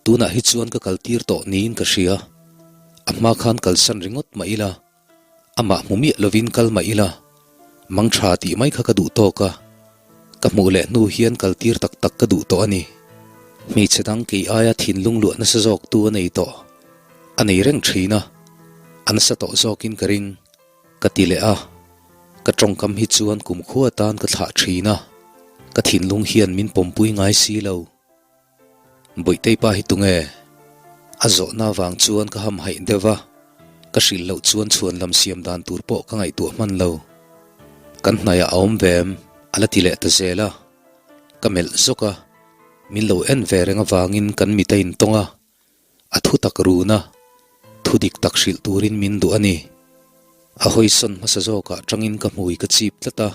[SPEAKER 1] Tunah hi chuan ka kaltir tawh niin ka hria, a hma khan kalsan ringawt mah ila, Amah hmu miah lovin kal mah ila, mang tha tih mai kha ka duh tawk a, ka hmuh leh hnu hian kal tir tak tak ka duh tawh a ni. Hmeichhe dang kei aia thinlung luah nasa zawk tu a nei tawh, a nei reng thin a, a nasa tawh zawkin ka ring, ka ti leh a, ka tawngkam hi chuan kumkhua atan ka thlah thin a, ka thinlung hian min pawmpui ngai si lo. Bawihtei pa hi tunge? A zawhna avang chuan ka hamhaih deuh va, ka hrilh loh chuan chhuan lam siam dan tur pawh ka ngaihtuah hman lo. Kan hnaiah a awm ve em? A la ti leh ta zel a. Ka melh zawk a, min lo en ve reng avangin kan mit a intawng a, a thu tak run a, thu dik tak hrilh turin min duh a ni. A hawisawn hmasa zawkah tangin ka hmui ka chip tlat a,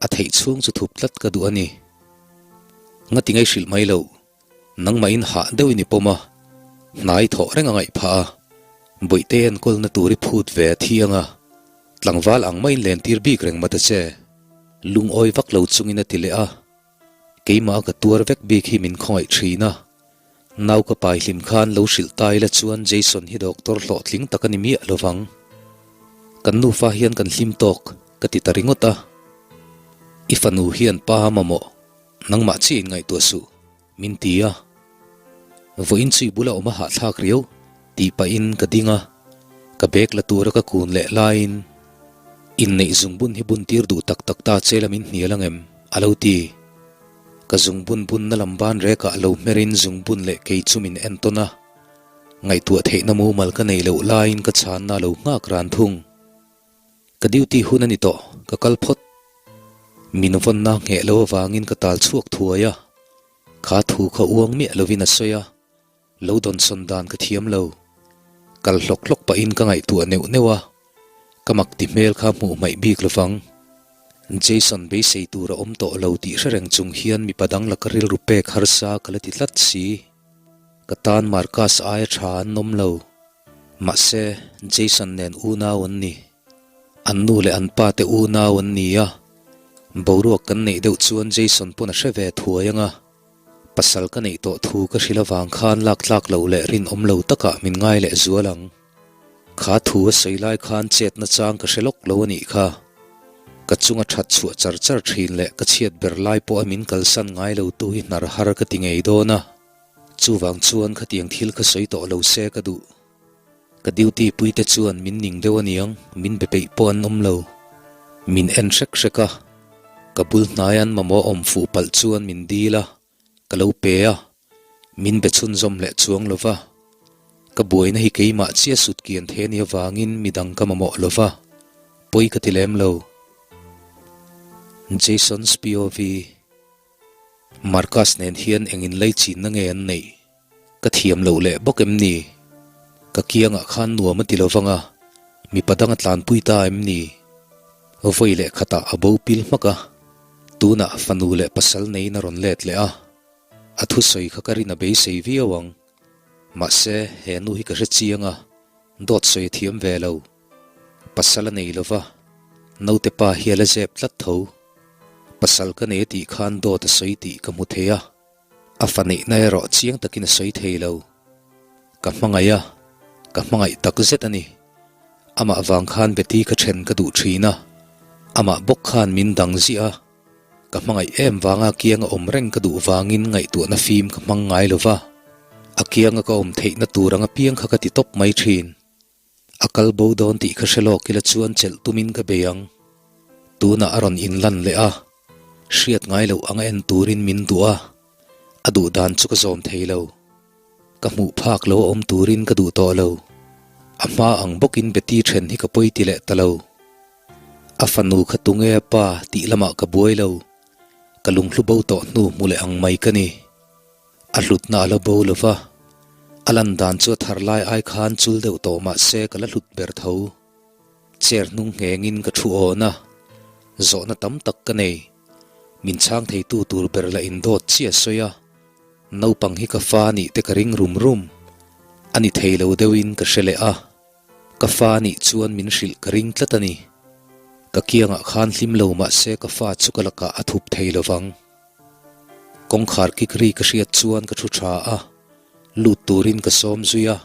[SPEAKER 1] A theih chhung chu thup tlat ka duh a ni. Ngati ngai hrilh mai lo, nangmahin hah deuhin i pawm a, hnai thawh reng a ngaih phah a, bawihte enkawlna tur i phut ve a thiang a, tlangval ang maiin lentir bik reng ma ta che. Lungawi vak lo chungin a ti leh a, keimah ka tuar vek bik hi min khawngaih thin a, Nau ka pai hlim khan lo hrilh ta ila chuan Jason hi doctor hlawhtling tak a ni miah lo vang. Kan nufa hian kan hlim tawk ka ti ta ringawt a. I fanu hian pa a mamawh, nangmah chiah in ngaihtuah suh, min ti a. Vawiin chu i bula awm a hahthlak riau, tih pahin ka ding a. Ka bag la tura ka kun leh laiin, Inneih zungbun hi bun tir duh tak tak ta che la min hnial ang em? a lo ti. Ka zungbun bunna lam ban rekah lo hmerin zungbun leh kei chu min en tawn a, ngaihtuah theihna mumal ka nei loh laiin ka chhanna a lo nghak ran thung. Ka duty hun a ni tawh, ka kal phawt. Min vawnna ngheh lo avangin ka tal chhuak thuai a, kha thu kha uang miah lovin a sawi a. Lo dawnsawn dan ka thiam lo. Kal hlawk hlawk pahin ka ngaihtuah neuh neuh a, ka mak ti hmel kha hmuh hmaih bik lovang. Jason beisei tur a awm tawh lo tih hre reng chung hian mipa dang laka rilru pek harsa ka la ti tlat si. Ka tan Marcus aia tha an awm lo. Mahse, Jason nen unau an ni. An nu leh an pa te unau an ni a. Boruak kan neih deuh chuan Jason pawn a hre ve thuai ang a. Pasal ka neih tawh thu ka hrilh avang khan lak tlak lo leh rinawm lo takah min ngai leh zual ang. Kha thu a sawi lai khan chet nachang ka hre lawk lo a nih kha. Ka chunga that chhuah char char thin leh ka chhiat ber lai pawh a min kalsan ngai lo tu hi hnar har ka ti ngei dawn a. Chuvang chuan khatiang thil kha sawi tawh lo se ka duh. Ka duty puite chuan min ning deuh aniang, min be peih pawh an awm lo. Min en hrek hrek a, ka bul hnai an mamawh awm fuh palh chuan min dil a, ka lo pe a, min be chhunzawm leh chuang lo va. Ka buaina hi keimah chiah sut kian thei a nih avangin midang ka mamawh lo va, pawi ka ti lem lo. Jason's POV. Marcus nen hian eng inlaichinna nge an neih? Ka thiam loh leh bawk em ni? Ka kiangah khan nuam a ti lo vang a, mipa dang a tlanpui ta em ni? Vawi leh khatah a bo pil hmak a, tunah fanu leh pasal neiin a rawn let leh a. A thusawi kha ka rin a beisei viau ang. Mahse, he nu hi ka hre chiang a, dawt sawi a thiam ve lo. Pasal a nei lo va, naute pa hi a la zep tlat tho. Pasal ka nei a tih khan dawt a sawi tih ka hmu thei a. A fa neihna erawh chiang takin a sawi thei lo. Ka hmangaih a, ka hmangaih tak zet a ni. Amah vang khan Betty ka then ka duh thin a, amah bawk khan min dang ziah a. Ka hmangaih em vanga kianga awm reng ka duh vangin ngaihtuahna fim ka hmang ngai lo va, a kianga ka awm theihna tur ang apiang kha ka ti tawp mai thin. A kal bo dawn tih ka hre lawk ila chuan chelh tumin ka bei ang. Tunah a rawn inlan leh a, hriat ngai loh anga en turin min duh a, a duh dan chu ka zawm thei lo. Ka hmuh phak lo a awm turin ka duh tawh lo. A hma ang bawkin Betty then hi ka pawi ti leh ta lo. A fanu kha tunge a pa tih lamah ka buai lo. Ka lunghlu bo tawh hnu hmu leh ang mai ka ni. A hlutna a la bo lo va, a lan dan chu a thar lai ai khan chul deuh tawh mah se ka la hlut ber tho. Chair hnung nghengin ka thu awn a, zawhna tam tak ka nei. Min chhang theitu tur ber la indawt chiah sawi a, naupang hi ka fa nih te ka ring rum rum. A ni thei lo deuhin ka hre leh a, ka fa nih chuan min hrilh ka ring tlat a ni. Ka kiangah khan hlim lo mah se ka fa chu ka lakah a thup thei lo vang. Kawngkhar kik ri ka hriat chuan ka thu tha a, lut turin ka sawm zui a,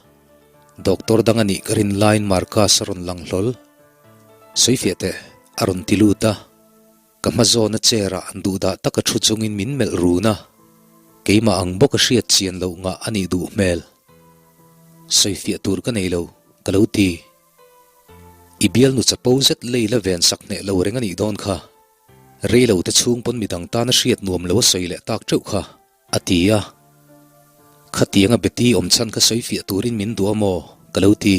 [SPEAKER 1] Doctor dang a nih ka rin laiin Marcus a rawn lang hlawl. Sawifiah teh, a rawn ti lut a, ka hma zawna chair ah an duhdah taka thu chungin min melh run a, keimah ang bawk a hriat chian loh ngah a nih duh hmel. Sawifiah tur ka nei lo, ka lo ti. I bialnu chapo zet lei la ven sak hneh lo reng a nih dawn kha. Rei lo te chhung pawn midang tana hriat nuam lo a sawi leh tak teuh kha, a ti a. Khatianga Betty awm chhan kha sawi fiah turin min duh a maw? ka lo ti.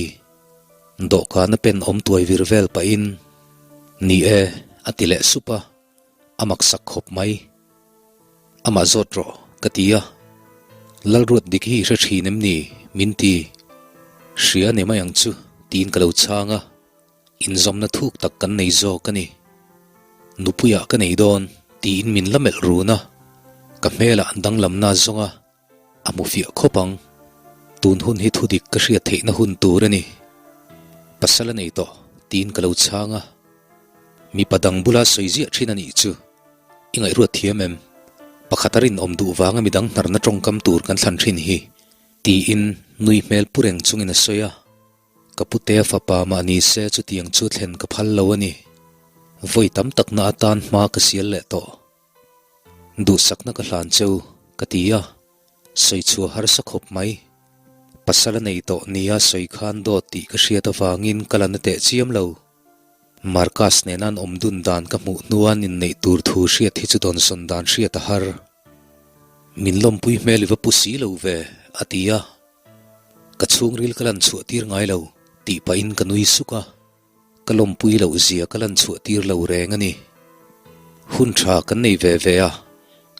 [SPEAKER 1] Dawhkana pen awm tuai vir vel pahin, Ni e, a ti leh sup a, a maksak khawp mai. Amah zawt rawh, ka ti a. Lalruat dik hi i hre thin em ni? min ti. Hria a ni mai ang chu, tiin ka lo chhang a. Inzawmna thuk tak kan nei zawk a ni. Nupuiah ka nei dawn tiin min la melh run a, ka hmelah an danglamna a zawng a, a hmu fiah khawp ang. Tun hun hi thudik ka hriat theihna hun tur a ni. Pasal a nei tawh tiin ka lo chhang a, mipa dang bula sawi ziah thin a nih chu. I ngaihruat thiam em? Pakhat a rinawm duh vanga midang hnarna tawngkam tur kan thlan thin hi tiin nui hmel pu reng chungin a sawi a. Ka putea fapa mah ni se chutiang chu thlen ka phal lo a ni. Vawi tam takna atan hma ka sial leh tawh. Duhsakna ka hlan cheu, ka ti a, sawi chhuah harsa khawp mai. Pasal a nei tawh nia sawi khan dawt tih ka hriat avangin ka la na teh chiam lo. Marcus nena an awm dun dan ka hmuh hnuan inneih tur thu hriat hi chu dawnsawn dan hriat a har. Min lawmpui hmel i va pu si lo ve, a ti a. Ka chhungril ka lan chhuah tir ngai lo tih pahin ka nui suk a, ka lawmpui loh zia ka lan chhuah tir lo reng a ni. Hun tha kan nei ve ve a,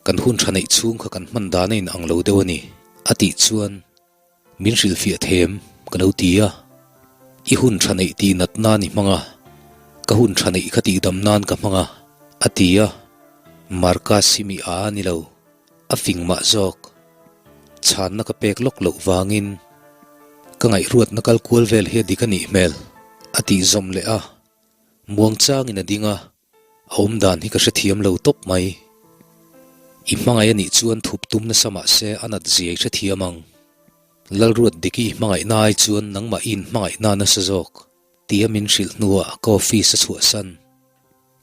[SPEAKER 1] kan hun tha neih chhung kha kan hman dan a inang lo deuh a ni a tih chuan min hrilhfiah them ka lo ti a, I hun tha neih tih nat nan i hmang a, ka hun tha neih kha tihdam nan ka hmang a a ti a, Marcus hi mi a a ni lo. A fing mah zawk. Chhanna ka pek lawk loh vangin ka ngaihruatna kal kual vel hi a dik a nih hmel, a tih zawm leh a. Muang changin a ding a, a awm dan hi ka hrethiam lo tawp mai. I hmangaih a nih chuan thup tum nasa mah se a nat zia i hrethiam ang. Lalruat Diki i hmangaihna ai chuan nangmah i inhmangaihna nasa zawk, tia min hrilh hnuah ka office a chhuahsan.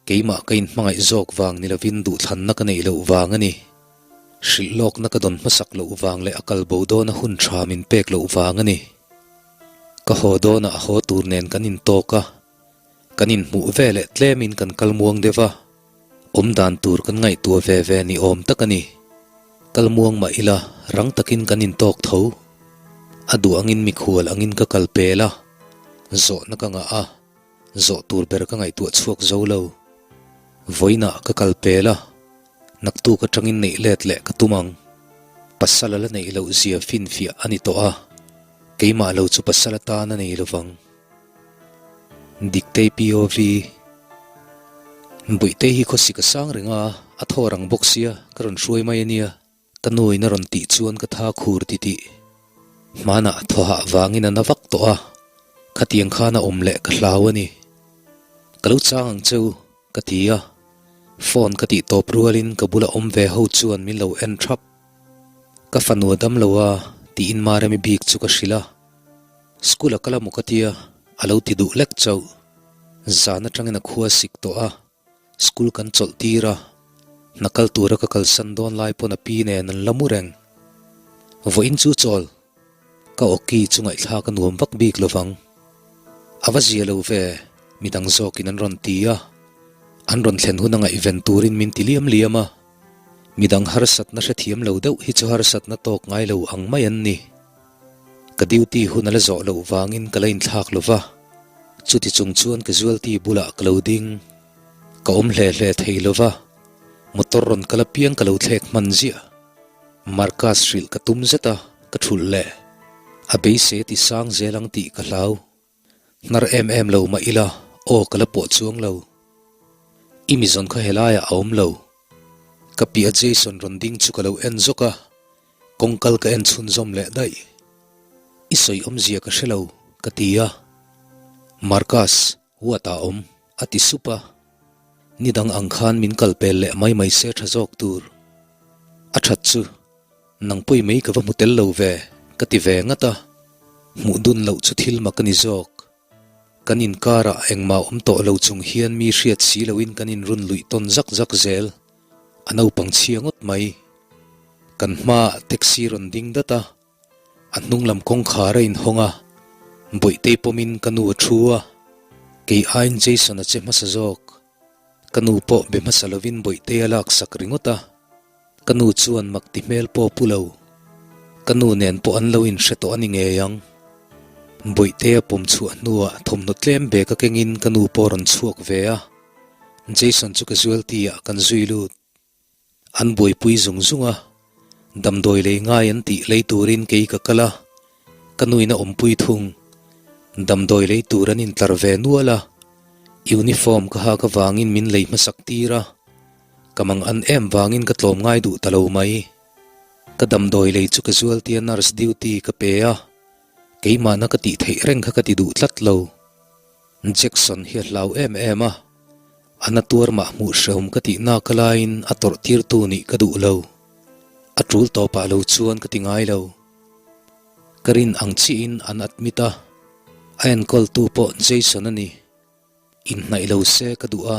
[SPEAKER 1] Keimah ka inhmangaih zawk vang ni lovin duhthlanna ka neih loh vang a ni. Hrilh lawkna ka dawn hmasak loh vang leh a kal bo dawna hun tha min pek loh vang a ni. Ka haw dawnah haw tur nen kan intawk a, kan inhmuh ve leh tlemin kan kal muang deuh a, awm dan tur kan ngaihtuah ve ve ni awm tak a ni. Kal muang mah ila rang takin kan intawk tho. A duh angin mikhual angin ka kal pel a, zawhna ka ngah a. Zawh tur ber ka ngaihtuah chhuak zo lo. Vawiinah ka kal pel a, naktuk atangin neih let leh ka tum ang. Pasal a la neih loh zia finfiah a ni tawh a, keimah lo chu pasal atan a nei lovang. Diktei POV Buihtei hi khawsik a sang reng a, a thaw rang bawk sia, ka rawn hruai mai a nia. Ka nuin a rawn tih chuan ka tha khur titih. Hmanah thawhah vangin a na vak tawh a, khatiang khan a awm leh ka hlau a ni. Ka lo chang ang cheu, ka ti a. Phone ka tih tawp rualin ka bula awm ve ho chuan min lo en thap. Ka fanu a dam lo a, tiin Maremi bik chu ka hrilh a. School a kal a maw ka tia, a lo ti duh lek chauh. Zan atangin a khua sik tawh a. School kan chawlh tir a, hna kal tura ka kalsan dawn lai pawn a pi nen an la mu reng. Vawiin chu chawl, ka awki chu ngaihthlak a nuam vak bik lovang. A va zia lo ve, midang zawkin an rawn ti a, an rawn thlen hun a ngaihven turin min ti liam liam a. Midang harsatna hrethiam lo deuh hi chu harsatna tawk ngai lo ang mai an ni. Ka duty hun a la zawh loh vangin ka la inthlak lo va, chuti chung chuan casualty bulah ka lo ding. Ka awm hle hle thei lo va, motor rawn kal apiang ka lo thlek hman ziah. Marcus hrilh ka tum zet a, ka thulh leh. A beisei a ti sang zel ang tih ka hlau. Hnar em em lo mah ila, aw ka la pawh chuang lo. I mizawn kha helaiah a awm lo. Ka piah Jason rawn ding chu ka lo en zawk a. Kawngkal ka en chhunzawm leh daih. I sawi awmzia ka hre lo, ka ti a. Marcus, what a awm? a ti sup a. Nidang ang khan min kal pel leh mai mai se tha zawk tur. A that chu, nang pawi mai ka va hmu tel lo ve, ka ti ve ngat a. Hmuh dun loh chu thil mak a ni zawk. Kan inkarah engmah awm tawh lo chung hian mi hriat si loin kan inrun luih tawn zak zak zel. A naupang chhia ngawt mai. Kan hmaah taxi rawn ding dat a, a hnung lam kawngkhar a inhawng a, Bawihtei pawmin ka nu a thu a, kei aiin Jason a che hmasa zawk. Ka nu pawh be hmasa lovin Bawihtei a laksak ringawt a. Ka nu chuan mak ti hmel pawh pu lo. Ka nu nen pawh an lo inhre tawh a ni ngei ang. Bawihtea pawm chhuah hnuah thawmhnaw tlem bag a kengin ka nu pawh a rawn chhuak ve a. Jason chu casualty ah kan zui lut. An buaipui zung zung a, damdawi lei ngai an tih lei turin kei ka kal a, ka nuin a awmpui thung. Damdawi lei tur an intlar ve nual a, uniform ka hak avangin min lei hmasak tir a. Ka mang an em vangin ka tlawm ngai duh ta lo mai. Ka damdawi lei chu casualty a nurse duty ka pe a, keimahna ka tih theih reng kha ka ti duh tlat lo. Jackson hi a hlau em em a, a na tuar mah hmuh hrehawm ka tih nak laiin a tawrh tirtu nih ka duh lo. A tul tawpah lo chuan ka ti ngai lo. Ka rin ang chiahin an admit a, a enkawltu pawh Jason a ni. Inhnaih lo se ka duh a,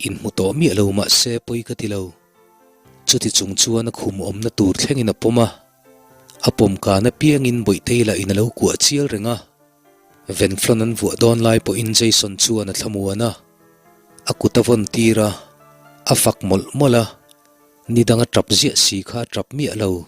[SPEAKER 1] inhmu tawh miah lo mah se pawi ka ti lo. Chuti chung chuan a khum awmna tur thlengin a pawm a, a pawm kan apiangin Bawihtei lah in a lo kuah chial reng a. Venflon an vuah dawn lai pawhin Jason chuan a thlamuan a, a kut a vawn tir a, a fak mawlh mawlh a, nidang a tap ziah si kha a tap miah lo.